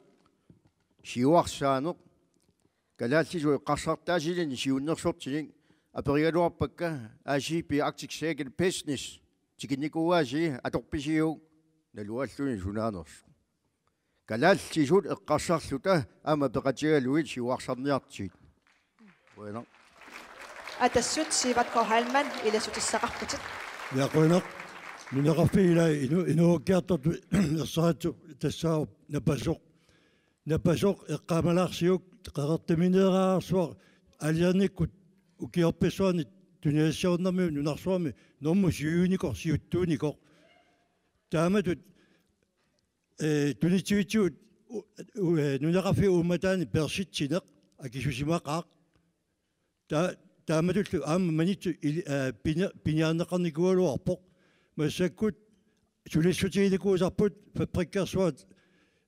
siuarsaaneq, kalaallisut eqqarsartaasilinnik siunnersortinik aperigaluarpakka A C P Arctic Circle Business tikinnikuuaasi atorpisiuk nalualluni sunaanersoq. Kalaallisut eqqarsarluta aamma peqatigalugit siuarsarniartigit. Qujanaq. Atassut Sivert K. Heilmann, ilassutissaqarputit. Ja, qujanaq. Nunaqarfiit ilai inu-, inuakkiartortut ersaritsu tassaavoq napasoq. Napasoq eqqaamalaarsiuk qeqertamineeraarsuaq aalisarnikkut ukiorpassuarni tunisassiornermi nunarsuarmi normu siunikoq siuttuunikoq. Taamatut ee, tunitsivitsigut u-, u-, ee, nunaqarfiup uummataani peersitsineq akisusimaqaaq. Ta-, taamatullu aamma manitsu ili-, ee, pini-, piniarneqarnikuugaluarpoq. Massakkut sulissutiginikuusarput fabrikkersuaq,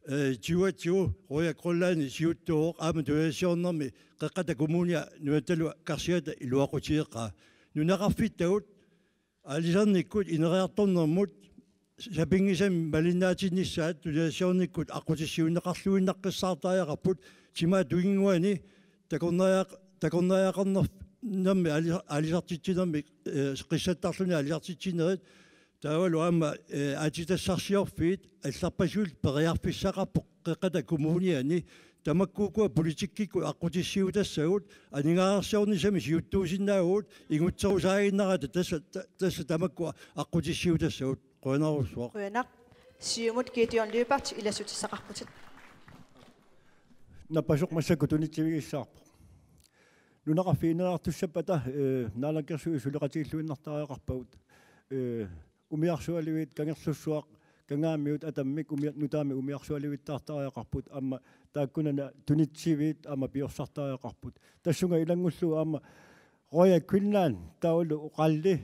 ee, tyvetyve Royal Greenlandi siuttuuvoq aamma tunisassiornermi Qeqqata Kommunia nunattalu karsiata iluaqutigeqaa. Nunaqarfittagut aalisarnikkut ineriartornermut sapinngisamik malinnaatinnissaat tunisassiornikkut aqqutissiuunneqarluinnaqqissaartariaqarput timaat tunginnguani takornariaq-, takornariaqarnernermi aali-, aalisartitsinermi, ee, qissattarluni aalisartitsinerit taavalu aamma, ee, aatsitassarsiorfiit allarpassuit periarfissaqarpoq Qeqqata Kommuniani. Tamakkuukkua politikkikkut aqqutissiuutassagut aningaasarsiornissamik siuttuusinnaavugut ingutserusaaginnarata tassa, ta-, tassa tamakku aqqutissiuutassagut. Qujanarujussuaq. Qujanaq. Siumut Gideon Lyberth, ilassutissaqarputit. Napasoq massakkut tunitsivigissaarpoq. Nunaqarfiit ineriartussappata, ee, Naalakkersuisut suleqatigilluinnartariaqarpagut. Ee, umiarsualiviit Kangerlussuaq, Kangaamiut atammik umia-, nutaamik umiarsualivittaartariaqarput, aamma taakkunani tunitsiviit aamma piorsartariaqarput. Tassunga ilanngullugu aamma Royal Greenland taavalu Oqalli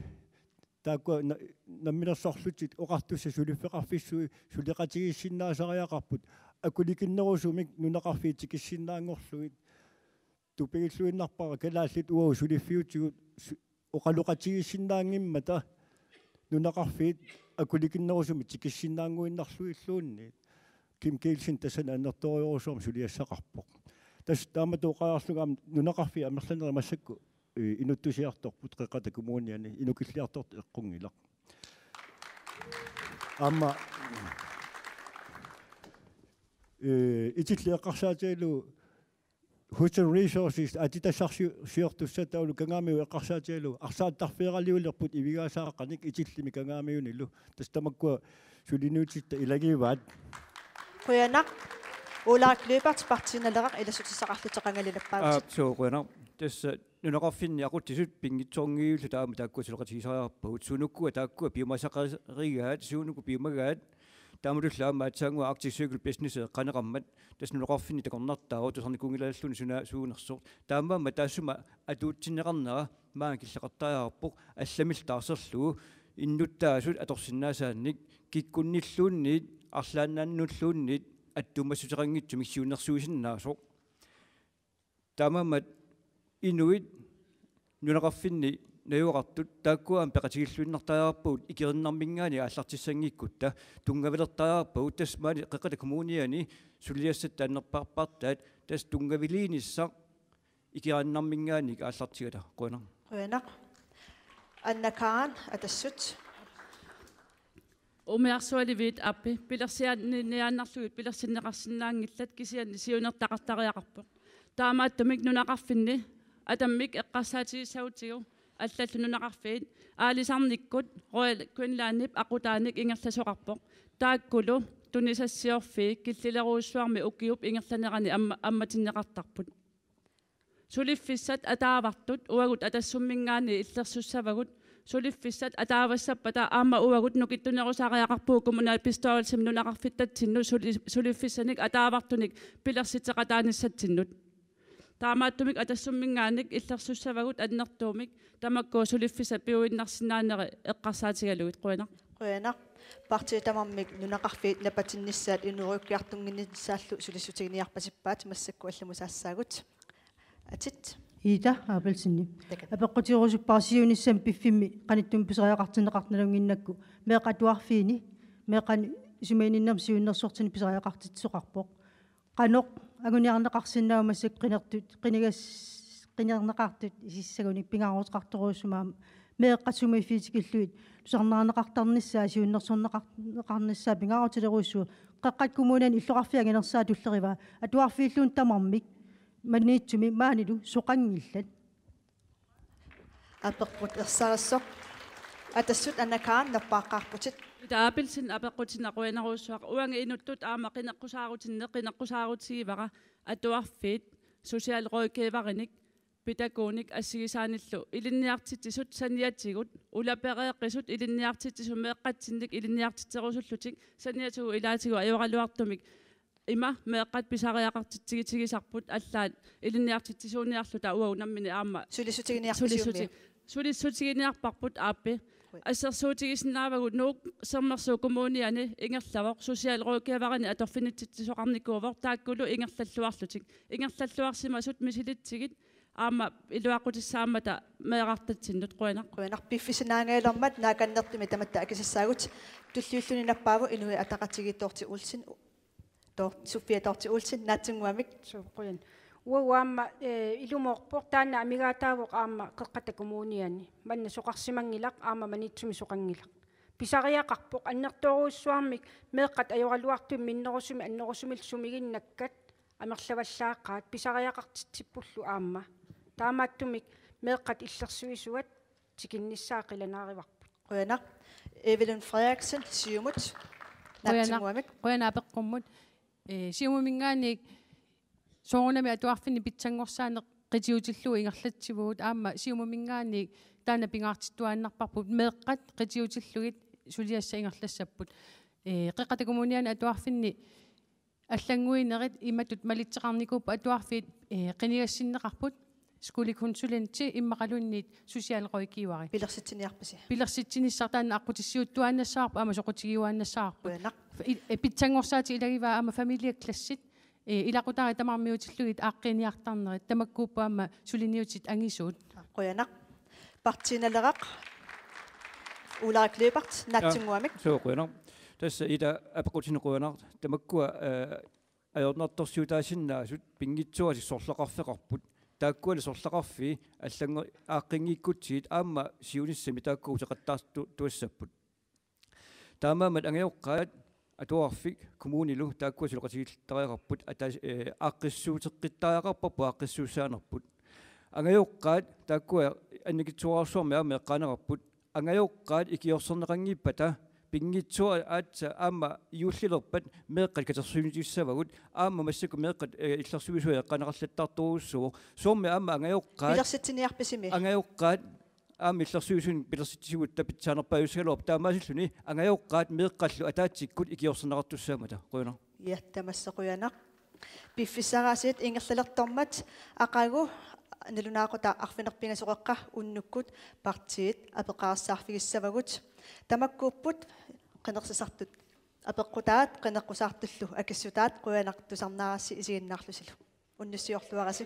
taakkua na-, namminersorlutik oqartussat suliffeqarfissuit suleqatigiissinnaasariaqarput akulikinnerusumik nunaqarfiit tikissinnaanngorlugit. Tupigilluinnarpara kalaallit uagut suliffiutigut su-, oqaloqatigiissinnaanngimmata nunaqarfiit akulikinnerusumik tikissinnaannguinnarlugilluunniit. Kim Kielsen tassani annertoorujussuarmik suliassaqarpoq. Tassa taamatut oqarlunga aamma nunaqarfiit amerlanerit massakkut, ee, inuttusiartorput Qeqqata Kommuniani, inukilliartortut eqqunngilaq. Aamma, ee, Itillit eqqarsaatigalugu Human Resources aatsitassarsiortussat taavalu Kangaamiut eqqarsaatigalugu arsaattarfeeraliulerput ivigaasaaqanik Itillimi Kangaamiunilu. Tassa tamakkua suliniutitta ilagivaat. Qujanaq. Ulrik Lyberth, Partii Naleraq, ilassutissaqarlutit qangalilappaat. Aa, suu, qujanaq. Tassa nunaqarfinni aqutsisut pinngitsoornngilluta aamma taakkua suleqatigisariaqarpagut. Suunukkua taakkua piumasaqarigaat, suunuku piumagaat. Taamatullu aamma aatsaannguaq Arctic Circle Business eqqaaneqarmat tassa nunaqarfinni takornartaavoq tusarnikuunngilarluni suna suunersoq. Taamaammat taassuma atuutsinneqarnera maanga killeqartariaqarpoq allamillu taarserlugu innuttaasut atorsinnaasaannik kikkunnilluunniit arlaannaannulluunniit attuumassuteqanngitsumik siunnersuisinnaasoq. Taamaammat inuit nunaqarfinni najugaqartut taakkua aamma peqatigilluinnartariaqarpagut ikerinnarminngaanniit aallartissanngikkutta tunngavilertariaqarpagut tassa maani Qeqqata Kommuniani suliassat taannerpaarpaartaat tassa tunngaviliinissaq ikerinnarminngaanniit aallartigata. Qujanaq. Qujanaq. Anna Karen, Atassut. Umiarsualiviit aappi pilersianniinnarlugit pilersinneqarsinnaanngillat kisianni siunertaqartariaqarpoq. Taamaattumik nunaqarfinni atammik eqqarsaatigissagutsigu allallu nunaqarfiit aalisarnikkut Royal Greenlandip aqutaanik ingerlasoqarpoq. Taakkulu tunisassiorfiit killilerujussuarmi ukiup ingerlanerani amma-, ammatinneqartarput. Suliffissat ataavartut uagut Atassumminngaanniit illersussavagut. Suliffissat ataavassappata aamma uagut nukittunerusariaqarpugut kommunalbestyrelsimi nunaqarfittatsinnut suli-, suliffissanik ataavartunik pilersitseqataanissatsinnut. Taamaattumik Atassumminngaanniit illersussavagut annertuumik tamakku suliffissat piuinnarsinnaaneri eqqarsaatigalugit. Qujanaq. Qujanaq. Partiit tamarmik nunaqarfiit napatinnissaat inuerukkiartunnginnissaallu sulissutiginiarpasippaat, massakkut allamut saassaagut. Atit. Ida Abelsen. Takanna. Apeqqutigerusuppara siunissami piffimmi qanittumi pisariaqartinneqartut nalunnginnakku. Meeqqat atuarfiini, meeqqani isumaginninnermi siunnersortini pisariaqartitsisoqarpoq. Qanoq anguniarneqarsinnaava massakkut qinertut, qinigas-, qinerneqartut isissagunik pingaaruteqartorujussuuvoq aamma meeqqat sumiiffiit tikillugit tusarnaarneqartarnissaa, siunnersorneqar-, neqarnissaa pingaarutilerujussuuvoq. Qeqqata Kommuniani illoqarfiit anginersaat tullerivaat atuarfiilluunniit tamarmik Maniitsumi maanilu soqanngillat. Apeqqut ersarissoq. Atassut Anna Karen, nappaaqqaarputit. Ida Abelsen apeqqutinnera qujanarujussuaq. Uanga inuttut aamma qineqqusaarutinneri qineqqusaarutigivara atuarfiit, socialrådgiverinik, pædagoginik assigisaanillu ilinniartitsisut saniatigut, ulapereeqqisut ilinniartitsisut meeqqatsinnik ilinniartitserusullutik saniatigut ilaatigut ajoraluartumik. Ima meeqqat pisariaqartitsigitigisarput allaat ilinniartitsisuuniarluta uagut nammineq aamma sulissutiginiarpisiummi. Sulissuti-, sulissutiginiarparput aappi. Ui. Assersuutigisinnaavagut Nuuk Sermersooq Kommuniani ingerlavoq, socialrådgiverinik atorfinitsitsisoqarnikuuvoq, taakkulu ingerlalluarlutik. Ingerlalluarsimasut misilitsigit aamma iluaqutissaammata meerartatsinnut. Qujanaq. Qujanaq. Piffissap naangajalermat naakannertumi tamatta akisassaagut. Tulliulluni nappaavoq Inuit Ataqatigiit, Dorthe Olsen. Tor-, Sofia Dorthe Olsen, naatsunnguamik. Suu, qujan. Uagut aamma, eh, ilumoorpoq, taanna amigaataavoq aamma Qeqqata Kommuniani. Manna soqarsimanngilaq, aamma Maniitsumi soqanngilaq. Pisariaqarpoq annertoorujussuarmik meeqqat ajoraluartumik minnerusumik annerusumillu sumiginnakkat amerlavallaaqaat, pisariaqartitsippullu aamma. Taamaattumik meeqqat illersuisuat tikinnissaat qilanaarivarput. Qujanaq. Evelyn Frederiksen, Siumut. Qujanaq. Naatsunnguamik. Qujanaq apeqqummut. Eh, Siumuminngaanniit soorunami atuarfinni pitsanngorsaaneq qitiutillugu ingerlatsivugut, aamma Siumuminngaanniit taanna pingaartittuaannarparput, meeqqat qitiutillugit suliassat ingerlassapput. Eh, Qeqqata Kommuniani atuarfinni allannguinerit imatut malitseqarnikuupput atuarfiit, eh, qinigassinneqarput, skolekonsulenti immaqaluunniit socialrådgiveri. Pilersitsiniarpisi? Pilersitsinissaq taanna aqqutissiuuttuaannassavarput aamma soqutigiuaannassavarput. Qujanaq. I-, eh, pitsanngorsaatit ilagivaat aamma familieklassit, eh, ilaqutariit tamarmiutillugit aaqqiiniartarnerit, tamakkuupput aamma suliniutit angisuut. Qujanaq. Partii Naleraq, Ulrik Lyberth, naatsunnguamik. Ja, suu, qujanaq. Tassa Ida apeqqutinnera qujanaq. Tamakkua, eh, ajornartorsiutaasinnaasut pinngitsoorasik sorleqarfeqarput. Taakkualu sorleqarfii allanngu-, aaqqinngikkutsigit aamma siunissami taakku uteqattaartuassapput. Taamaammat angajoqqaat atuarfik kommunilu taakkua suleqatigiittariaqarput, ata-, eh, aaqqissuuteqqittariaqarparput aaqqissuussaanerput. Angajoqqaat taakkua annikitsuararsuarmi aamma eqqaaneqarput. Angajoqqaat ikiorserneqanngippata pinngitsooraq aatsaat aamma juullilerpat meeqqat katersuinitissavagut, aamma massakkut meeqqat, eh, illersuisuat eqqaaneqarlattartorujussuuvoq. Soormi aamma angajoqqaat. Pilersitsiniarpisimi? Angajoqqaat aamma illersuisunik pilersitsisivut tapitsaanerpaajussaagaluarput, taamaasilluni angajoqqaat meeqqallu ataatsikkut ikiorserneqartussaammata. Qujanaq. Ja, tamassa qujanaq. Piffissaraasiit ingerlalertormat aqagu nalunaaqutaq arfineq-pingasoqeqqa unnukkut partiit apeqqarissaarfigissavagut. Tamakkuupput qinersisartut apeqqutaat, qineqqusaartullu akissutaat. Qujanaq tusarnaarassi isiginnaarlusilu. Unnussiorluarisi.